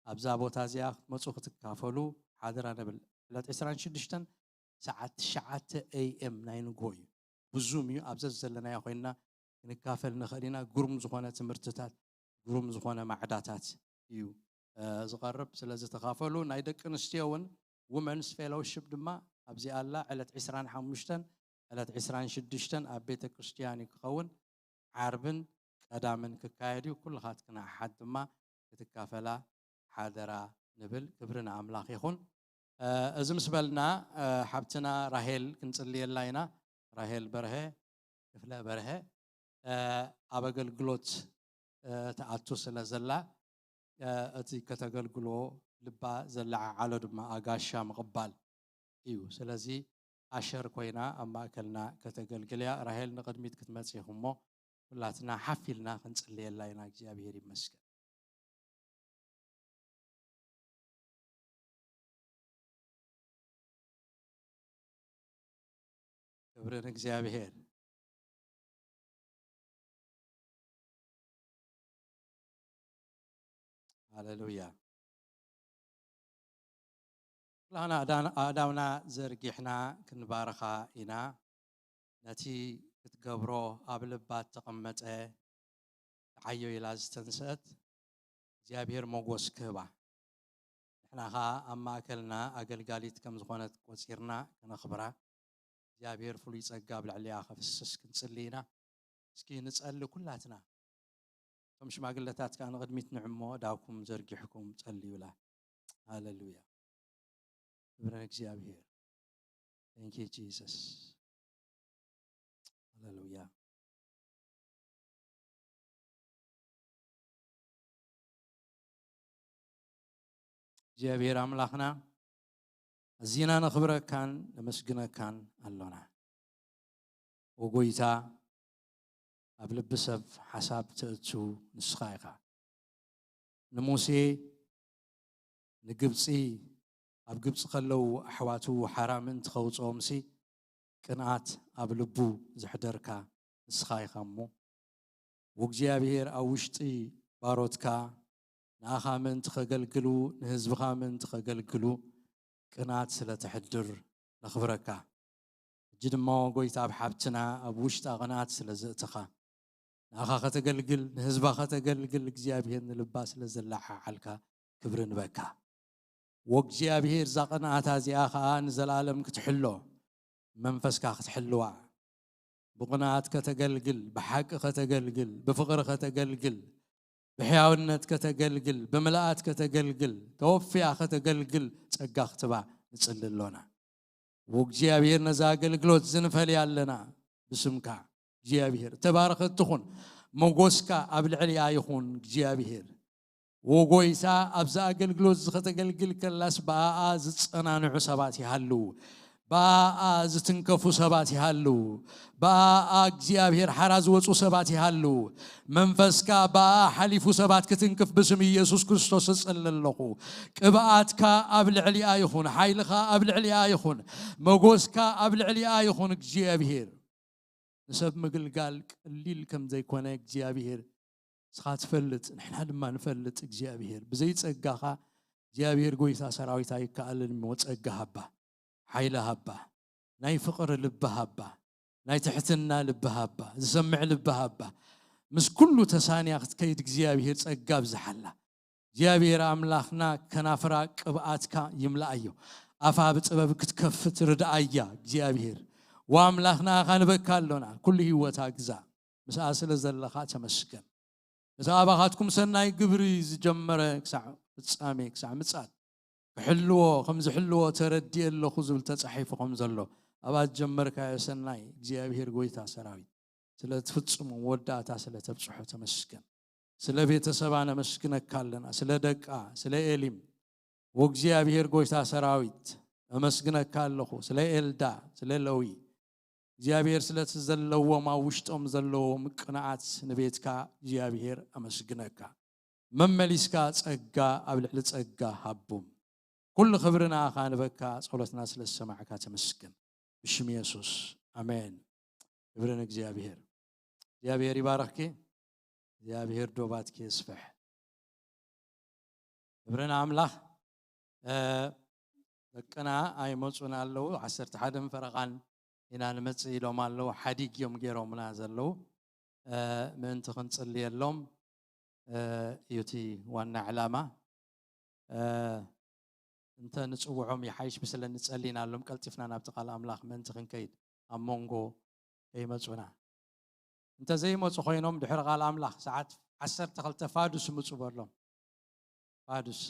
ኣብዛ ቦታ እዚኣ ክትመጹ ክትካፈሉ ሓደራ ንብል። ዕለት ዕስራን ሽዱሽተን ሰዓት ትሽዓተ ኤ ኤም ናይ ንግሆ እዩ። ብዙም እዩ። ኣብ ዘዘለናዮ ኮይንና ክንካፈል ንኽእል ኢና። ግሩም ዝኾነ ትምህርትታት፣ ግሩም ዝኾነ ማዕዳታት እዩ፣ እ፣ ዝቐርብ። ስለዚ ተኻፈሉ። ናይ ደቂ ኣንስትዮ እውን ውመንስ ፌሎውሺፕ ድማ ኣብዚ ኣላ። ዕለት ዕስራን ሓሙሽተን፣ ዕለት ዕስራን ሽዱሽተን ኣብ ቤተ ክርስቲያን እዩ ክኸውን። ዓርብን ቀዳምን ክካየድ እዩ። ኩልኻትክን ኣሓት ድማ ክትካፈላ ሓደራ ንብል። ክብሪ ንኣምላኽ ይኹን። እ፣ እዚ ምስ በልና፣ እ፣ ሓብትና ራሄል ክንጽልየላ ኢና። ራሄል በርሀ፣ ክፍለ በርሀ፣ እ፣ ኣብ ኣገልግሎት፣ እ፣ ትኣቱ ስለ ዘላ፣ እ፣ እቲ ከተገልግሎ ልባ ዘለዓዓሎ ድማ ኣጋሻ ምቕባል እዩ። ስለዚ ኣሸር ኮይና ኣብ ማእከልና ከተገልግል እያ። ራሄል ንቕድሚት ክትመጽእ ኢኹም እሞ፣ ኩላትና ሓፍ ኢልና ክንጽልየላ ኢና። እግዚኣብሔር ይመስገን። ክብሪ ንእግዚኣብሔር። ሃሌሉያ። ኩላህና ኣእዳን-፣ ኣእዳውና ዘርጊሕና ክንባርኻ ኢና። ነቲ ክትገብሮ ኣብ ልባ እተቐመጠ፣ ተዓዮ ኢላ ዝተንስአት እግዚኣብሔር ሞጎስ ክህባ፣ ንሕና ኸኣ ኣብ ማእከልና ኣገልጋሊት ከም ዝኾነት ቆጺርና ክነኽብራ፣ እግዚኣብሔር ፍሉይ ጸጋ ኣብ ልዕሊኣ ከፍስስ ክንጽሊ ኢና። እስኪ ንጸሊ ኩላትና። እቶም ሽማግለታት ከኣ ንቕድሚት ንዕሞ፣ እዳውኩም ዘርጊሕኩም ጸልዩላ። ሃሌሉያ። ክብሪ ንእግዚኣብሔር። Thank you Jesus። ሃሌሉያ። እግዚኣብሔር ኣምላኽና፣ ኣዚና ነኽብረካን ነመስግነካን ኣሎና። ወጎይታ፣ ኣብ ልቢ ሰብ ሓሳብ ተእቱ ንስኻ ኢኻ። ንሙሴ ንግብጺ፣ ኣብ ግብጺ ከለዉ ኣሕዋቱ ሓራ ምእንቲ ከውጽኦምሲ፣ ቅንኣት ኣብ ልቡ ዘሕደርካ ንስኻ ኢኻ እሞ፣ ወእግዚኣብሔር ኣብ ውሽጢ ባሮትካ ንኣኻ ምእንቲ ከገልግሉ፣ ንህዝብኻ ምእንቲ ከገልግሉ ቅንኣት ስለ ተሕድር ነኽብረካ። ሕጂ ድማ ጎይታ ኣብ ሓብትና ኣብ ውሽጣ ቅንኣት ስለ ዘእተኻ፣ ንኣኻ ከተገልግል፣ ንህዝባ ከተገልግል እግዚኣብሔር ንልባ ስለ ዘለዓዓልካ ክብሪ ንበካ። ወእግዚኣብሔር እዛ ቅንኣታ እዚኣ ኸኣ ንዘለኣለም ክትሕሎ፣ መንፈስካ ክትሕልዋ፣ ብቕንኣት ከተገልግል፣ ብሓቂ ከተገልግል፣ ብፍቕሪ ከተገልግል፣ ብሕያውነት ከተገልግል፣ ብምልኣት ከተገልግል፣ ተወፊያ ከተገልግል ጸጋ ክትባ ንጽሊ ኣሎና። ወእግዚኣብሔር ነዛ ኣገልግሎት ዝንፈልያ ኣለና ብስምካ እግዚኣብሔር። ተባረኸት ትኹን፣ መጎስካ ኣብ ልዕሊኣ ይኹን እግዚኣብሔር። ወጎይታ ኣብዛ ኣገልግሎት እዚ ከተገልግል ከላስ ብኣኣ ዝጸናንዑ ሰባት ይሃልዉ፣ ብኣኣ ዝትንከፉ ሰባት ይሃልዉ፣ ብኣኣ እግዚኣብሔር ሓራ ዝወጹ ሰባት ይሃልዉ። መንፈስካ ብኣኣ ሓሊፉ ሰባት ክትንክፍ ብስም ኢየሱስ ክርስቶስ እጽሊ ኣለኹ። ቅብኣትካ ኣብ ልዕሊኣ ይኹን፣ ሓይልኻ ኣብ ልዕሊኣ ይኹን፣ መጎስካ ኣብ ልዕሊኣ ይኹን እግዚኣብሔር። ንሰብ ምግልጋል ቀሊል ከም ዘይኮነ እግዚኣብሔር ንስኻ ትፈልጥ፣ ንሕና ድማ ንፈልጥ። እግዚኣብሔር ብዘይ ጸጋኻ፣ እግዚኣብሔር ጎይታ ሰራዊት ኣይከኣልን እሞ ጸጋ ሃባ፣ ሓይሊ ሃባ፣ ናይ ፍቕሪ ልቢ ሃባ፣ ናይ ትሕትና ልቢ ሃባ፣ ዝሰምዕ ልቢ ሃባ። ምስ ኩሉ ተሳንያ ክትከይድ እግዚኣብሔር ጸጋ ኣብዝሓላ። እግዚኣብሔር ኣምላኽና ከናፍራ ቅብኣትካ ይምላኣዮ። ኣፋ ብጥበብ ክትከፍት ርድኣያ እግዚኣብሔር። ወኣምላኽና ኣኻንበካ ኣሎና፣ ኩሉ ህይወታ ግዛ። ምስኣ ስለ ዘለኻ ተመስገን። ነቲ ኣባኻትኩም ሰናይ ግብሪ ዝጀመረ ክሳዕ ፍጻሜ፣ ክሳዕ ምጻት ክሕልዎ፣ ከም ዝሕልዎ ተረዲኤ ኣለኹ ዝብል ተጻሒፉ ከም ዘሎ፣ ኣብኣ ዝጀመርካዮ ሰናይ እግዚኣብሔር ጎይታ ሰራዊት ስለ ትፍጽሞ፣ መወዳእታ ስለ ተብጽሖ ተመስገን። ስለ ቤተሰባ ነመስግነካ ኣለና፣ ስለ ደቃ፣ ስለ ኤሊም። ወእግዚኣብሔር ጎይታ ሰራዊት፣ እመስግነካ ኣለኹ፣ ስለ ኤልዳ፣ ስለ ለዊ። እግዚኣብሔር ስለቲ ዘለዎም፣ ኣብ ውሽጦም ዘለዎም ቅንኣት ንቤትካ እግዚኣብሔር ኣመስግነካ። መመሊስካ ጸጋ ኣብ ልዕሊ ጸጋ ሃቦም። ኩሉ ክብሪ ንኣኻ ንበካ፣ ጸሎትና ስለ ዝሰማዕካ ተመስገን። ብሽም የሱስ፣ ኣሜን። ክብሪ ንእግዚኣብሔር። እግዚኣብሔር ይባርኽኪ። እግዚኣብሔር ዶባትኪ የስፍሕ። ክብሪ ንኣምላኽ። እ፣ ደቅና ኣይመጹን ኣለዉ። ዓሰርተ ሓደን ፈረቓን ኢና ንመጽእ ኢሎም ኣለዉ። ሓዲግ እዮም ገይሮምና ዘለዉ። እ፣ ምእንቲ ክንጽልየሎም፣ እ፣ እዩ እቲ ዋና ዕላማ። እ፣ እንተ ንጽውዖም ይሓይሽ ብስለ ንጸሊ ኢና ኣሎም ቀልጢፍና ናብቲ ቃል ኣምላኽ ምእንቲ ክንከይድ ኣብ መንጎ ከይመጹና። እንተ ዘይመጹ ኮይኖም ድሕሪ ቃል ኣምላኽ ሰዓት ዓሰርተ ክልተ ፋዱስ ምጹ በሎም። ፋዱስ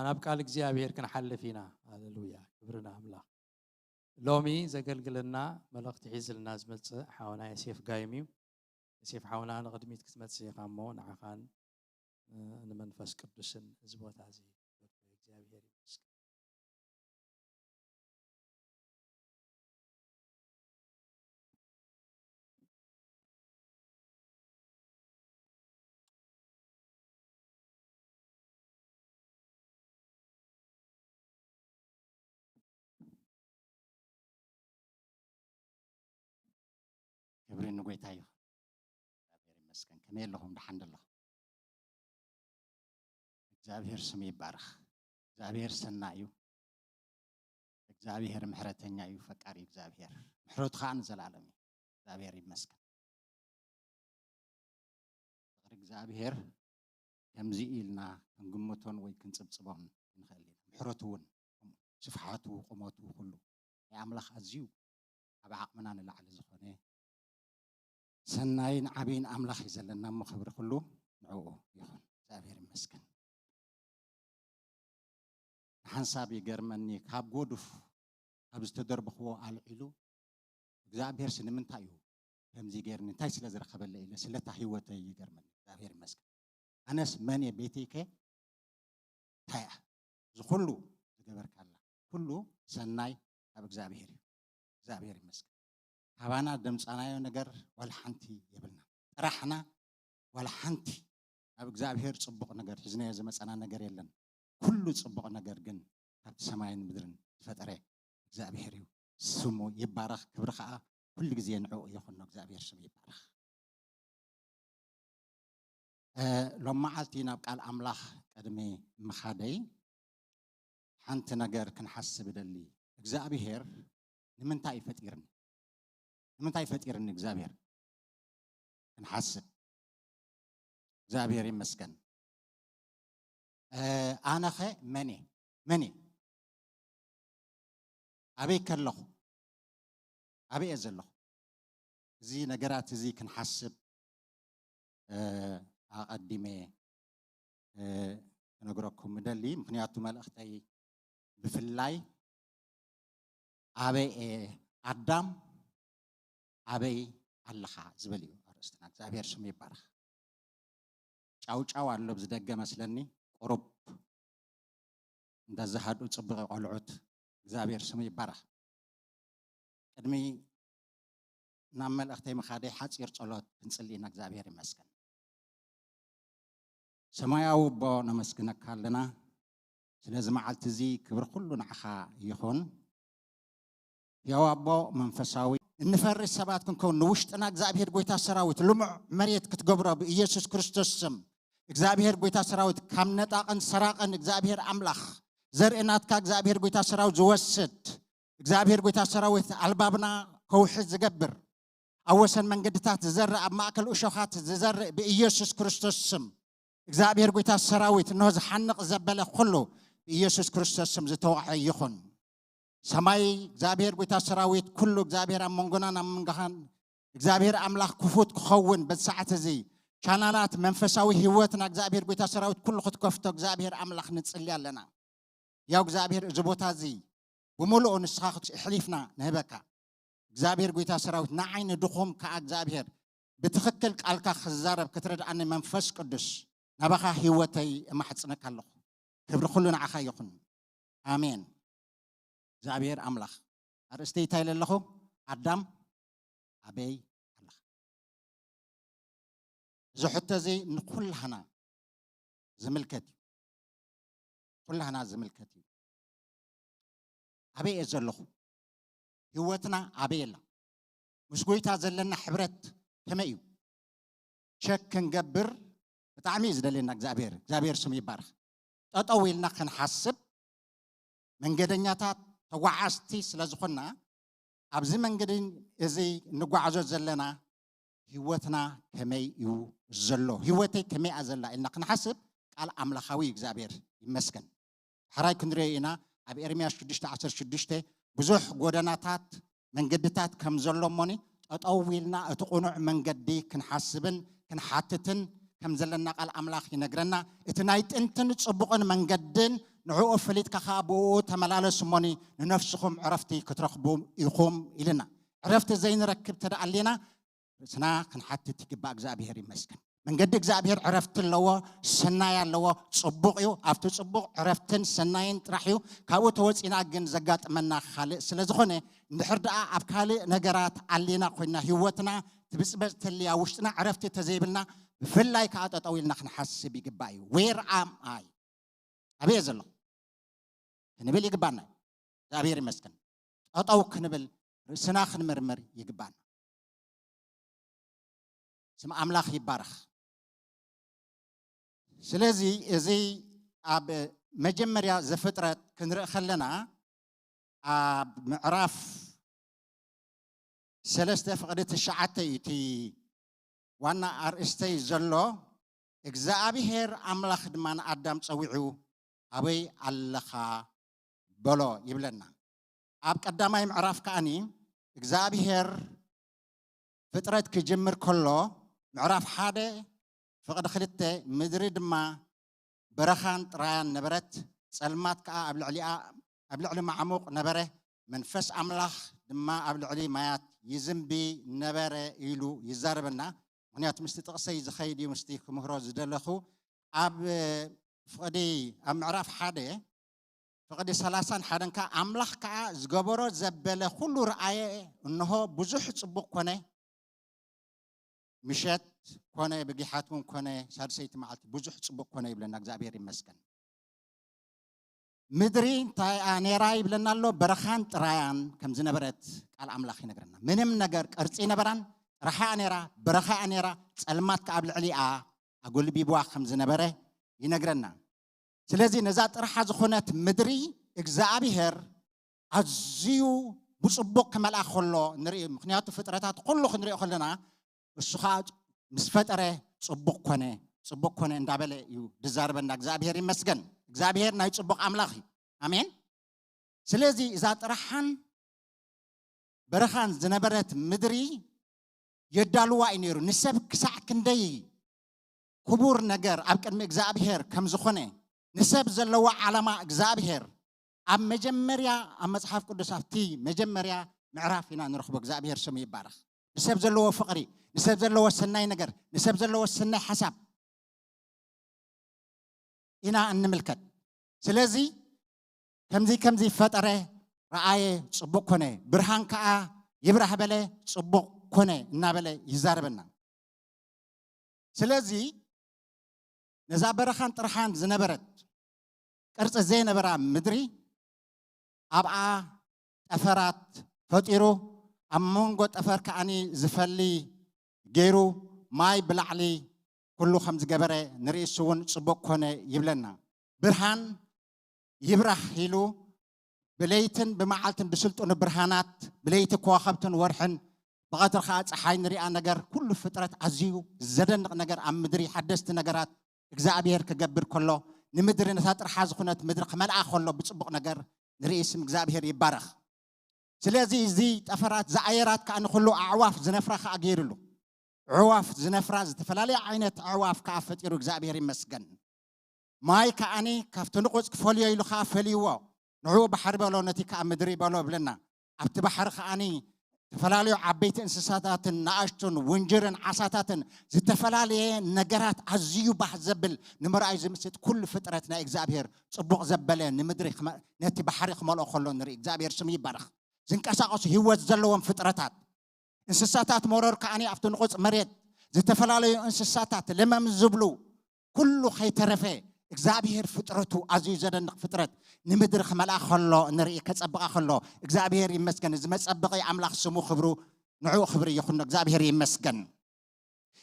ናብ ቃል እግዚኣብሔር ክንሓልፍ ኢና። ሃሌሉያ፣ ክብሪ ንኣምላኽ። ሎሚ ዘገልግለና መልእኽቲ ሒዝልና ዝመጽእ ሓውና ዮሴፍ ጋይም እዩ። ዮሴፍ ሓውና ንቕድሚት ክትመጽእ ኢኻ እሞ ንዓኻን፣ እ፣ ንመንፈስ ቅዱስን እዚ ቦታ እዚ እግዚኣብሔር ይመስገን። ክብሪ ንጎይታ እዩ። እግዚኣብሔር ይመስገን። ከመይ ኣለኹም? ደሓን ዶ ኣለኹም? እግዚኣብሔር ስሙ ይባረኽ። እግዚኣብሔር ሰናይ እዩ። እግዚኣብሔር ምሕረተኛ እዩ፣ ፈቃሪ እግዚኣብሔር። ምሕረቱ ኸዓ ንዘለኣለም እዩ። እግዚኣብሔር ይመስገን። ፍቕሪ እግዚኣብሔር ከምዚ ኢልና ክንግምቶን ወይ ክንጽብጽቦን ንኽእል ኢና። ምሕረቱ እውን ከምኡ፣ ስፍሓቱ፣ ቁመቱ፣ ኩሉ ናይ ኣምላኽ ኣዝዩ ካብ ዓቕምና ንላዕሊ ዝኾነ ሰናይን ዓብይን ኣምላኽ እዩ ዘለና እሞ፣ ክብሪ ኩሉ ንዕኡ ይኹን። እግዚኣብሔር ይመስገን። ንሓንሳብ ይገርመኒ፣ ካብ ጎዱፍ ካብ ዝተደርብኽዎ ኣልዒሉ እግዚኣብሔር ሲ ንምንታይ እዩ ከምዚ ይገርኒ፣ እንታይ ስለ ዝረኸበለ ኢለ ስለታ ህይወተይ ይገርመኒ። እግዚኣብሔር ይመስገን። ኣነስ መን እየ፣ ቤተይከ እንታይ እያ? እዚ ኩሉ ዝገበርካላ ኩሉ ሰናይ ካብ እግዚኣብሔር እዩ። እግዚኣብሔር ይመስገን። ካባና ደምፃናዮ ነገር ዋላ ሓንቲ የብልና። ጥራሕና ዋላ ሓንቲ ናብ እግዚኣብሔር ጽቡቕ ነገር ሒዝናዮ ዝመጸና ነገር የለን። ኩሉ ጽቡቕ ነገር ግን ካብቲ ሰማይን ምድርን ዝፈጠረ እግዚኣብሔር እዩ። ስሙ ይባረኽ፣ ክብሪ ኸኣ ኩሉ ግዜ ንዕኡ ይኹን። እግዚኣብሔር ስሙ ይባረኽ። እ፣ ሎም መዓልቲ ናብ ቃል ኣምላኽ ቅድሚ ምኻደይ ሓንቲ ነገር ክንሓስብ እደሊ። እግዚኣብሔር ንምንታይ እዩ ፈጢርኒ? ንምንታይ ፈጢርኒ እግዚኣብሔር? ክንሓስብ። እግዚኣብሔር ይመስገን። እ፣ ኣነኸ መን እየ? መን እየ? ኣበይ ከለኹ? ኣበይ እየ ዘለኹ? እዚ ነገራት እዚ ክንሓስብ፣ እ፣ ኣቐዲመ፣ እ፣ ክነግረኩም እደሊ። ምኽንያቱ መልእኽተይ ብፍላይ ኣበይ እየ ኣዳም፣ ኣበይ ኣለኻ ዝብል እዩ ኣርእስትና። እግዚኣብሔር ስሙ ይባረኽ። ጫውጫው ኣሎ ብዝደገ መስለኒ፣ ቁሩብ እንዳዝሃድኡ ጽቡቕ ቆልዑት። እግዚኣብሔር ስሙ ይባረኽ። ቅድሚ ናብ መልእኽተይ ምኻደይ ሓጺር ጸሎት ክንጽሊ ኢና። እግዚኣብሔር ይመስገን። ሰማያዊ ኣቦ፣ ነመስግነካ ኣለና ስለዚ መዓልቲ እዚ። ክብሪ ኩሉ ንዓኻ ይኹን። ሕያው ኣቦ መንፈሳዊ፣ እንፈርስ ሰባት ክንከውን ንውሽጥና እግዚኣብሔር ጐይታ ሰራዊት ልሙዕ መሬት ክትገብሮ ብኢየሱስ ክርስቶስ ስም። እግዚኣብሔር ጐይታ ሰራዊት ካብ ነጣቕን ሰራቕን እግዚኣብሔር ኣምላኽ ዘርኢ ናትካ እግዚኣብሔር ጐይታ ሰራዊት ዝወስድ እግዚኣብሔር ጐይታ ሰራዊት ኣልባብና ከውሒ ዝገብር ኣብ ወሰን መንገድታት ዝዘርእ ኣብ ማእከል እሾኻት ዝዘርእ ብኢየሱስ ክርስቶስ ስም እግዚኣብሔር ጐይታ ሰራዊት እንሆ ዝሓንቕ ዘበለ ኩሉ ብኢየሱስ ክርስቶስ ስም ዝተወቕዐ ይኹን። ሰማይ እግዚኣብሔር ጐይታ ሰራዊት ኩሉ እግዚኣብሔር ኣብ መንጎናን ኣብ መንጎኻን እግዚኣብሔር ኣምላኽ ክፉት ክኸውን በዚ ሰዓት እዚ ቻናላት መንፈሳዊ ህይወትና እግዚኣብሔር ጐይታ ሰራዊት ኩሉ ክትከፍቶ እግዚኣብሔር ኣምላኽ ንጽሊ ኣለና። ያው እግዚኣብሔር እዚ ቦታ እዚ ብምሉኡ ንስኻ ክት-፣ ኣሕሊፍና ንህበካ። እግዚኣብሔር ጐይታ ሰራዊት ንዓይ ንድኹም ከኣ እግዚኣብሔር ብትኽክል ቃልካ ክዛረብ ክትረድኣኒ መንፈስ ቅዱስ ናባኻ ህይወተይ እማሕጽነካ ኣለኹ። ክብሪ ኩሉ ንዓኻ ይኹን። ኣሜን። እግዚኣብሔር ኣምላኽ ኣርእስተይ እንታይ ኢለ ኣለኹ? ኣዳም ኣበይ ኣለኻ? እዚ ሕቶ እዚ ንኩላህና ዝምልከት እዩ። ኩላህና ዝምልከት እዩ። ኣበይ እየ ዘለኹ? ህይወትና ኣበይ ኣላ? ምስ ጐይታ ዘለና ሕብረት ከመይ እዩ? ቸክ ክንገብር ብጣዕሚ እዩ ዝደልየና እግዚኣብሔር። እግዚኣብሔር ስሙ ይባረኽ። ጠጠው ኢልና ክንሓስብ መንገደኛታት ተጓዓዝቲ ስለ ዝኾንና ኣብዚ መንገዲ እዚ እንጓዓዞ ዘለና ህይወትና ከመይ እዩ ዘሎ? ህይወተይ ከመይ እያ ዘላ? ኢልና ክንሓስብ ቃል ኣምላኻዊ እዩ። እግዚኣብሔር ይመስገን። ሕራይ ክንሪኦ ኢና። ኣብ ኤርምያስ ሽዱሽተ ዓሰርተ ሽዱሽተ ብዙሕ ጎደናታት መንገድታት ከም ዘሎ እሞኒ ጠጠው ኢልና እቲ ቅኑዕ መንገዲ ክንሓስብን ክንሓትትን ከም ዘለና ቃል ኣምላኽ ይነግረና። እቲ ናይ ጥንትን ጽቡቕን መንገድን ንዕኡ ፈሊጥካ ኸኣ ብእኡ ተመላለሱ እሞኒ ንነፍስኹም ዕረፍቲ ክትረኽቡ ኢኹም ኢልና። ዕረፍቲ ዘይንረክብ ተደኣሊና ርእስና ክንሓትት ይግባእ። እግዚኣብሔር ይመስገን። መንገዲ እግዚኣብሔር ዕረፍቲ ኣለዎ፣ ሰናይ ኣለዎ፣ ጽቡቕ እዩ። ኣብቲ ጽቡቕ ዕረፍትን ሰናይን ጥራሕ እዩ። ካብኡ ተወጺና ግን ዘጋጥመና ካልእ ስለ ዝኾነ እንድሕር ደኣ ኣብ ካልእ ነገራት ኣሊና ኮይና ህይወትና ትብጽበጽ ተልያ ውሽጥና ዕረፍቲ ተዘይብልና ብፍላይ ከዓ ጠጠው ኢልና ክንሓስብ ይግባእ እዩ። Where am I? ኣበየ ዘለኹ ክንብል ይግባና እዩ። እግዚኣብሔር ይመስገን። ጠጠው ክንብል ርእስና ክንምርምር ይግባና። ስም ኣምላኽ ይባረኽ። ስለዚ እዚ ኣብ መጀመርያ ዘፍጥረት ክንርኢ ከለና ኣብ ምዕራፍ ሰለስተ ፍቕዲ ትሽዓተ እዩ እቲ ዋና ኣርእስተይ ዘሎ። እግዚኣብሔር ኣምላኽ ድማ ንኣዳም ጸዊዑ ኣበይ ኣለኻ በሎ ይብለና። ኣብ ቀዳማይ ምዕራፍ ከኣኒ እግዚኣብሔር ፍጥረት ክጅምር ከሎ ምዕራፍ ሓደ ፍቕዲ ክልተ ምድሪ ድማ በረኻን ጥራያን ነበረት፣ ጸልማት ከኣ ኣብ ልዕሊኣ ኣብ ልዕሊ ማዕሙቕ ነበረ፣ መንፈስ ኣምላኽ ድማ ኣብ ልዕሊ ማያት ይዝንቢ ነበረ ኢሉ ይዛረበና። ምኽንያቱ ምስቲ ጥቕሰይ ዝኸይድ እዩ፣ ምስቲ ክምህሮ ዝደለኹ ኣብ ፍቕዲ ኣብ ምዕራፍ ሓደ ፍቕዲ ሰላሳን ሓደን ከኣ ኣምላኽ ከኣ ዝገበሮ ዘበለ ኩሉ ረኣየ፣ እንሆ ብዙሕ ጽቡቕ ኮነ። ምሸት ኮነ ብጊሓት እውን ኮነ ሳድሰይቲ መዓልቲ ብዙሕ ጽቡቕ ኮነ ይብለና እግዚኣብሔር ይመስገን። ምድሪ እንታይ እያ ነይራ ይብለና ኣሎ? በረኻን ጥራያን ከም ዝነበረት ቃል ኣምላኽ ይነግረና። ምንም ነገር ቅርጺ ነበራን፣ ጥራሓ እያ ነይራ፣ በረኻ እያ ነይራ፣ ጸልማት ከኣ ኣብ ልዕሊኣ ኣጎልቢብዋ ከም ዝነበረ ይነግረና። ስለዚ ነዛ ጥርሓ ዝኾነት ምድሪ እግዚኣብሔር ኣዝዩ ብጽቡቕ ክመልኣ ከሎ ንርኢ። ምኽንያቱ ፍጥረታት ኩሉ ክንሪኦ ከለና እሱ ኸዓ ምስ ፈጠረ ጽቡቕ ኮነ፣ ጽቡቕ ኮነ እንዳበለ እዩ ዝዛረበና። እግዚኣብሔር ይመስገን። እግዚኣብሔር ናይ ጽቡቕ ኣምላኽ እዩ። ኣሜን። ስለዚ እዛ ጥርሓን በረኻን ዝነበረት ምድሪ የዳልዋ እዩ ነይሩ። ንሰብ ክሳዕ ክንደይ ክቡር ነገር ኣብ ቅድሚ እግዚኣብሔር ከም ዝኾነ፣ ንሰብ ዘለዎ ዓላማ እግዚኣብሔር ኣብ መጀመርያ ኣብ መጽሓፍ ቅዱስ ኣብቲ መጀመርያ ምዕራፍ ኢና ንረኽቦ። እግዚኣብሔር ስሙ ይባረኽ። ንሰብ ዘለዎ ፍቕሪ፣ ንሰብ ዘለዎ ሰናይ ነገር፣ ንሰብ ዘለዎ ሰናይ ሓሳብ ኢና እንምልከት። ስለዚ ከምዚ ከምዚ ፈጠረ፣ ረኣየ፣ ጽቡቕ ኮነ፣ ብርሃን ከኣ ይብራህ በለ፣ ጽቡቕ ኮነ እናበለ ይዛረበና። ስለዚ ነዛ በረኻን ጥርሓን ዝነበረት ቅርጺ ዘይነበራ ምድሪ ኣብኣ ጠፈራት ፈጢሩ፣ ኣብ መንጎ ጠፈር ከኣኒ ዝፈሊ ገይሩ፣ ማይ ብላዕሊ ኩሉ ከም ዝገበረ ንርኢ። እሱ እውን ጽቡቕ ኮነ ይብለና። ብርሃን ይብራህ ኢሉ ብለይትን ብመዓልትን ዝስልጥኑ ብርሃናት፣ ብለይቲ ከዋኸብትን ወርሕን፣ ብቐትሪ ኸዓ ጸሓይ ንሪኣ ነገር፣ ኩሉ ፍጥረት ኣዝዩ ዘደንቕ ነገር ኣብ ምድሪ ሓደስቲ ነገራት እግዚኣብሔር ክገብር ከሎ፣ ንምድሪ ነታ ጥርሓ ዝኾነት ምድሪ ክመልኣ ከሎ ብጽቡቕ ነገር ንርኢ። ስም እግዚኣብሔር ይባረኽ። ስለዚ እዚ ጠፈራት ዝኣየራት ከኣ ንኹሉ ኣዕዋፍ ዝነፍራ ከኣ ገይሩሉ። ኣዕዋፍ ዝነፍራ ዝተፈላለየ ዓይነት ኣዕዋፍ ከኣ ፈጢሩ እግዚኣብሔር ይመስገን። ማይ ከኣኒ ካብቲ ንቑጽ ክፈልዮ ኢሉ ከኣ ፈልይዎ። ንዕኡ ባሕሪ በሎ፣ ነቲ ከኣ ምድሪ በሎ ብለና። ኣብቲ ባሕሪ ከኣኒ ዝተፈላለዩ ዓበይቲ እንስሳታትን ንኣሽቱን ውንጅርን ዓሳታትን ዝተፈላለየ ነገራት ኣዝዩ ባህ ዘብል ንምርኣይ ዝምስጥ ኩሉ ፍጥረት ናይ እግዚኣብሔር ጽቡቕ ዘበለ ንምድሪ ክመ-፣ ነቲ ባሕሪ ክመልኦ ከሎ ንርኢ። እግዚኣብሔር ስሙ ይባረኽ። ዝንቀሳቐሱ ህይወት ዘለዎም ፍጥረታት፣ እንስሳታት መሮር ከኣኒ ኣብቲ ንቑጽ መሬት ዝተፈላለዩ እንስሳታት ለመም ዝብሉ ኩሉ ከይተረፈ እግዚኣብሔር ፍጥረቱ ኣዝዩ ዘደንቕ ፍጥረት ንምድሪ ክመልኣ ከሎ ንርኢ፣ ከጸብቓ ከሎ እግዚኣብሔር ይመስገን። እዚ መጸብቒ ኣምላኽ ስሙ ክብሩ ንዕኡ ክብሪ ይኹኖ። እግዚኣብሔር ይመስገን።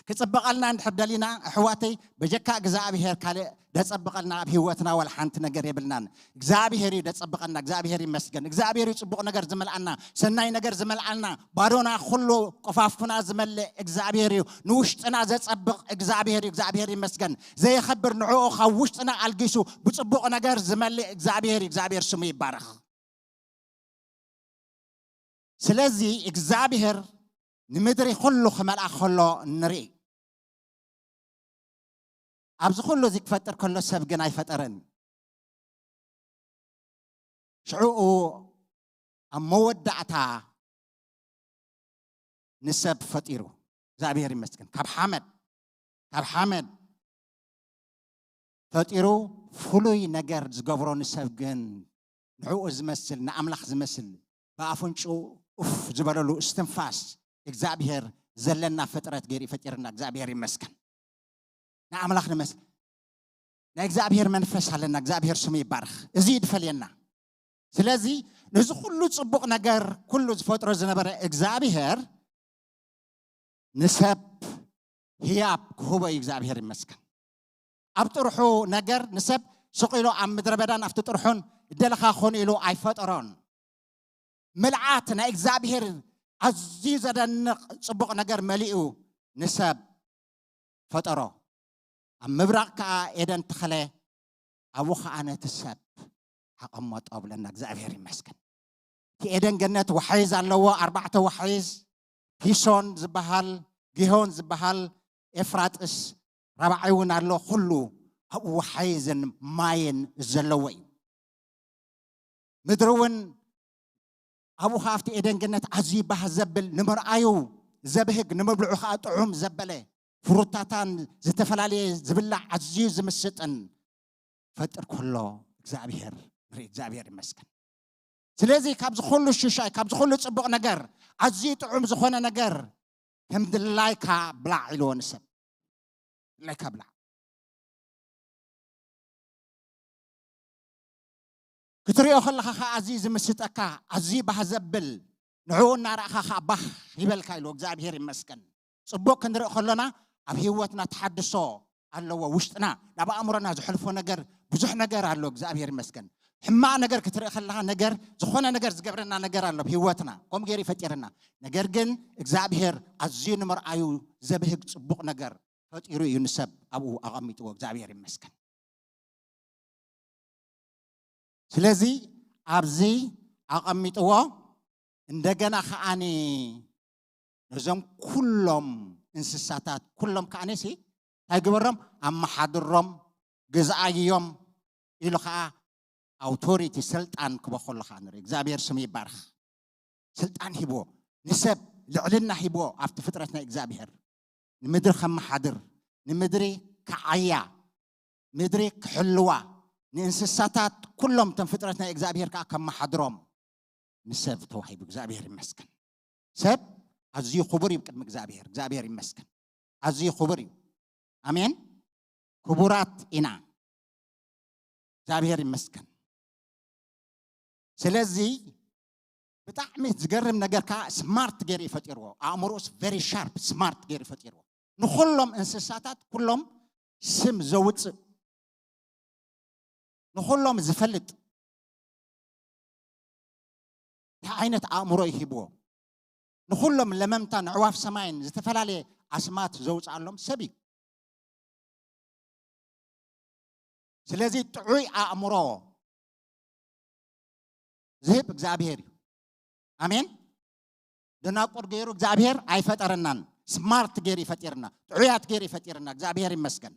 ክጽብቐልና እንድሕር ደሊና ኣሕዋተይ፣ በጀካ እግዚኣብሔር ካልእ ደጸብቐልና ኣብ ህይወትና ዋላ ሓንቲ ነገር የብልናን። እግዚኣብሔር እዩ ደጸብቐና። እግዚኣብሔር ይመስገን። እግዚኣብሔር እዩ ጽቡቕ ነገር ዝመልኣና፣ ሰናይ ነገር ዝመልኣልና። ባዶና ኩሉ ቆፋፍኩና ዝመልእ እግዚኣብሔር እዩ። ንውሽጥና ዘጸብቕ እግዚኣብሔር እዩ። እግዚኣብሔር ይመስገን። ዘየኸብር ንዕኡ ካብ ውሽጥና ኣልጊሱ ብጽቡቕ ነገር ዝመልእ እግዚኣብሔር እዩ። እግዚኣብሔር ስሙ ይባረኽ። ስለዚ እግዚኣብሔር ንምድሪ ኩሉ ክመልኣ ከሎ ንርኢ። ኣብዚ ኩሉ እዚ ክፈጥር ከሎ ሰብ ግን ኣይፈጠረን። ሽዑኡ ኣብ መወዳእታ ንሰብ ፈጢሩ። እግዚኣብሔር ይመስገን። ካብ ሓመድ፣ ካብ ሓመድ ፈጢሩ ፍሉይ ነገር ዝገብሮ ንሰብ ግን ንዕኡ ዝመስል፣ ንኣምላኽ ዝመስል፣ ብኣፍንጭኡ ኡፍ ዝበለሉ እስትንፋስ እግዚኣብሔር ዘለና ፍጥረት ገይሩ ፈጢርና። እግዚኣብሔር ይመስገን። ንኣምላኽ ንመስል። ናይ እግዚኣብሔር መንፈስ ኣለና። እግዚኣብሔር ስሙ ይባረኽ። እዚ እዩ ዝፈልየና። ስለዚ ነዚ ኩሉ ጽቡቕ ነገር ኩሉ ዝፈጥሮ ዝነበረ እግዚኣብሔር ንሰብ ህያብ ክህቦ እዩ። እግዚኣብሔር ይመስገን። ኣብ ጥርሑ ነገር ንሰብ ስቕ ኢሉ ኣብ ምድረ በዳን ኣብቲ ጥርሑን እደለኻ ኮን ኢሉ ኣይፈጠሮን። ምልኣት ናይ እግዚኣብሔር ኣዝዩ ዘደንቕ ጽቡቕ ነገር መሊኡ ንሰብ ፈጠሮ። ኣብ ምብራቕ ከኣ ኤደን ተኸለ፣ ኣብኡ ኸኣ ነቲ ሰብ ኣቐመጦ ብለና። እግዚኣብሔር ይመስገን። እቲ እቲ ኤደን ገነት ዋሕይዝ ኣለዎ፣ ኣርባዕተ ዋሕይዝ፣ ፒሶን ዝበሃል፣ ጊሆን ዝበሃል፣ ኤፍራጥስ ራብዓይ እውን ኣሎ። ኩሉ ኣብኡ ዋሕይዝን ማይን ዘለዎ እዩ። ምድሪ እውን ኣብኡ ኸዓ ኣብቲ ኤደን ገነት ኣዝዩ ባህ ዘብል፣ ንምርኣዩ ዘብህግ፣ ንምብልዑ ኸዓ ጥዑም ዘበለ፣ ፍሩታታን ዝተፈላለየ ዝብላዕ ኣዝዩ ዝምስጥን ፈጥር ከሎ እግዚኣብሔር ንርኢ። እግዚኣብሔር ይመስገን። ስለዚ ካብዚ ኩሉ ሽሻይ፣ ካብዚ ኩሉ ጽቡቕ ነገር ኣዝዩ ጥዑም ዝኾነ ነገር ከም ድላይካ ብላዕ ኢልዎ ንሰብ። ድላይካ ብላዕ። ክትሪኦ ከለኻ ኸዓ ኣዝዩ ዝምስጠካ፣ ኣዝዩ ባህ ዘብል፣ ንዕኡ እናረእኻ ኸዓ ባህ ይበልካ ኢልዎ። እግዚኣብሔር ይመስገን። ጽቡቕ ክንርኢ ከሎና ኣብ ህይወትና ተሓድሶ ኣለዎ። ውሽጥና ናብ ኣእምሮና ዝሕልፎ ነገር ብዙሕ ነገር ኣሎ። እግዚኣብሔር ይመስገን። ሕማቕ ነገር ክትርኢ ከለኻ ነገር፣ ዝኾነ ነገር ዝገብረና ነገር ኣሎ ኣብ ህይወትና። ከምኡ ገይሩ ይፈጢርና። ነገር ግን እግዚኣብሔር ኣዝዩ ንምርኣዩ ዘብህግ ጽቡቕ ነገር ፈጢሩ እዩ ንሰብ ኣብኡ ኣቐሚጥዎ። እግዚኣብሔር ይመስገን። ስለዚ ኣብዚ ኣቐሚጥዎ። እንደገና ከዓኒ ነዞም ኩሎም እንስሳታት ኩሎም ከዓኒ ሲ እንታይ ግበሮም? ኣመሓድሮም፣ ግዝኣዮም ኢሉ ከዓ ኣውቶሪቲ፣ ስልጣን ክቦ ከሎ ከዓ ንርኢ። እግዚኣብሔር ስሙ ይባርኽ። ስልጣን ሂብዎ፣ ንሰብ ልዕልና ሂብዎ ኣብቲ ፍጥረት ናይ እግዚኣብሔር። ንምድሪ ከመሓድር፣ ንምድሪ ከዓያ፣ ምድሪ ክሕልዋ፣ ንእንስሳታት ኩሎም እቶም ፍጥረት ናይ እግዚኣብሔር ከዓ ከመሓድሮም ንሰብ ተዋሂቡ። እግዚኣብሔር ይመስገን። ሰብ ኣዝዩ ክቡር እዩ ቅድሚ እግዚኣብሔር። እግዚኣብሔር ይመስገን። ኣዝዩ ክቡር እዩ። ኣሜን። ክቡራት ኢና። እግዚኣብሔር ይመስገን። ስለዚ ብጣዕሚ ዝገርም ነገር ከዓ ስማርት ገይሩ እዩ ፈጢርዎ። ኣእምሮኡስ ቨሪ ሻርፕ፣ ስማርት ገይሩ እዩ ፈጢርዎ። ንኹሎም እንስሳታት ኩሎም ስም ዘውፅእ፣ ንኹሎም ዝፈልጥ እንታይ ዓይነት ኣእምሮ እዩ ሂብዎ? ንኹሎም ለመምታን ኣዕዋፍ ሰማይን ዝተፈላለየ ኣስማት ዘውፅኣሎም ሰብ እዩ። ስለዚ ጥዑይ ኣእምሮ ዝህብ እግዚኣብሔር እዩ። ኣሜን። ደናቁር ገይሩ እግዚኣብሔር ኣይፈጠረናን። ስማርት ገይሩ ይፈጢርና፣ ጥዑያት ገይሩ ይፈጢርና። እግዚኣብሔር ይመስገን።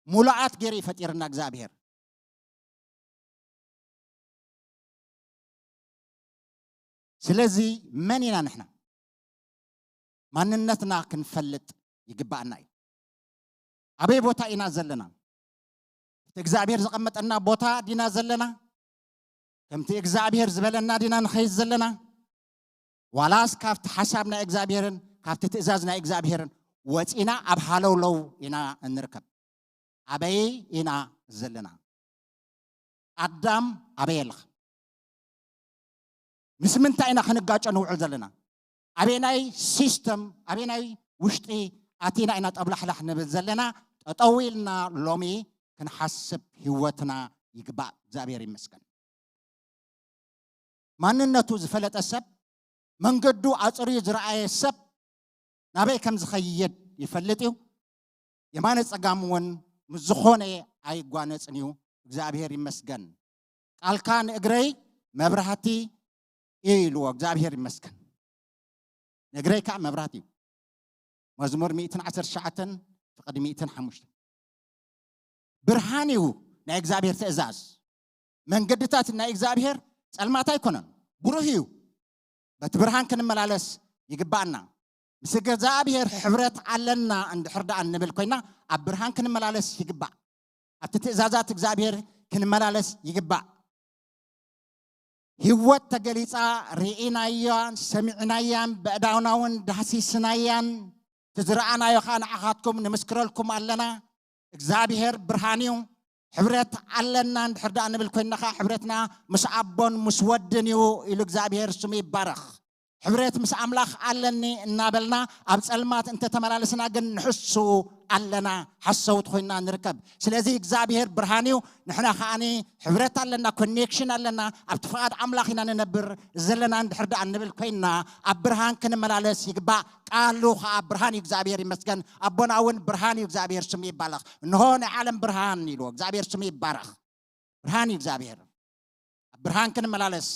ሙሉኣት ገይሩ ይፈጢርና እግዚኣብሔር። ስለዚ መን ኢና ንሕና? ማንነትና ክንፈልጥ ይግባኣና እዩ። ኣበይ ቦታ ኢና ዘለና? እቲ እግዚኣብሔር ዘቐመጠና ቦታ ዲና ዘለና? ከምቲ እግዚኣብሔር ዝበለና ዲና ንኸይድ ዘለና? ዋላስ ካብቲ ሓሳብ ናይ እግዚኣብሔርን ካብቲ ትእዛዝ ናይ እግዚኣብሔርን ወፂና ኣብ ሃለውለው ኢና እንርከብ? ኣበይ ኢና ዘለና? ኣዳም ኣበይ ኣለኻ? ምስ ምንታይ ኢና ክንጋጨ ንውዕል ዘለና? ኣበናይ ሲስተም፣ ኣበናይ ውሽጢ ኣቲና ኢና ጠብላሕላሕ ንብል ዘለና? ጠጠው ኢልና ሎሚ ክንሓስብ ህይወትና ይግባእ። እግዚኣብሔር ይመስገን። ማንነቱ ዝፈለጠ ሰብ፣ መንገዱ ኣጽርዩ ዝረኣየ ሰብ ናበይ ከም ዝኸይድ ይፈልጥ እዩ። የማነ ጸጋም እውን ምስ ዝኾነ ኣይጓነጽን እዩ። እግዚኣብሔር ይመስገን። ቃልካ ንእግረይ መብራህቲ እዩ ኢልዎ። እግዚኣብሔር ይመስገን። ንእግረይ ከዓ መብራህቲ እዩ። መዝሙር ሚእትን ዓሰርተ ትሽዓተን ፍቕዲ ሚእትን ሓሙሽተን። ብርሃን እዩ ናይ እግዚኣብሔር ትእዛዝ። መንገድታት ናይ እግዚኣብሔር ጸልማት ኣይኮነን፣ ብሩህ እዩ። በቲ ብርሃን ክንመላለስ ይግባኣና። ምስ እግዚኣብሔር ሕብረት ኣለና እንድሕር ደኣ እንብል ኮይና ኣብ ብርሃን ክንመላለስ ይግባእ። ኣብቲ ትእዛዛት እግዚኣብሔር ክንመላለስ ይግባእ። ህይወት ተገሊጻ ርኢናያን ሰሚዕናያን ብኣእዳውና እውን ዳህሲስናያን፣ እቲ ዝረኣናዮ ኸኣ ንዓኻትኩም ንምስክረልኩም ኣለና። እግዚኣብሔር ብርሃን እዩ። ሕብረት ኣለና እንድሕር ደኣ ንብል ኮይንና ኸኣ ሕብረትና ምስ ኣቦን ምስ ወድን እዩ ኢሉ እግዚኣብሔር ስሙ ይባረኽ። ሕብረት ምስ ኣምላኽ ኣለኒ እናበልና ኣብ ጸልማት እንተተመላለስና ግን ንሕሱ ኣለና፣ ሓሰውት ኮይንና ንርከብ። ስለዚ እግዚኣብሔር ብርሃን እዩ። ንሕና ከኣኒ ሕብረት ኣለና፣ ኮኔክሽን ኣለና፣ ኣብቲ ፍቓድ ኣምላኽ ኢና ንነብር ዘለና እንድሕር ደኣ ንብል ኮይንና ኣብ ብርሃን ክንመላለስ ይግባእ። ቃሉ ከኣ ብርሃን እዩ። እግዚኣብሔር ይመስገን። ኣቦና እውን ብርሃን እዩ። እግዚኣብሔር ስሙ ይባረኽ። እንሆ ናይ ዓለም ብርሃን ኢልዎ። እግዚኣብሔር ስሙ ይባረኽ። ብርሃን እዩ እግዚኣብሔር። ኣብ ብርሃን ክንመላለስ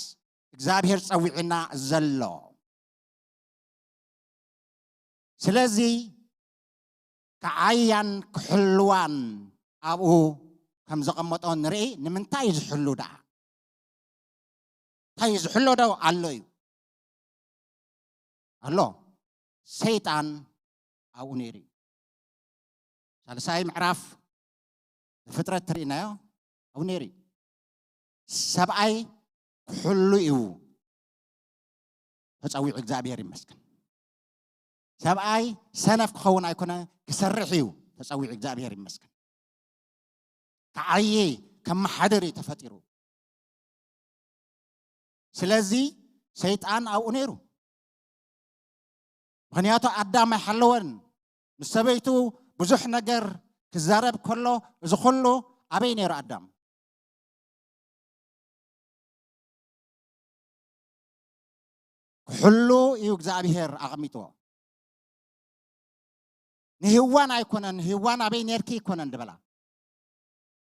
እግዚኣብሔር ጸዊዕና ዘሎ። ስለዚ ክዓያን ክሕልዋን ኣብኡ ከም ዘቐመጦ ንርኢ። ንምንታይ እዩ ዝሕሉ ደኣ? እንታይ እዩ ዝሕሎ? ዶ ኣሎ እዩ ኣሎ። ሰይጣን ኣብኡ ነይሩ እዩ። ሳልሳይ ምዕራፍ ፍጥረት ትርኢናዮ ኣብኡ ነይሩ እዩ። ሰብኣይ ክሕሉ እዩ ተጸዊዑ። እግዚኣብሔር ይመስገን። ሰብኣይ ሰነፍ ክኸውን ኣይኮነ፣ ክሰርሕ እዩ ተጸዊዑ። እግዚኣብሔር ይመስገን። ክዓይ ከመሓድር እዩ ተፈጢሩ። ስለዚ ሰይጣን ኣብኡ ነይሩ። ምኽንያቱ ኣዳም ኣይሓለወን። ምስ ሰበይቱ ብዙሕ ነገር ክዛረብ ከሎ፣ እዚ ኩሉ ኣበይ ነይሩ ኣዳም? ክሕሉ እዩ እግዚኣብሔር ኣቐሚጥዎ። ንህዋን ኣይኮነን፣ ህዋን ኣበይ ነርኪ ኣይኮነን ዝበላ።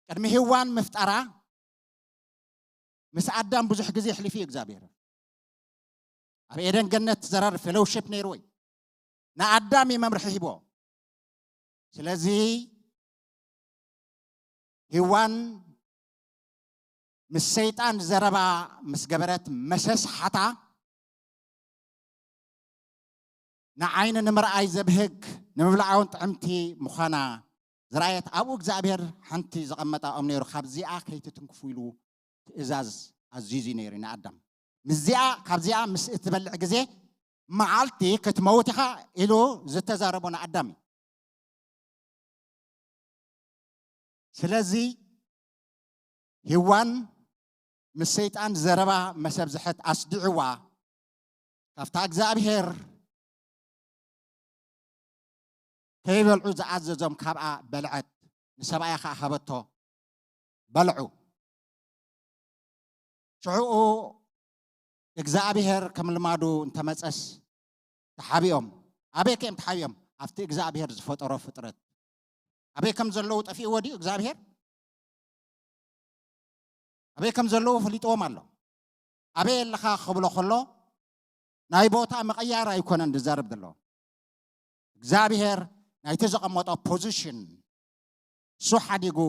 ቅድሚ ህዋን ምፍጠራ ምስ ኣዳም ብዙሕ ግዜ ኣሕሊፉ እዩ እግዚኣብሔር። ኣብ ኤደን ገነት ዘራር ፌሎውሺፕ ነይርዎ እዩ። ንኣዳም እዩ መምርሒ ሂብዎ። ስለዚ ህዋን ምስ ሰይጣን ዘረባ ምስ ገበረት መሰስሓታ፣ ንዓይኒ ንምርኣይ ዘብህግ ንምብላዓውን ጥዕምቲ ምዃና ዝረኣየት፣ ኣብኡ እግዚኣብሔር ሓንቲ ዘቐመጣ ኦም ነይሩ። ካብዚኣ ከይትትንክፉ ኢሉ ትእዛዝ ኣዚዙ ነይሩ ንኣዳም። ምስዚኣ ካብዚኣ ምስ እትበልዕ ግዜ መዓልቲ ክትመውት ኢኻ ኢሉ ዝተዛረቦ ንኣዳም እዩ። ስለዚ ሂዋን ምስ ሰይጣን ዘረባ መሰብዝሐት ኣስዲዕዋ፣ ካብታ እግዚኣብሔር ከይበልዑ ዝኣዘዞም ካብኣ በልዐት፣ ንሰብኣያ ኸኣ ሃበቶ፣ በልዑ። ሽዑኡ እግዚኣብሔር ከም ልማዱ እንተመጸስ ተሓቢኦም። ኣበይ ከ እዮም ተሓቢኦም? ኣብቲ እግዚኣብሔር ዝፈጠሮ ፍጥረት። ኣበይ ከም ዘለዉ ጠፊእዎ ድዩ እግዚኣብሔር? ኣበይ ከም ዘለዉ ፈሊጥዎም ኣሎ። ኣበይ ኣለኻ ክብሎ ከሎ ናይ ቦታ ምቕያር ኣይኮነን ዝዛረብ ዘሎ። እግዚኣብሔር ናይቲ ዘቐመጦ ፖዚሽን እሱ ሓዲጉ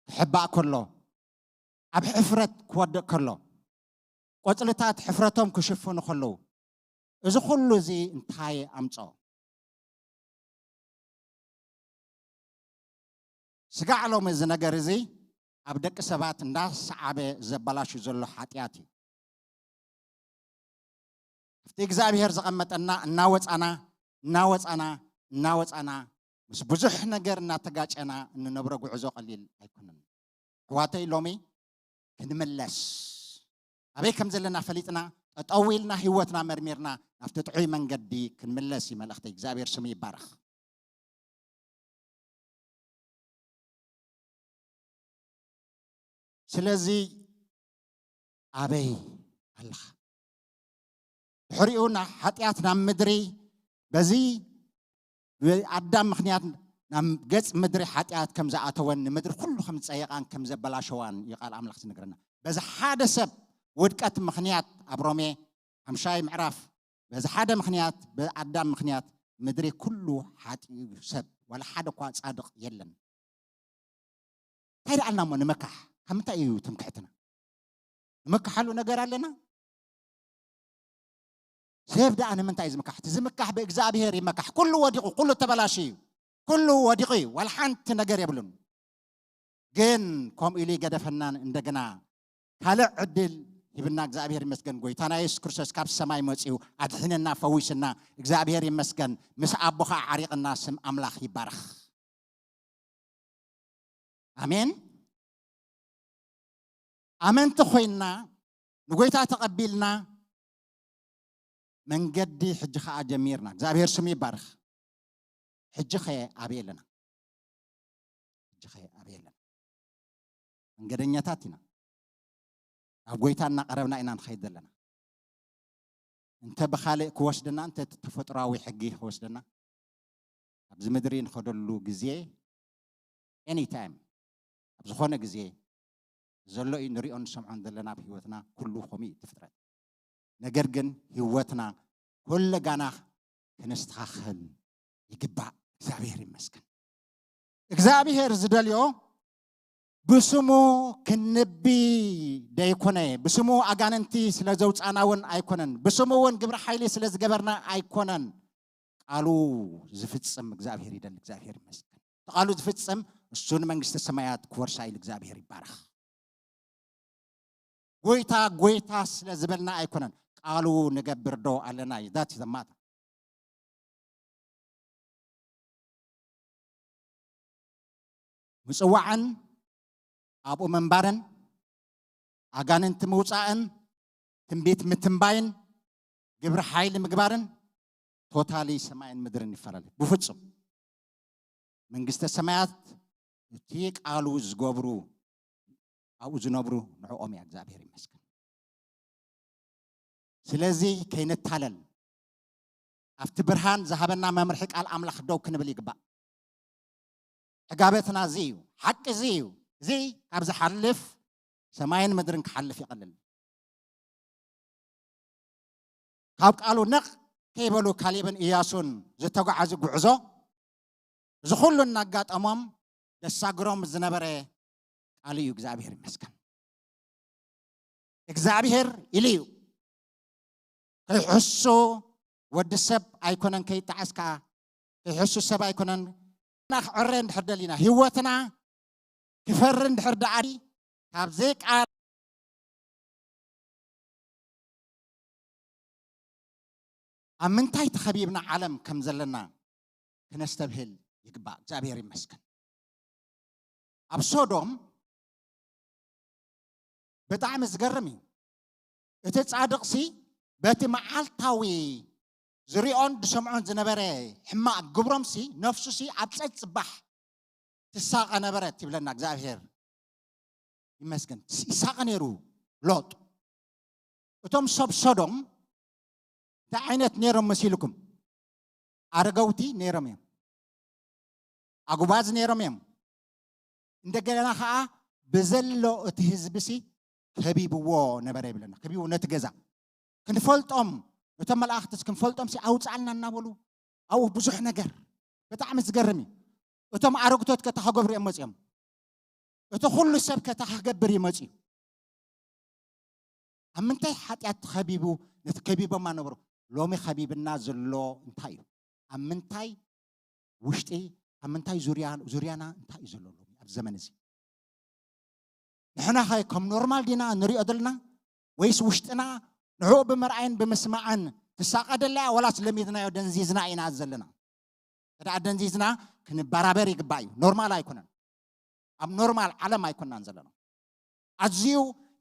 ክሕባእ ከሎ፣ ኣብ ሕፍረት ክወድቕ ከሎ፣ ቆጽልታት ሕፍረቶም ክሽፍኑ ከለዉ፣ እዚ ኩሉ እዚ እንታይ ኣምጽኦ? ስጋዕ ሎሚ እዚ ነገር እዚ ኣብ ደቂ ሰባት እንዳሰዓበ ዘበላሹ ዘሎ ሓጢኣት እዩ። ኣብቲ እግዚኣብሔር ዘቐመጠና እናወጻና፣ እናወጻና፣ እናወጻና፣ ምስ ብዙሕ ነገር እናተጋጨና እንነብሮ ጉዕዞ ቀሊል ኣይኮነን። ኣሕዋተይ፣ ሎሚ ክንምለስ፣ ኣበይ ከም ዘለና ፈሊጥና፣ ጠጠው ኢልና ህይወትና መርሚርና ናብቲ ጥዑይ መንገዲ ክንምለስ እዩ መልእኽተይ። እግዚኣብሔር ስሙ ይባረኽ። ስለዚ ኣበይ ኣለኻ? ድሕሪኡ ና-፣ ሓጢኣት ናብ ምድሪ፣ በዚ ብኣዳም ምኽንያት ናብ ገጽ ምድሪ ሓጢኣት ከም ዝኣተወን ንምድሪ ኩሉ ከም ዝጸየቓን ከም ዘበላሸዋን እዩ ቃል ኣምላኽ ዝነግረና። በዚ ሓደ ሰብ ውድቀት ምኽንያት፣ ኣብ ሮሜ ሓምሻይ ምዕራፍ፣ በዚ ሓደ ምኽንያት፣ ብኣዳም ምኽንያት ምድሪ ኩሉ ሓጢኡ፣ ሰብ ዋላ ሓደ እኳ ጻድቕ የለን። እንታይ ደኣልና እሞ ንመካሕ? ካብ ምንታይ እዩ ትምክሕትና? ንመካሓሉ ነገር ኣለና? ሰብ ደኣ ንምንታይ እዩ ዝምካሕ? እቲ ዝምካሕ ብእግዚኣብሔር ይመካሕ። ኩሉ ወዲቑ፣ ኩሉ ተበላሽዩ እዩ። ኩሉ ወዲቑ እዩ። ዋላ ሓንቲ ነገር የብሉን። ግን ከምኡ ኢሉ ይገደፈናን እንደገና ካልእ ዕድል ሂብና። እግዚኣብሔር ይመስገን። ጎይታና የሱስ ክርስቶስ ካብ ሰማይ መጺኡ ኣድሒንና፣ ፈዊስና። እግዚኣብሔር ይመስገን። ምስ ኣቦ ኸዓ ዓሪቕና። ስም ኣምላኽ ይባረኽ። ኣሜን። ኣመንቲ ኮይንና፣ ንጎይታ ተቐቢልና፣ መንገዲ ሕጂ ኸዓ ጀሚርና። እግዚኣብሔር ስሙ ይባረኽ። ሕጂ ኸ ኣበይ ኣለና? ሕጂ ኸ ኣበይ ኣለና? መንገደኛታት ኢና። ናብ ጎይታ እናቐረብና ኢና ንኸይድ ዘለና። እንተ ብኻልእ ክወስደና፣ እንተ እቲ ተፈጥሮኣዊ ሕጊ ክወስደና፣ ኣብዚ ምድሪ ንኸደሉ ግዜ፣ ኤኒታይም፣ ኣብ ዝኾነ ግዜ ዘሎ እዩ፣ ንሪኦን ንሰምዖን ዘለና ኣብ ህይወትና ኩሉ ከምኡ እዩ እቲ ፍጥረት። ነገር ግን ህይወትና ኩለጋና ከነስተኻኽል ይግባእ። እግዚኣብሔር ይመስገን። እግዚኣብሔር ዝደልዮ ብስሙ ክንቢ ደይኮነ፣ ብስሙ ኣጋንንቲ ስለ ዘውፃና እውን ኣይኮነን፣ ብስሙ እውን ግብሪ ሓይሊ ስለ ዝገበርና ኣይኮነን። ቃሉ ዝፍጽም እግዚኣብሔር ይደሊ። እግዚኣብሔር ይመስገን። እቲ ቃሉ ዝፍጽም እሱ ንመንግስተ ሰማያት ክወርሳ ኢሉ እግዚኣብሔር ይባረኽ። ጎይታ ጎይታ ስለ ዝበልና ኣይኮነን፣ ቃሉ ንገብር ዶ ኣለና እዩ። That is the matter። ምጽዋዕን ኣብኡ ምንባርን ኣጋንንቲ ምውጻእን ትንቢት ምትንባይን ግብሪ ሓይሊ ምግባርን ቶታሊ ሰማይን ምድርን ይፈላለ ብፍጹም። መንግስተ ሰማያት እቲ ቃሉ ዝገብሩ ኣብኡ ዝነብሩ ንዕኦም እያ። እግዚኣብሔር ይመስገን። ስለዚ ከይንታለል ኣብቲ ብርሃን ዝሃበና መምርሒ ቃል ኣምላኽ ደው ክንብል ይግባእ። ዕጋበትና እዚ እዩ፣ ሓቂ እዚ እዩ። እዚ ካብ ዝሓልፍ ሰማይን ምድርን ክሓልፍ ይቐልል። ካብ ቃሉ ነቕ ከይበሉ ካሌብን ኢያሱን ዝተጓዓዙ ጉዕዞ እዚ ኩሉ እናጋጠሞም ደሳግሮም ዝነበረ ቃሉ እዩ። እግዚኣብሔር ይመስገን። እግዚኣብሔር ኢሉ እዩ። ከይሕሱ ወዲ ሰብ ኣይኮነን፣ ከይጣዓስ ከዓ ከይሕሱ ሰብ ኣይኮነን። እና ክዕረ እንድሕር ደሊና ህይወትና ክፈሪ እንድሕር ደኣዲ ካብ ዘይቃል ኣብ ምንታይ ተኸቢብና ዓለም ከም ዘለና ክነስተብህል ይግባእ። እግዚኣብሔር ይመስገን። ኣብ ሶዶም ብጣዕሚ ዝገርም እዩ። እቲ ጻድቕሲ በቲ መዓልታዊ ዝሪኦን ዝሰምዖን ዝነበረ ሕማቕ ግብሮምሲ ነፍሱሲ ኣብ ጸጽባሕ ትሳቐ ነበረት ይብለና እግዚኣብሔር ይመስገን። ይሳቐ ነይሩ ሎጥ። እቶም ሰብ ሶዶም እንታይ ዓይነት ነይሮም መሲልኩም? ኣረገውቲ ነይሮም እዮም። ኣጉባዝ ነይሮም እዮም። እንደገና ከዓ ብዘሎ እቲ ህዝቢ ሲ ከቢብዎ ነበረ ይብለና። ከቢብዎ ነቲ ገዛ ክንፈልጦም፣ ነቶም መላእኽትስ ክንፈልጦም ሲ ኣውፅኣልና እናበሉ ኣብኡ ብዙሕ ነገር ብጣዕሚ ዝገርም እዩ። እቶም ኣረግቶት ከታ ክገብሩ እዮም መፅኦም። እቲ ኩሉ ሰብ ከታ ክገብር እዩ መፅኡ። ኣብ ምንታይ ሓጢኣት ተኸቢቡ ነቲ ከቢቦማ ነበሩ? ሎሚ ከቢብና ዘሎ እንታይ እዩ? ኣብ ምንታይ ውሽጢ፣ ኣብ ምንታይ ዙርያ፣ ዙርያና እንታይ እዩ ዘሎ ሎሚ ኣብዚ ዘመን እዚ? ንሕና ኸ ከም ኖርማል ዲና ንሪኦ ዘለና ወይስ ውሽጥና ንዕኡ ብምርኣይን ብምስማዕን ትሳቐ ደላ እያ ወላስ ለሚድናዮ ደንዚዝና ኢና ዘለና? እንተ ደኣ ደንዚዝና ክንበራበር ይግባእ እዩ። ኖርማል ኣይኮነን። ኣብ ኖርማል ዓለም ኣይኮናን ዘለና። ኣዝዩ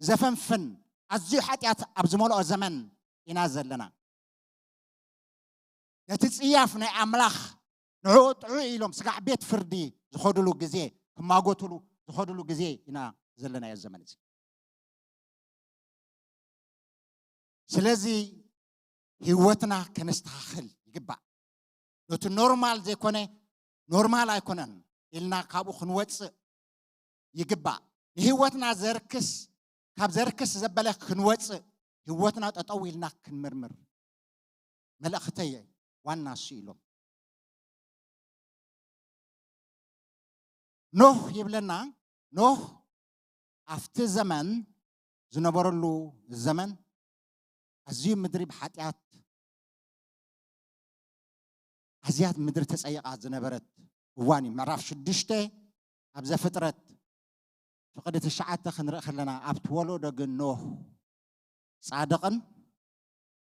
ዘፈንፍን ኣዝዩ ሓጢኣት ኣብ ዝመልኦ ዘመን ኢና ዘለና። ነቲ ጽያፍ ናይ ኣምላኽ ንዕኡ ጥዑይ ኢሎም ስጋዕ ቤት ፍርዲ ዝኸድሉ ግዜ፣ ክማጎትሉ ዝኸድሉ ግዜ ኢና ዘለናዮ ዘመን እዚ። ስለዚ ህይወትና ከነስተኻኽል ይግባእ። ነቲ ኖርማል ዘይኮነ ኖርማል ኣይኮነን ኢልና ካብኡ ክንወፅእ ይግባእ። ንህይወትና ዘርክስ፣ ካብ ዘርክስ ዘበለ ክንወፅእ ህይወትና ጠጠው ኢልና ክንምርምር መልእኽተይ ዋና እሱ ኢሎም። ኖህ ይብለና። ኖህ ኣብቲ ዘመን ዝነበረሉ ዘመን ኣዝዩ ምድሪ ብሓጢኣት ኣዝያት ምድሪ ተጸይቓ ዝነበረት እዋን እዩ። ምዕራፍ ሽዱሽተ ኣብ ዘፍጥረት ፍቕዲ ትሽዓተ ክንርኢ ከለና ኣብቲ ወለዶ ግን ኖህ ጻድቕን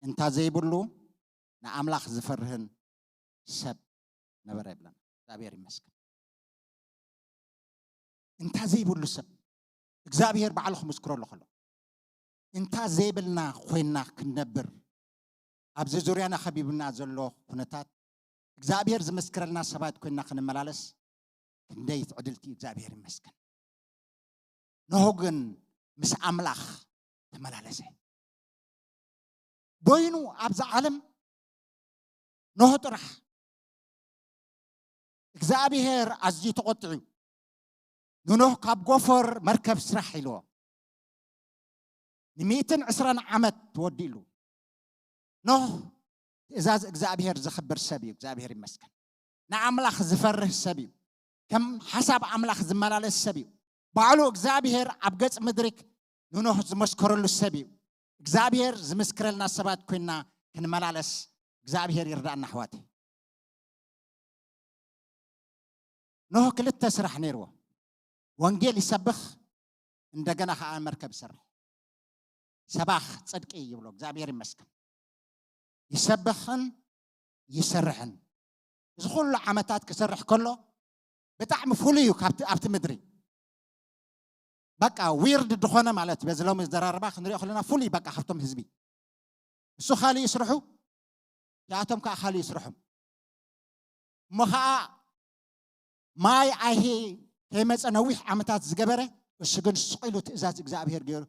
እንታ ዘይብሉ ንኣምላኽ ዝፈርህን ሰብ ነበረ ይብለና። እግዚኣብሔር ይመስገን። እንታ ዘይብሉ ሰብ እግዚኣብሔር ባዕሉ ክምስክረሉ ከሎ እንታ ዘይብልና ኮይና ክንነብር ኣብዚ ዙርያና ከቢብና ዘሎ ኩነታት እግዚኣብሔር ዝምስክረልና ሰባት ኮይና ክንመላለስ ክንደይ ትዕድልቲ እግዚኣብሔር ይመስገን። ኖህ ግን ምስ ኣምላኽ ተመላለሰ። በይኑ ኣብዛ ዓለም ኖህ ጥራሕ እግዚኣብሔር ኣዝዩ ተቖጢዑ ንኖህ ካብ ጎፈር መርከብ ስራሕ ኢልዎ። ንሚእትን ዕስራን ዓመት ተወዲእሉ። ኖህ ትእዛዝ እግዚኣብሔር ዘኽብር ሰብ እዩ። እግዚኣብሔር ይመስገን። ንኣምላኽ ዝፈርህ ሰብ እዩ። ከም ሓሳብ ኣምላኽ ዝመላለስ ሰብ እዩ። ባዕሉ እግዚኣብሔር ኣብ ገጽ ምድሪ ንኖህ ዝመስከረሉ ሰብ እዩ። እግዚኣብሔር ዝምስክረልና ሰባት ኮይና ክንመላለስ እግዚኣብሔር ይርዳእና ኣሕዋተይ። ኖህ ክልተ ስራሕ ነይርዎ። ወንጌል ይሰብኽ፣ እንደገና ከዓ መርከብ ይሰርሕ። ሰባኽ ጽድቂ ይብሎ። እግዚኣብሔር ይመስገን። ይሰብኽን ይሰርሕን። እዚ ኩሉ ዓመታት ክሰርሕ ከሎ ብጣዕሚ ፍሉይ እዩ ካብቲ ኣብቲ ምድሪ። በቃ ዊርድ ዝኾነ ማለት በዚ ሎሚ ዘራርባ ክንሪኦ ከለና ፍሉይ በቃ ካብቶም ህዝቢ። እሱ ካልእ ይስርሑ፣ እዚኣቶም ከዓ ካልእ ይስርሖም። እሞ ከዓ ማይ ኣይሂ ከይመፀ ነዊሕ ዓመታት ዝገበረ፣ እሱ ግን ስቕ ኢሉ ትእዛዝ እግዚኣብሔር ገይሩ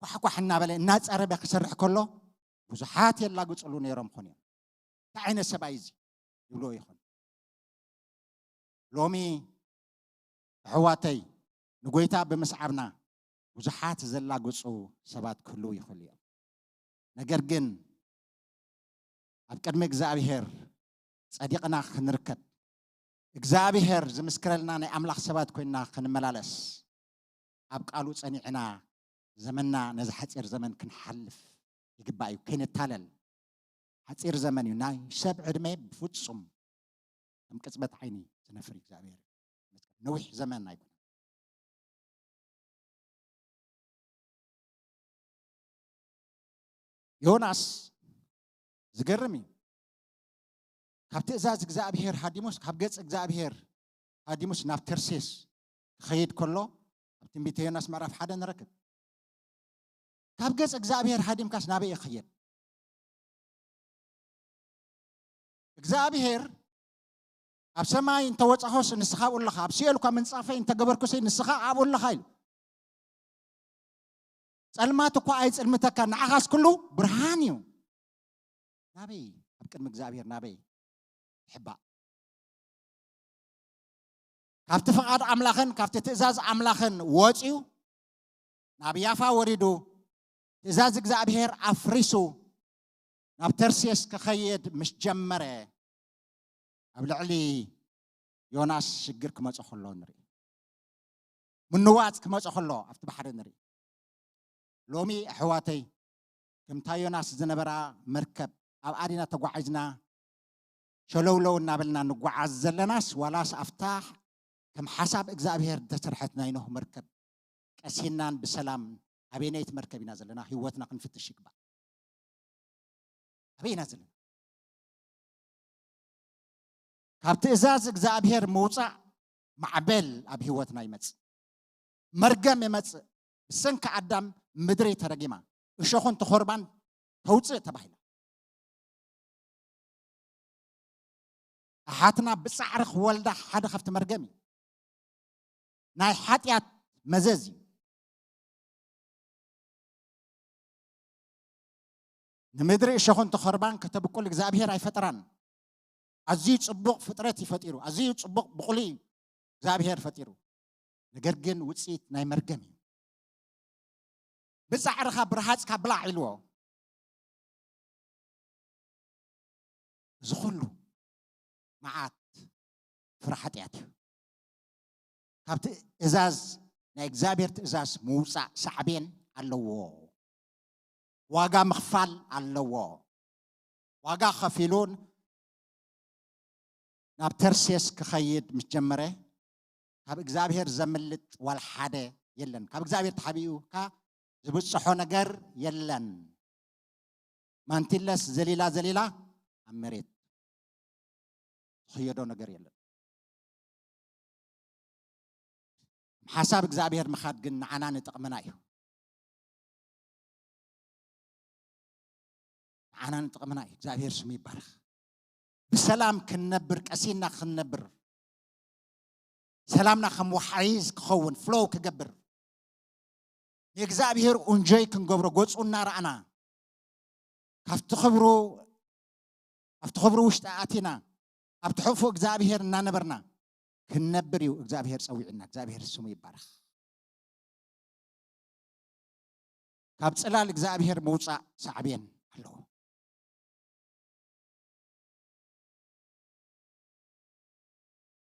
ኳሕኳሕ እናበለ እናፀረበ ክሰርሕ ከሎ ብዙሓት የላግፅሉ ነይሮም ኾን እዮም። እንታይ ዓይነት ሰብኣይ እዚ ይብልዎ ይኾን? ሎሚ ኣሕዋተይ ንጎይታ ብምስዓብና ብዙሓት ዘላግፁ ሰባት ክህልዉ ይኽእሉ እዮም። ነገር ግን ኣብ ቅድሚ እግዚኣብሔር ጸዲቕና ክንርከብ እግዚኣብሔር ዝምስክረልና ናይ ኣምላኽ ሰባት ኮይንና ክንመላለስ ኣብ ቃሉ ጸኒዕና ዘመንና ነዚ ሓጺር ዘመን ክንሓልፍ ይግባእ እዩ። ከይንታለል ሓጺር ዘመን እዩ። ናይ ሰብ ዕድመ ብፍጹም ከም ቅጽበት ዓይኒ ዝነፍር እግዚኣብሔር ነዊሕ ዘመን ኣይኮነን። ዮናስ ዝገርም እዩ። ካብ ትእዛዝ እግዚኣብሔር ሃዲሙስ ካብ ገጽ እግዚኣብሔር ሃዲሙስ ናብ ተርሴስ ክኸይድ ከሎ ኣብ ትንቢተ ዮናስ ምዕራፍ ሓደ ንረክብ። ካብ ገጽ እግዚኣብሔር ሃዲምካስ ናበይ ይኸየድ? እግዚኣብሔር ኣብ ሰማይ እንተወጻኾስ ንስኻ ኣብኡ ኣለኻ፣ ኣብ ሲኦል እኳ ምንጻፈይ እንተገበርኩሲ ንስኻ ኣብኡ ኣለኻ ኢሉ። ጸልማት እኳ ኣይጽልምተካ፣ ንዓኻስ ኩሉ ብርሃን እዩ። ናበይ ኣብ ቅድሚ እግዚኣብሔር ናበይ ይሕባእ? ካብቲ ፍቓድ ኣምላኽን ካብቲ ትእዛዝ ኣምላኽን ወጺኡ ናብ ያፋ ወሪዱ ትእዛዝ እግዚኣብሔር ኣፍሪሱ ናብ ተርሴስ ክኸይድ ምስ ጀመረ ኣብ ልዕሊ ዮናስ ሽግር ክመጾ ከሎ ንርኢ። ምንዋጽ ክመጾ ከሎ ኣብቲ ባሕሪ ንርኢ። ሎሚ ኣሕዋተይ ከምታ ዮናስ ዝነበራ መርከብ ኣብ ኣዲና ተጓዒዝና ሸለውለው እናበልና ንጓዓዝ ዘለናስ ዋላስ ኣብታ ከም ሓሳብ እግዚኣብሔር ዝተሰርሐት ናይ ኖህ መርከብ ቀሲናን ብሰላም ኣበየነይቲ መርከብ ኢና ዘለና? ህይወትና ክንፍትሽ ይግባእ። ኣበይ ኢና ዘለና? ካብ ትእዛዝ እግዚኣብሔር ምውፃእ ማዕበል ኣብ ህይወትና ይመፅእ። መርገም ይመፅእ። ብሰንኪ ኣዳም ምድሪ ተረጊማ እሾኹን ተኾርባን ተውፅእ ተባሂላ። ኣሓትና ብፃዕሪ ክወልዳ ሓደ ካብቲ መርገም እዩ። ናይ ሓጢኣት መዘዝ እዩ። ንምድሪ እሾኹን ተኸርባን ከተብቁል እግዚኣብሔር ኣይፈጠራን። ኣዝዩ ጽቡቕ ፍጥረት እዩ ፈጢሩ። ኣዝዩ ጽቡቕ ብቑሊ እዩ እግዚኣብሔር ፈጢሩ። ነገር ግን ውጽኢት ናይ መርገም እዩ። ብጻዕርኻ ብርሃጽካ ብላዕ ኢልዎ። እዚ ኩሉ መዓት ፍረ ሓጢኣት እዩ። ካብ ትእዛዝ ናይ እግዚኣብሔር ትእዛዝ ምውፃእ ሳዕቤን ኣለዎ። ዋጋ ምኽፋል ኣለዎ። ዋጋ ከፊሉን ናብ ተርሴስ ክኸይድ ምስ ጀመረ ካብ እግዚኣብሔር ዘምልጥ ዋላ ሓደ የለን። ካብ እግዚኣብሔር ተሓቢኡካ ዝብፅሖ ነገር የለን። ማንቲለስ ዘሊላ ዘሊላ ኣብ መሬት ዝኽየዶ ነገር የለን። ሓሳብ እግዚኣብሔር ምኻድ ግን ንዓና ንጥቕምና እዩ። ንዓና ንጥቕምና እዩ። እግዚኣብሔር ስሙ ይባረኽ። ብሰላም ክንነብር ቀሲና ክንነብር ሰላምና ከም ወሓይዝ ክኸውን ፍሎው ክገብር ንእግዚኣብሔር እንጆይ ክንገብሮ ገፁ እናረኣና ካብቲ ክብሩ ኣብቲ ክብሩ ውሽጢ ኣቲና ኣብ ትሕፉ እግዚኣብሔር እናነበርና ክንነብር እዩ እግዚኣብሔር ፀዊዕና። እግዚኣብሔር ስሙ ይባረኽ። ካብ ጽላል እግዚኣብሔር ምውጻእ ሳዕቤን ኣለዎ።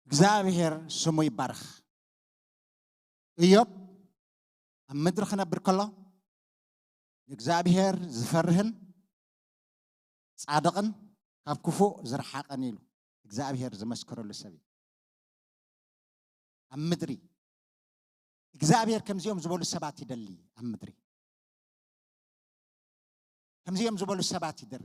እግዚኣብሔር ስሙ ይባረኽ። እዮብ ኣብ ምድሪ ክነብር ከሎ ንእግዚኣብሔር ዝፈርህን ጻድቕን ካብ ክፉእ ዝረሓቐን ኢሉ እግዚኣብሔር ዝመስከረሉ ሰብ እዩ። ኣብ ምድሪ እግዚኣብሔር ከምዚኦም ዝበሉ ሰባት ይደሊ። ኣብ ምድሪ ከምዚኦም ዝበሉ ሰባት ይደሪ።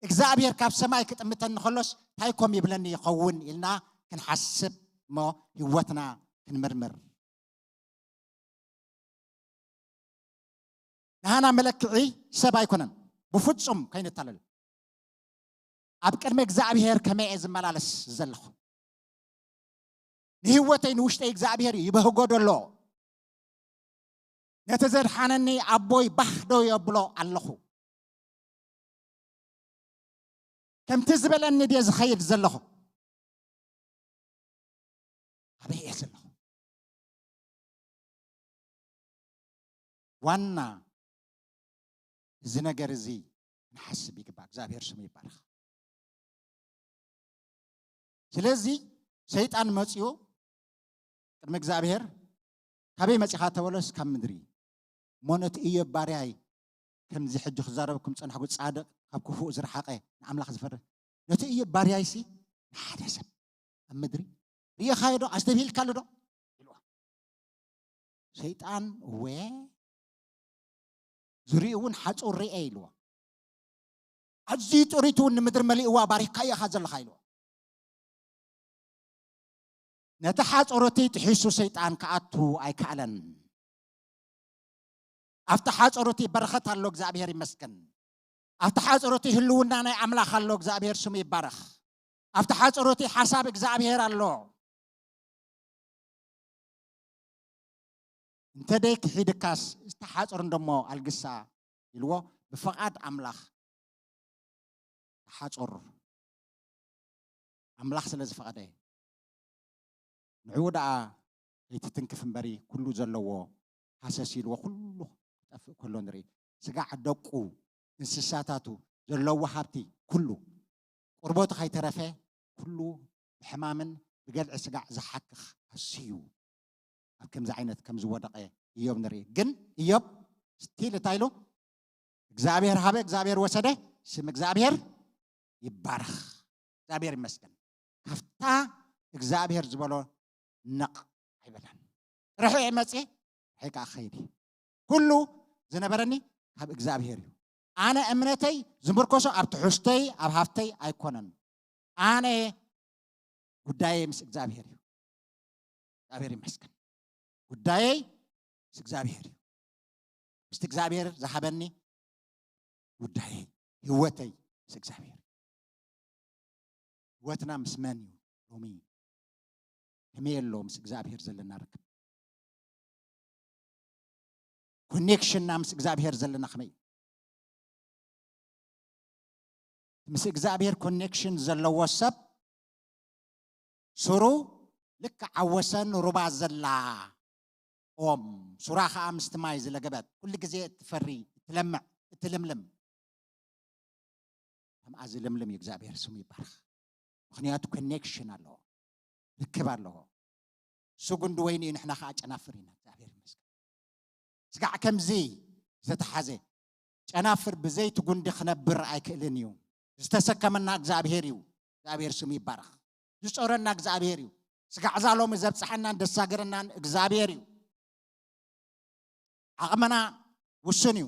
እግዚኣብሔር ካብ ሰማይ ክጥምተኒ ከሎስ እንታይ ኮም ይብለኒ ይኸውን ኢልና ክንሓስብ እሞ ህይወትና ክንምርምር። ንሃና መለክዒ ሰብ ኣይኮነን። ብፍጹም ከይንታለል። ኣብ ቅድሚ እግዚኣብሔር ከመይ እየ ዝመላለስ ዘለኹ? ንህይወተይ ንውሽጠይ እግዚኣብሔር ይበህጎ ደሎ? ነቲ ዘድሓነኒ ኣቦይ ባህ ዶ የብሎ ኣለኹ? ከምቲ ዝበለኒ ድየ ዝኸይድ ዘለኹ? ኣበይ እየ ዘለኹ? ዋና እዚ ነገር እዚ ክንሓስብ ይግባእ። እግዚኣብሔር ስሙ ይባረኽ። ስለዚ ሰይጣን መጺኡ ቅድሚ እግዚኣብሔር፣ "ካበይ መጺኻ?" ተበሎስ፣ "ካብ ምድሪ." እሞ ነቲ እዮብ ባርያይ፣ ከምዚ ሕጂ ክዛረበኩም ዝጸናሕኩ ጻድቕ፣ ካብ ክፉእ ዝረሓቐ፣ ንኣምላኽ ዝፈርህ፣ ነቲ እዮብ ባርያይሲ ንሓደ ሰብ ኣብ ምድሪ ርኢኻዮ ዶ? ኣስተብሂልካሉ ዶ? ኢልዎ። ሰይጣን፣ "እወ፣ ዝርኢ እውን ሓጹር ርኤ" ኢልዎ። "ኣዝዩ ጥሪት እውን ንምድሪ መሊእዋ፣ ባሪኽካዮ ኢኻ ዘለኻ" ኢልዎ። ነቲ ሓጹር እቲ ጥሒሱ ሰይጣን ክኣቱ ኣይከኣለን። ኣብቲ ሓጹር እቲ በረኸት ኣሎ፣ እግዚኣብሔር ይመስገን። ኣብቲ ሓጹር እቲ ህልውና ናይ ኣምላኽ ኣሎ፣ እግዚኣብሔር ስሙ ይባረኽ። ኣብቲ ሓጹር እቲ ሓሳብ እግዚኣብሔር ኣሎ። "እንተ ደይ ክሒድካስ፣ እቲ ሓጹር እንደሞ ኣልግሳ" ኢልዎ። ብፍቓድ ኣምላኽ ሓጹር ኣምላኽ ስለ ዝፈቐደ፣ ንዕኡ ደኣ ከይትትንክፍ እምበሪ፣ ኩሉ ዘለዎ ሃሰስ ኢልዎ ኩሉ ክጠፍእ ከሎ ንርኢ። ስጋዕ ደቁ፣ እንስሳታቱ፣ ዘለዎ ሃብቲ ኩሉ፣ ቁርበቱ ከይተረፈ ኩሉ ብሕማምን ብገልዒ ስጋዕ ዝሓክኽ ኣስዩ ኣብ ከምዚ ዓይነት ከም ዝወደቐ እዮብ ንርኢ። ግን እዮብ ስቲል እንታይ ኢሉ? "እግዚኣብሔር ሃበ፣ እግዚኣብሔር ወሰደ፣ ስም እግዚኣብሔር ይባረኽ፣ እግዚኣብሔር ይመስገን። ካብታ እግዚኣብሔር ዝበሎ ነቕ ኣይበለን። ርሒቐ መጽየ፣ ርሒቐ ክኸይድ እዩ። ኩሉ ዝነበረኒ ካብ እግዚኣብሔር እዩ። ኣነ እምነተይ ዝምርኮሶ ኣብ ትሕዝቶይ፣ ኣብ ሃፍተይ ኣይኮነን። ኣነ ጉዳየይ ምስ እግዚኣብሔር እዩ። እግዚኣብሔር ይመስገን። ጉዳየይ ምስ እግዚኣብሔር እዩ። ምስቲ እግዚኣብሔር ዝሃበኒ ጉዳየይ፣ ህይወተይ ምስ እግዚኣብሔር። ህይወትና ምስ መን እዩ ሎሚ? ከመይ ኣሎ ምስ እግዚኣብሔር ዘለና ርክብ? ኮኔክሽንና ምስ እግዚኣብሔር ዘለና ከመይ እዩ? ምስ እግዚኣብሔር ኮኔክሽን ዘለዎ ሰብ ሱሩ ልክዕ ኣብ ወሰን ሩባ ዘላ ኦም፣ ሱራ ኸዓ ምስቲ ማይ ዝለገበት፣ ኩሉ ግዜ እትፈሪ፣ እትለምዕ፣ እትልምልም። ከምኣ ዝልምልም እዩ እግዚኣብሔር ስሙ ይባረኽ። ምኽንያቱ ኮኔክሽን ኣለዎ፣ ርክብ ኣለዎ። እሱ ጉንዲ ወይኒ እዩ፣ ንሕና ኸዓ ጨናፍር ኢና። እግዚኣብሔር ይመስገን። ስጋዕ ከምዚ ዝተተሓዘ ጨናፍር ብዘይቲ ጉንዲ ክነብር ኣይክእልን እዩ። ዝተሰከመና እግዚኣብሔር እዩ። እግዚኣብሔር ስሙ ይባረኽ። ዝጾረና እግዚኣብሔር እዩ። ስጋዕ እዛ ሎሚ ዘብጽሐናን ደሳገረናን እግዚኣብሔር እዩ። ዓቕምና ውሱን እዩ።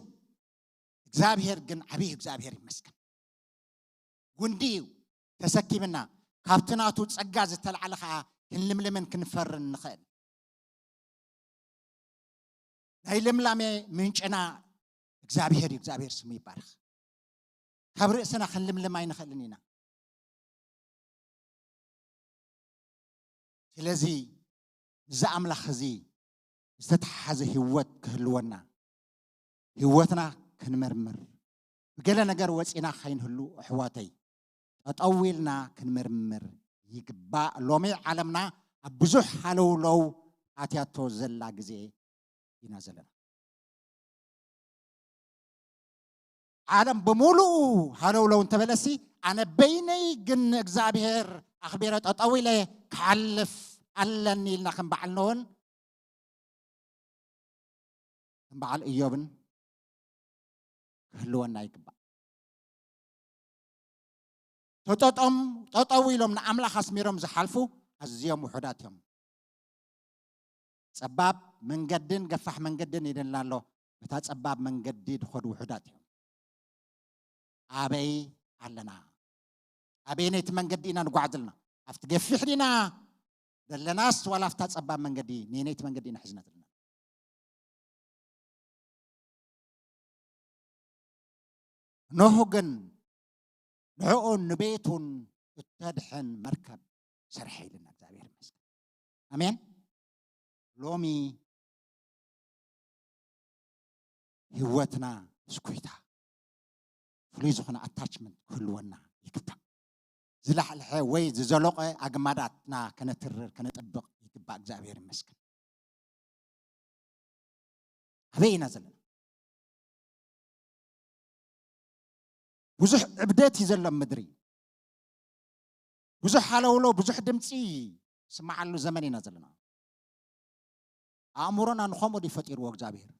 እግዚኣብሔር ግን ዓብዪ እግዚኣብሔር ይመስገን። ጉንዲ እዩ ተሰኪምና። ካብቲ ናቱ ጸጋ ዝተላዕለ ኸዓ ክንልምልምን ክንፈርን ንኽእል። ናይ ልምላሜ ምንጭና እግዚኣብሔር እዩ። እግዚኣብሔር ስሙ ይባረኽ። ካብ ርእስና ክንልምልም ኣይንኽእልን ኢና። ስለዚ ምስዚ ኣምላኽ እዚ ዝተተሓሓዘ ህይወት ክህልወና፣ ህይወትና ክንመርምር፣ ብገለ ነገር ወፂና ከይንህሉ፣ ኣሕዋተይ፣ ጠጠው ኢልና ክንምርምር ይግባእ። ሎሚ ዓለምና ኣብ ብዙሕ ሃለውለው ኣትያቶ ዘላ ግዜ ኢና ዘለና። ዓለም ብምሉኡ ሃለውለው እንተበለሲ፣ ኣነ በይነይ ግን ንእግዚኣብሔር ኣኽቢረ ጠጠው ኢለ ክሓልፍ ኣለኒ ኢልና ከም በዓል ኖህን ከም በዓል እዮብን ክህልወና ይግባእ። ተጠጦም ጠጠው ኢሎም ንኣምላኽ ኣስሚሮም ዝሓልፉ ኣዝዮም ውሑዳት እዮም። ጸባብ መንገድን ገፋሕ መንገድን ይደልና ኣሎ። በታ ጸባብ መንገዲ ድኸዱ ውሑዳት እዮም። ኣበይ ኣለና? ኣበየነይቲ መንገዲ ኢና ንጓዓዝ ዘለና? ኣብቲ ገፊሕ ዲና ዘለናስ ዋላ ኣብታ ጸባብ መንገዲ፣ ነየነይቲ መንገዲ ኢና ሒዝና ዘለና? ኖህ ግን ንዕኡን ንቤቱን እተድሕን መርከብ ሰርሐ ኢልና እግዚኣብሔር ይመስገን። ኣሜን። ሎሚ ህይወትና ምስ ጎይታ ፍሉይ ዝኾነ ኣታችመንት ክህልወና ይግባእ። ዝላሕልሐ ወይ ዝዘለቐ ኣግማዳትና ከነትርር ከነጥብቕ ይግባእ። እግዚኣብሔር ይመስገን። ኣበይ ኢና ዘለና? ብዙሕ ዕብደት እዩ ዘሎ ኣብ ምድሪ። ብዙሕ ሃለውሎ፣ ብዙሕ ድምፂ ስማዓሉ ዘመን ኢና ዘለና። ኣእምሮና ንኸምኡ ድዩ ፈጢርዎ እግዚኣብሔር?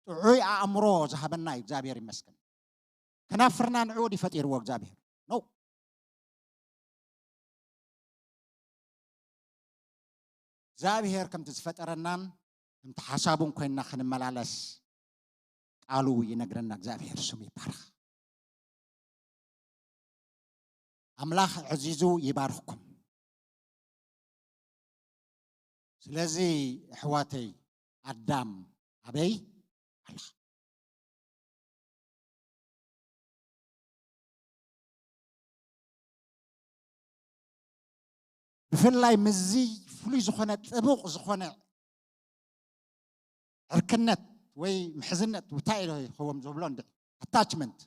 ጥዑይ ኣእምሮ ዝሃበና እዩ እግዚኣብሔር ይመስገን። ከናፍርና ንዕኡ ድዩ ፈጢርዎ እግዚኣብሔር? ነው። እግዚኣብሔር ከምቲ ዝፈጠረናን ከምቲ ሓሳቡን ኮይንና ክንመላለስ ቃሉ ይነግረና። እግዚኣብሔር ስሙ ይባረኽ። ኣምላኽ ዕዚዙ ይባርኽኩም። ስለዚ ኣሕዋተይ ኣዳም ኣበይ ኣለኻ? ብፍላይ ምስዚ ፍሉይ ዝኾነ ጥቡቕ ዝኾነ ዕርክነት ወይ ምሕዝነት እንታይ ኢሎ ይኸውን ዝብሎ እንዲ ኣታችመንት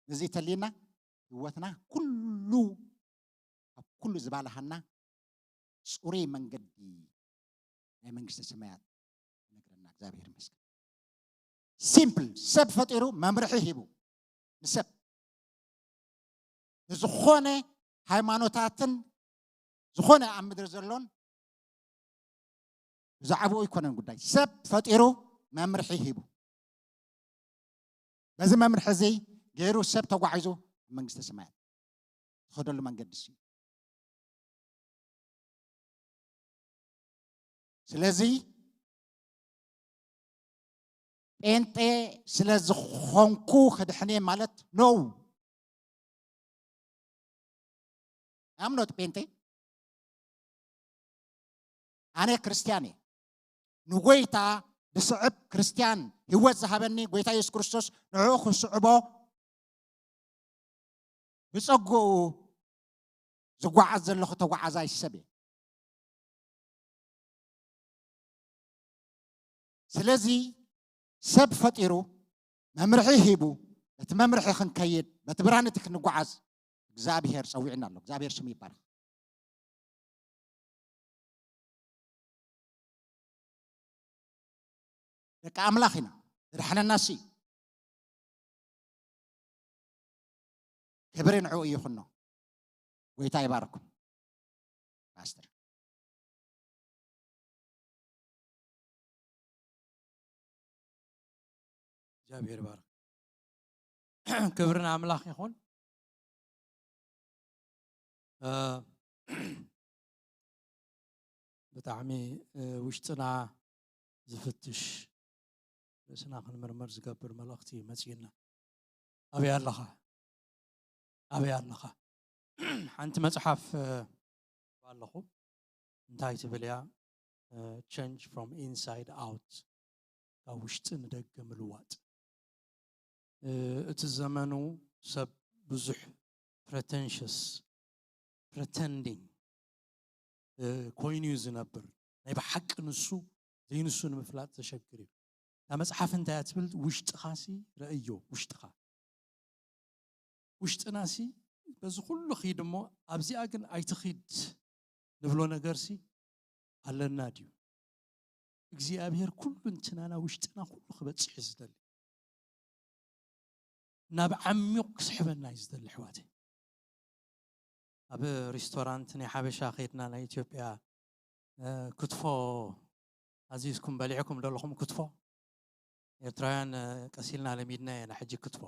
እዚ ተሊና ህይወትና ኩሉ ኣብ ኩሉ ዝባልሃና ጽሩይ መንገዲ ናይ መንግስተ ሰማያት ይነግረና። እግዚኣብሔር ይመስገን። ሲምፕል ሰብ ፈጢሩ መምርሒ ሂቡ ንሰብ ንዝኾነ ሃይማኖታትን ዝኾነ ኣብ ምድሪ ዘሎን ብዛዕባኡ ኣይኮነን ጉዳይ። ሰብ ፈጢሩ መምርሒ ሂቡ በዚ መምርሒ እዚ ገይሩ ሰብ ተጓዒዙ ኣብ መንግስተ ሰማያት ዝኸደሉ መንገዲ እሱ እዩ። ስለዚ ጴንጤ ስለ ዝኾንኩ ክድሕን እየ ማለት ነው። I'm not ጴንጤ። ኣነ ክርስትያን እየ። ንጎይታ ብስዕብ ክርስትያን ህይወት ዝሃበኒ ጎይታ የሱስ ክርስቶስ ንዕኡ ክስዕቦ ብጸግኡ ዝጓዓዝ ዘለኹ ተጓዓዛይ ሰብ እየ። ስለዚ ሰብ ፈጢሩ መምርሒ ሂቡ በቲ መምርሒ ክንከይድ በቲ ብርሃን እቲ ክንጓዓዝ እግዚኣብሔር ጸዊዕና ኣሎ። እግዚኣብሔር ስሙ ይባረኽ። ደቂ ኣምላኽ ኢና። ዝድሓነና እሱ እዩ። ክብሪ ንዕኡ ይኹኖ። ጎይታ ይባርኩም። ፓስተር እግዚኣብሔር ይባርክ። ክብሪ ንኣምላኽ ይኹን። ብጣዕሚ ውሽጥና ዝፍትሽ ርእስና ክንምርምር ዝገብር መልእኽቲ መፅእና። ኣበይ ኣለኻ? ኣበይ ኣለኻ? ሓንቲ መፅሓፍ ኣለኹ እንታይ ትብል እያ? Change from inside out፣ ካብ ውሽጢ ንደገ ምልዋጥ። እቲ ዘመኑ ሰብ ብዙሕ pretentious፣ pretending ኮይኑ እዩ ዝነብር። ናይ ብሓቂ ንሱ ዘይንሱ ንምፍላጥ ዘሸግር እዩ። እታ መፅሓፍ እንታይ እያ ትብል? ውሽጥኻ ሲ ረእዮ፣ ውሽጥኻ ውሽጥና ሲ በዚ ኩሉ ኺድ እሞ ኣብዚኣ ግን ኣይትኺድ ንብሎ ነገር ሲ ኣለና ድዩ? እግዚኣብሔር ኩሉ እንትናና ውሽጥና ኩሉ ክበፅሕ እዩ ዝደሊ። ናብ ዓሚቕ ክስሕበና እዩ ዝደሊ ኣሕዋተይ። ኣብ ሬስቶራንት ናይ ሓበሻ ከይድና ናይ ኢትዮጵያ ክትፎ ኣዚዝኩም በሊዕኩም ደለኹም ክትፎ? ኤርትራውያን ቀሲልና ለሚድና ኢና ሕጂ ክትፎ።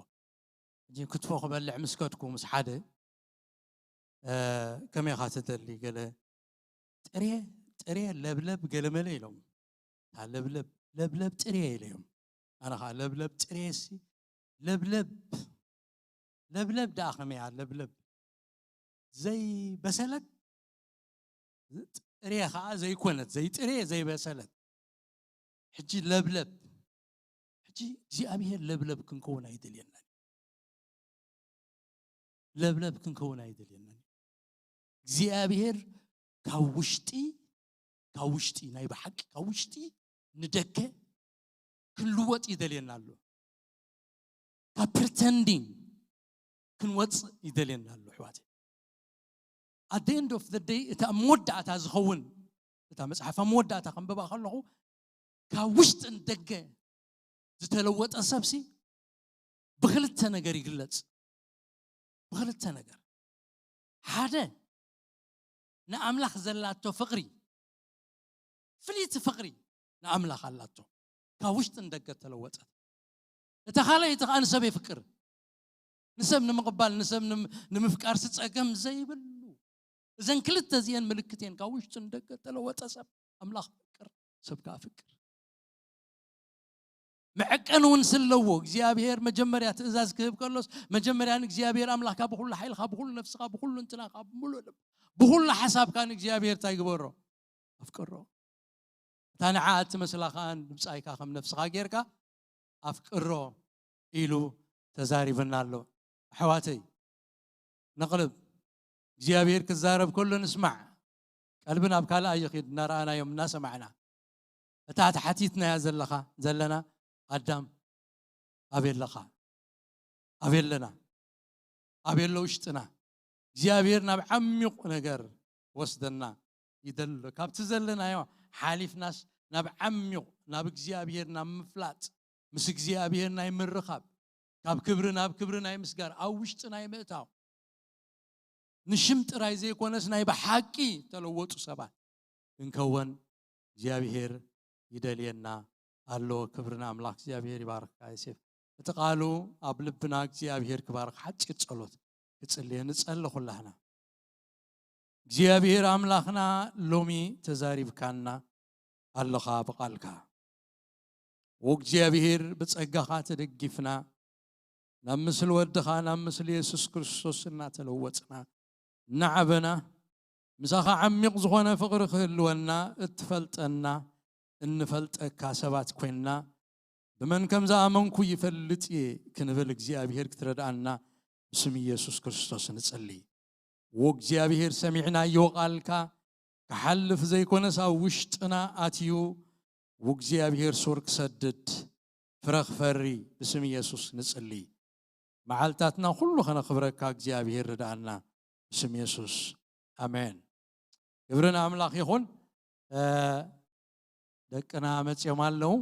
ሕጂ ክትፎ ክበልዕ ምስ ከድኩ ምስ ሓደ ከመይ ኢኻ ትደሊ ገለ ጥሬ ጥሬ ለብለብ ገለመለ ኢሎም። እታ ለብለብ ለብለብ ጥሬ ኢለዮም። ኣነ ኸዓ ለብለብ ጥሬ ሲ ለብለብ ለብለብ ደኣ ከመይ እያ ለብለብ ዘይበሰለት ጥሬ ኸዓ ዘይኮነት ዘይጥሬ ዘይበሰለት ሕጂ ለብለብ ሕጂ እግዚኣብሔር ለብለብ ክንከውን ኣይደልየናን። ለብለብ ክንከውን ኣይደልየናን። እግዚኣብሔር ካብ ውሽጢ ካብ ውሽጢ ናይ ብሓቂ ካብ ውሽጢ ንደገ ክንልወጥ ይደልየና ኣሎ። ካብ ፕሪተንዲንግ ክንወፅእ ይደልየና ኣሎ ኣሕዋተይ። At the end of the day እታ መወዳእታ ዝኸውን እታ መፅሓፍ ኣብ መወዳእታ ከንብባ ከለኹ ካብ ውሽጥን ደገ ዝተለወጠ ሰብሲ ብክልተ ነገር ይግለፅ። ብክልተ ነገር ሓደ ንኣምላኽ ዘላቶ ፍቕሪ ፍልይቲ ፍቕሪ ንኣምላኽ ኣላቶ ካብ ውሽጥን ደገ ተለወጠት። እታ ካልኣይቲ ከዓ ንሰብ የፍቅር ንሰብ ንምቕባል ንሰብ ንምፍቃር ስፀገም ዘይብሉ እዘን ክልተ እዚአን ምልክት እየን ካብ ውሽጥን ደገ ተለወጠ ሰብ ኣምላኽ ፍቅር ሰብ ከዓ ፍቅር መዐቀን እውን ስለዎ እግዚኣብሔር መጀመርያ ትእዛዝ ክህብ ከሎስ መጀመርያ ንእግዚኣብሔር ኣምላኽካ ብኩሉ ሓይልካ ብኩሉ ነፍስካ ብኩሉ እንትናካ ብምሉእ ልብ ብኩሉ ሓሳብካ ንእግዚኣብሔር እንታይ ግበሮ ኣፍቅሮ እታ ንዓ እትመስላ ከዓ ንብፃይካ ከም ነፍስካ ጌርካ ኣፍቅሮ ኢሉ ተዛሪብና ኣሎ ኣሕዋተይ ነቕልብ እግዚኣብሔር ክዛረብ ከሎ ንስማዕ ቀልቢ ናብ ካልኣ ይኺድ እናረኣናዮም እናሰማዕና እታ ተሓቲትናያ ዘለኻ ዘለና ኣዳም ኣበይ ኣለኻ ኣበይ ኣለና ኣበይ ኣሎ ውሽጥና እግዚኣብሔር ናብ ዓሚቑ ነገር ወስደና ይደሎ ካብቲ ዘለናዮ ሓሊፍናስ ናብ ዓሚቑ ናብ እግዚኣብሔር ናብ ምፍላጥ ምስ እግዚኣብሔር ናይ ምርኻብ ካብ ክብሪ ናብ ክብሪ ናይ ምስጋር ኣብ ውሽጢ ናይ ምእታው ንሽም ጥራይ ዘይኮነስ ናይ ብሓቂ ተለወጡ ሰባት ክንከወን እግዚኣብሔር ይደልየና ኣሎ ክብሪ ንኣምላኽ እግዚኣብሔር ይባርክካ ዮሴፍ እቲ ቃሉ ኣብ ልብና እግዚኣብሔር ክባርክ ሓፂር ጸሎት ክጽልየ ንጸሊ ኩላህና እግዚኣብሔር ኣምላኽና ሎሚ ተዛሪብካና ኣለኻ ብቓልካ ወእግዚኣብሔር ብጸጋኻ ተደጊፍና ናብ ምስሊ ወድኻ ናብ ምስሊ የሱስ ክርስቶስ እናተለወጽና እናዓበና ምሳኻ ዓሚቕ ዝኾነ ፍቕሪ ክህልወና እትፈልጠና እንፈልጠካ ሰባት ኮይንና ብመን ከም ዝኣመንኩ ይፈልጥ እየ ክንብል እግዚኣብሔር ክትረድኣና ብስም ኢየሱስ ክርስቶስ ንጽሊ ወእግዚኣብሔር ሰሚዕናዮ ቃልካ ክሓልፍ ዘይኮነስ ኣብ ውሽጥና ኣትዩ ወእግዚኣብሔር ሱር ክሰድድ ፍረ ክፈሪ ብስም ኢየሱስ ንጽሊ መዓልታትና ኩሉ ከነኽብረካ እግዚኣብሔር ርድኣና ብስም የሱስ ኣሜን ክብሪ ንኣምላኽ ይኹን ደቅና መፅኦም ኣለዉ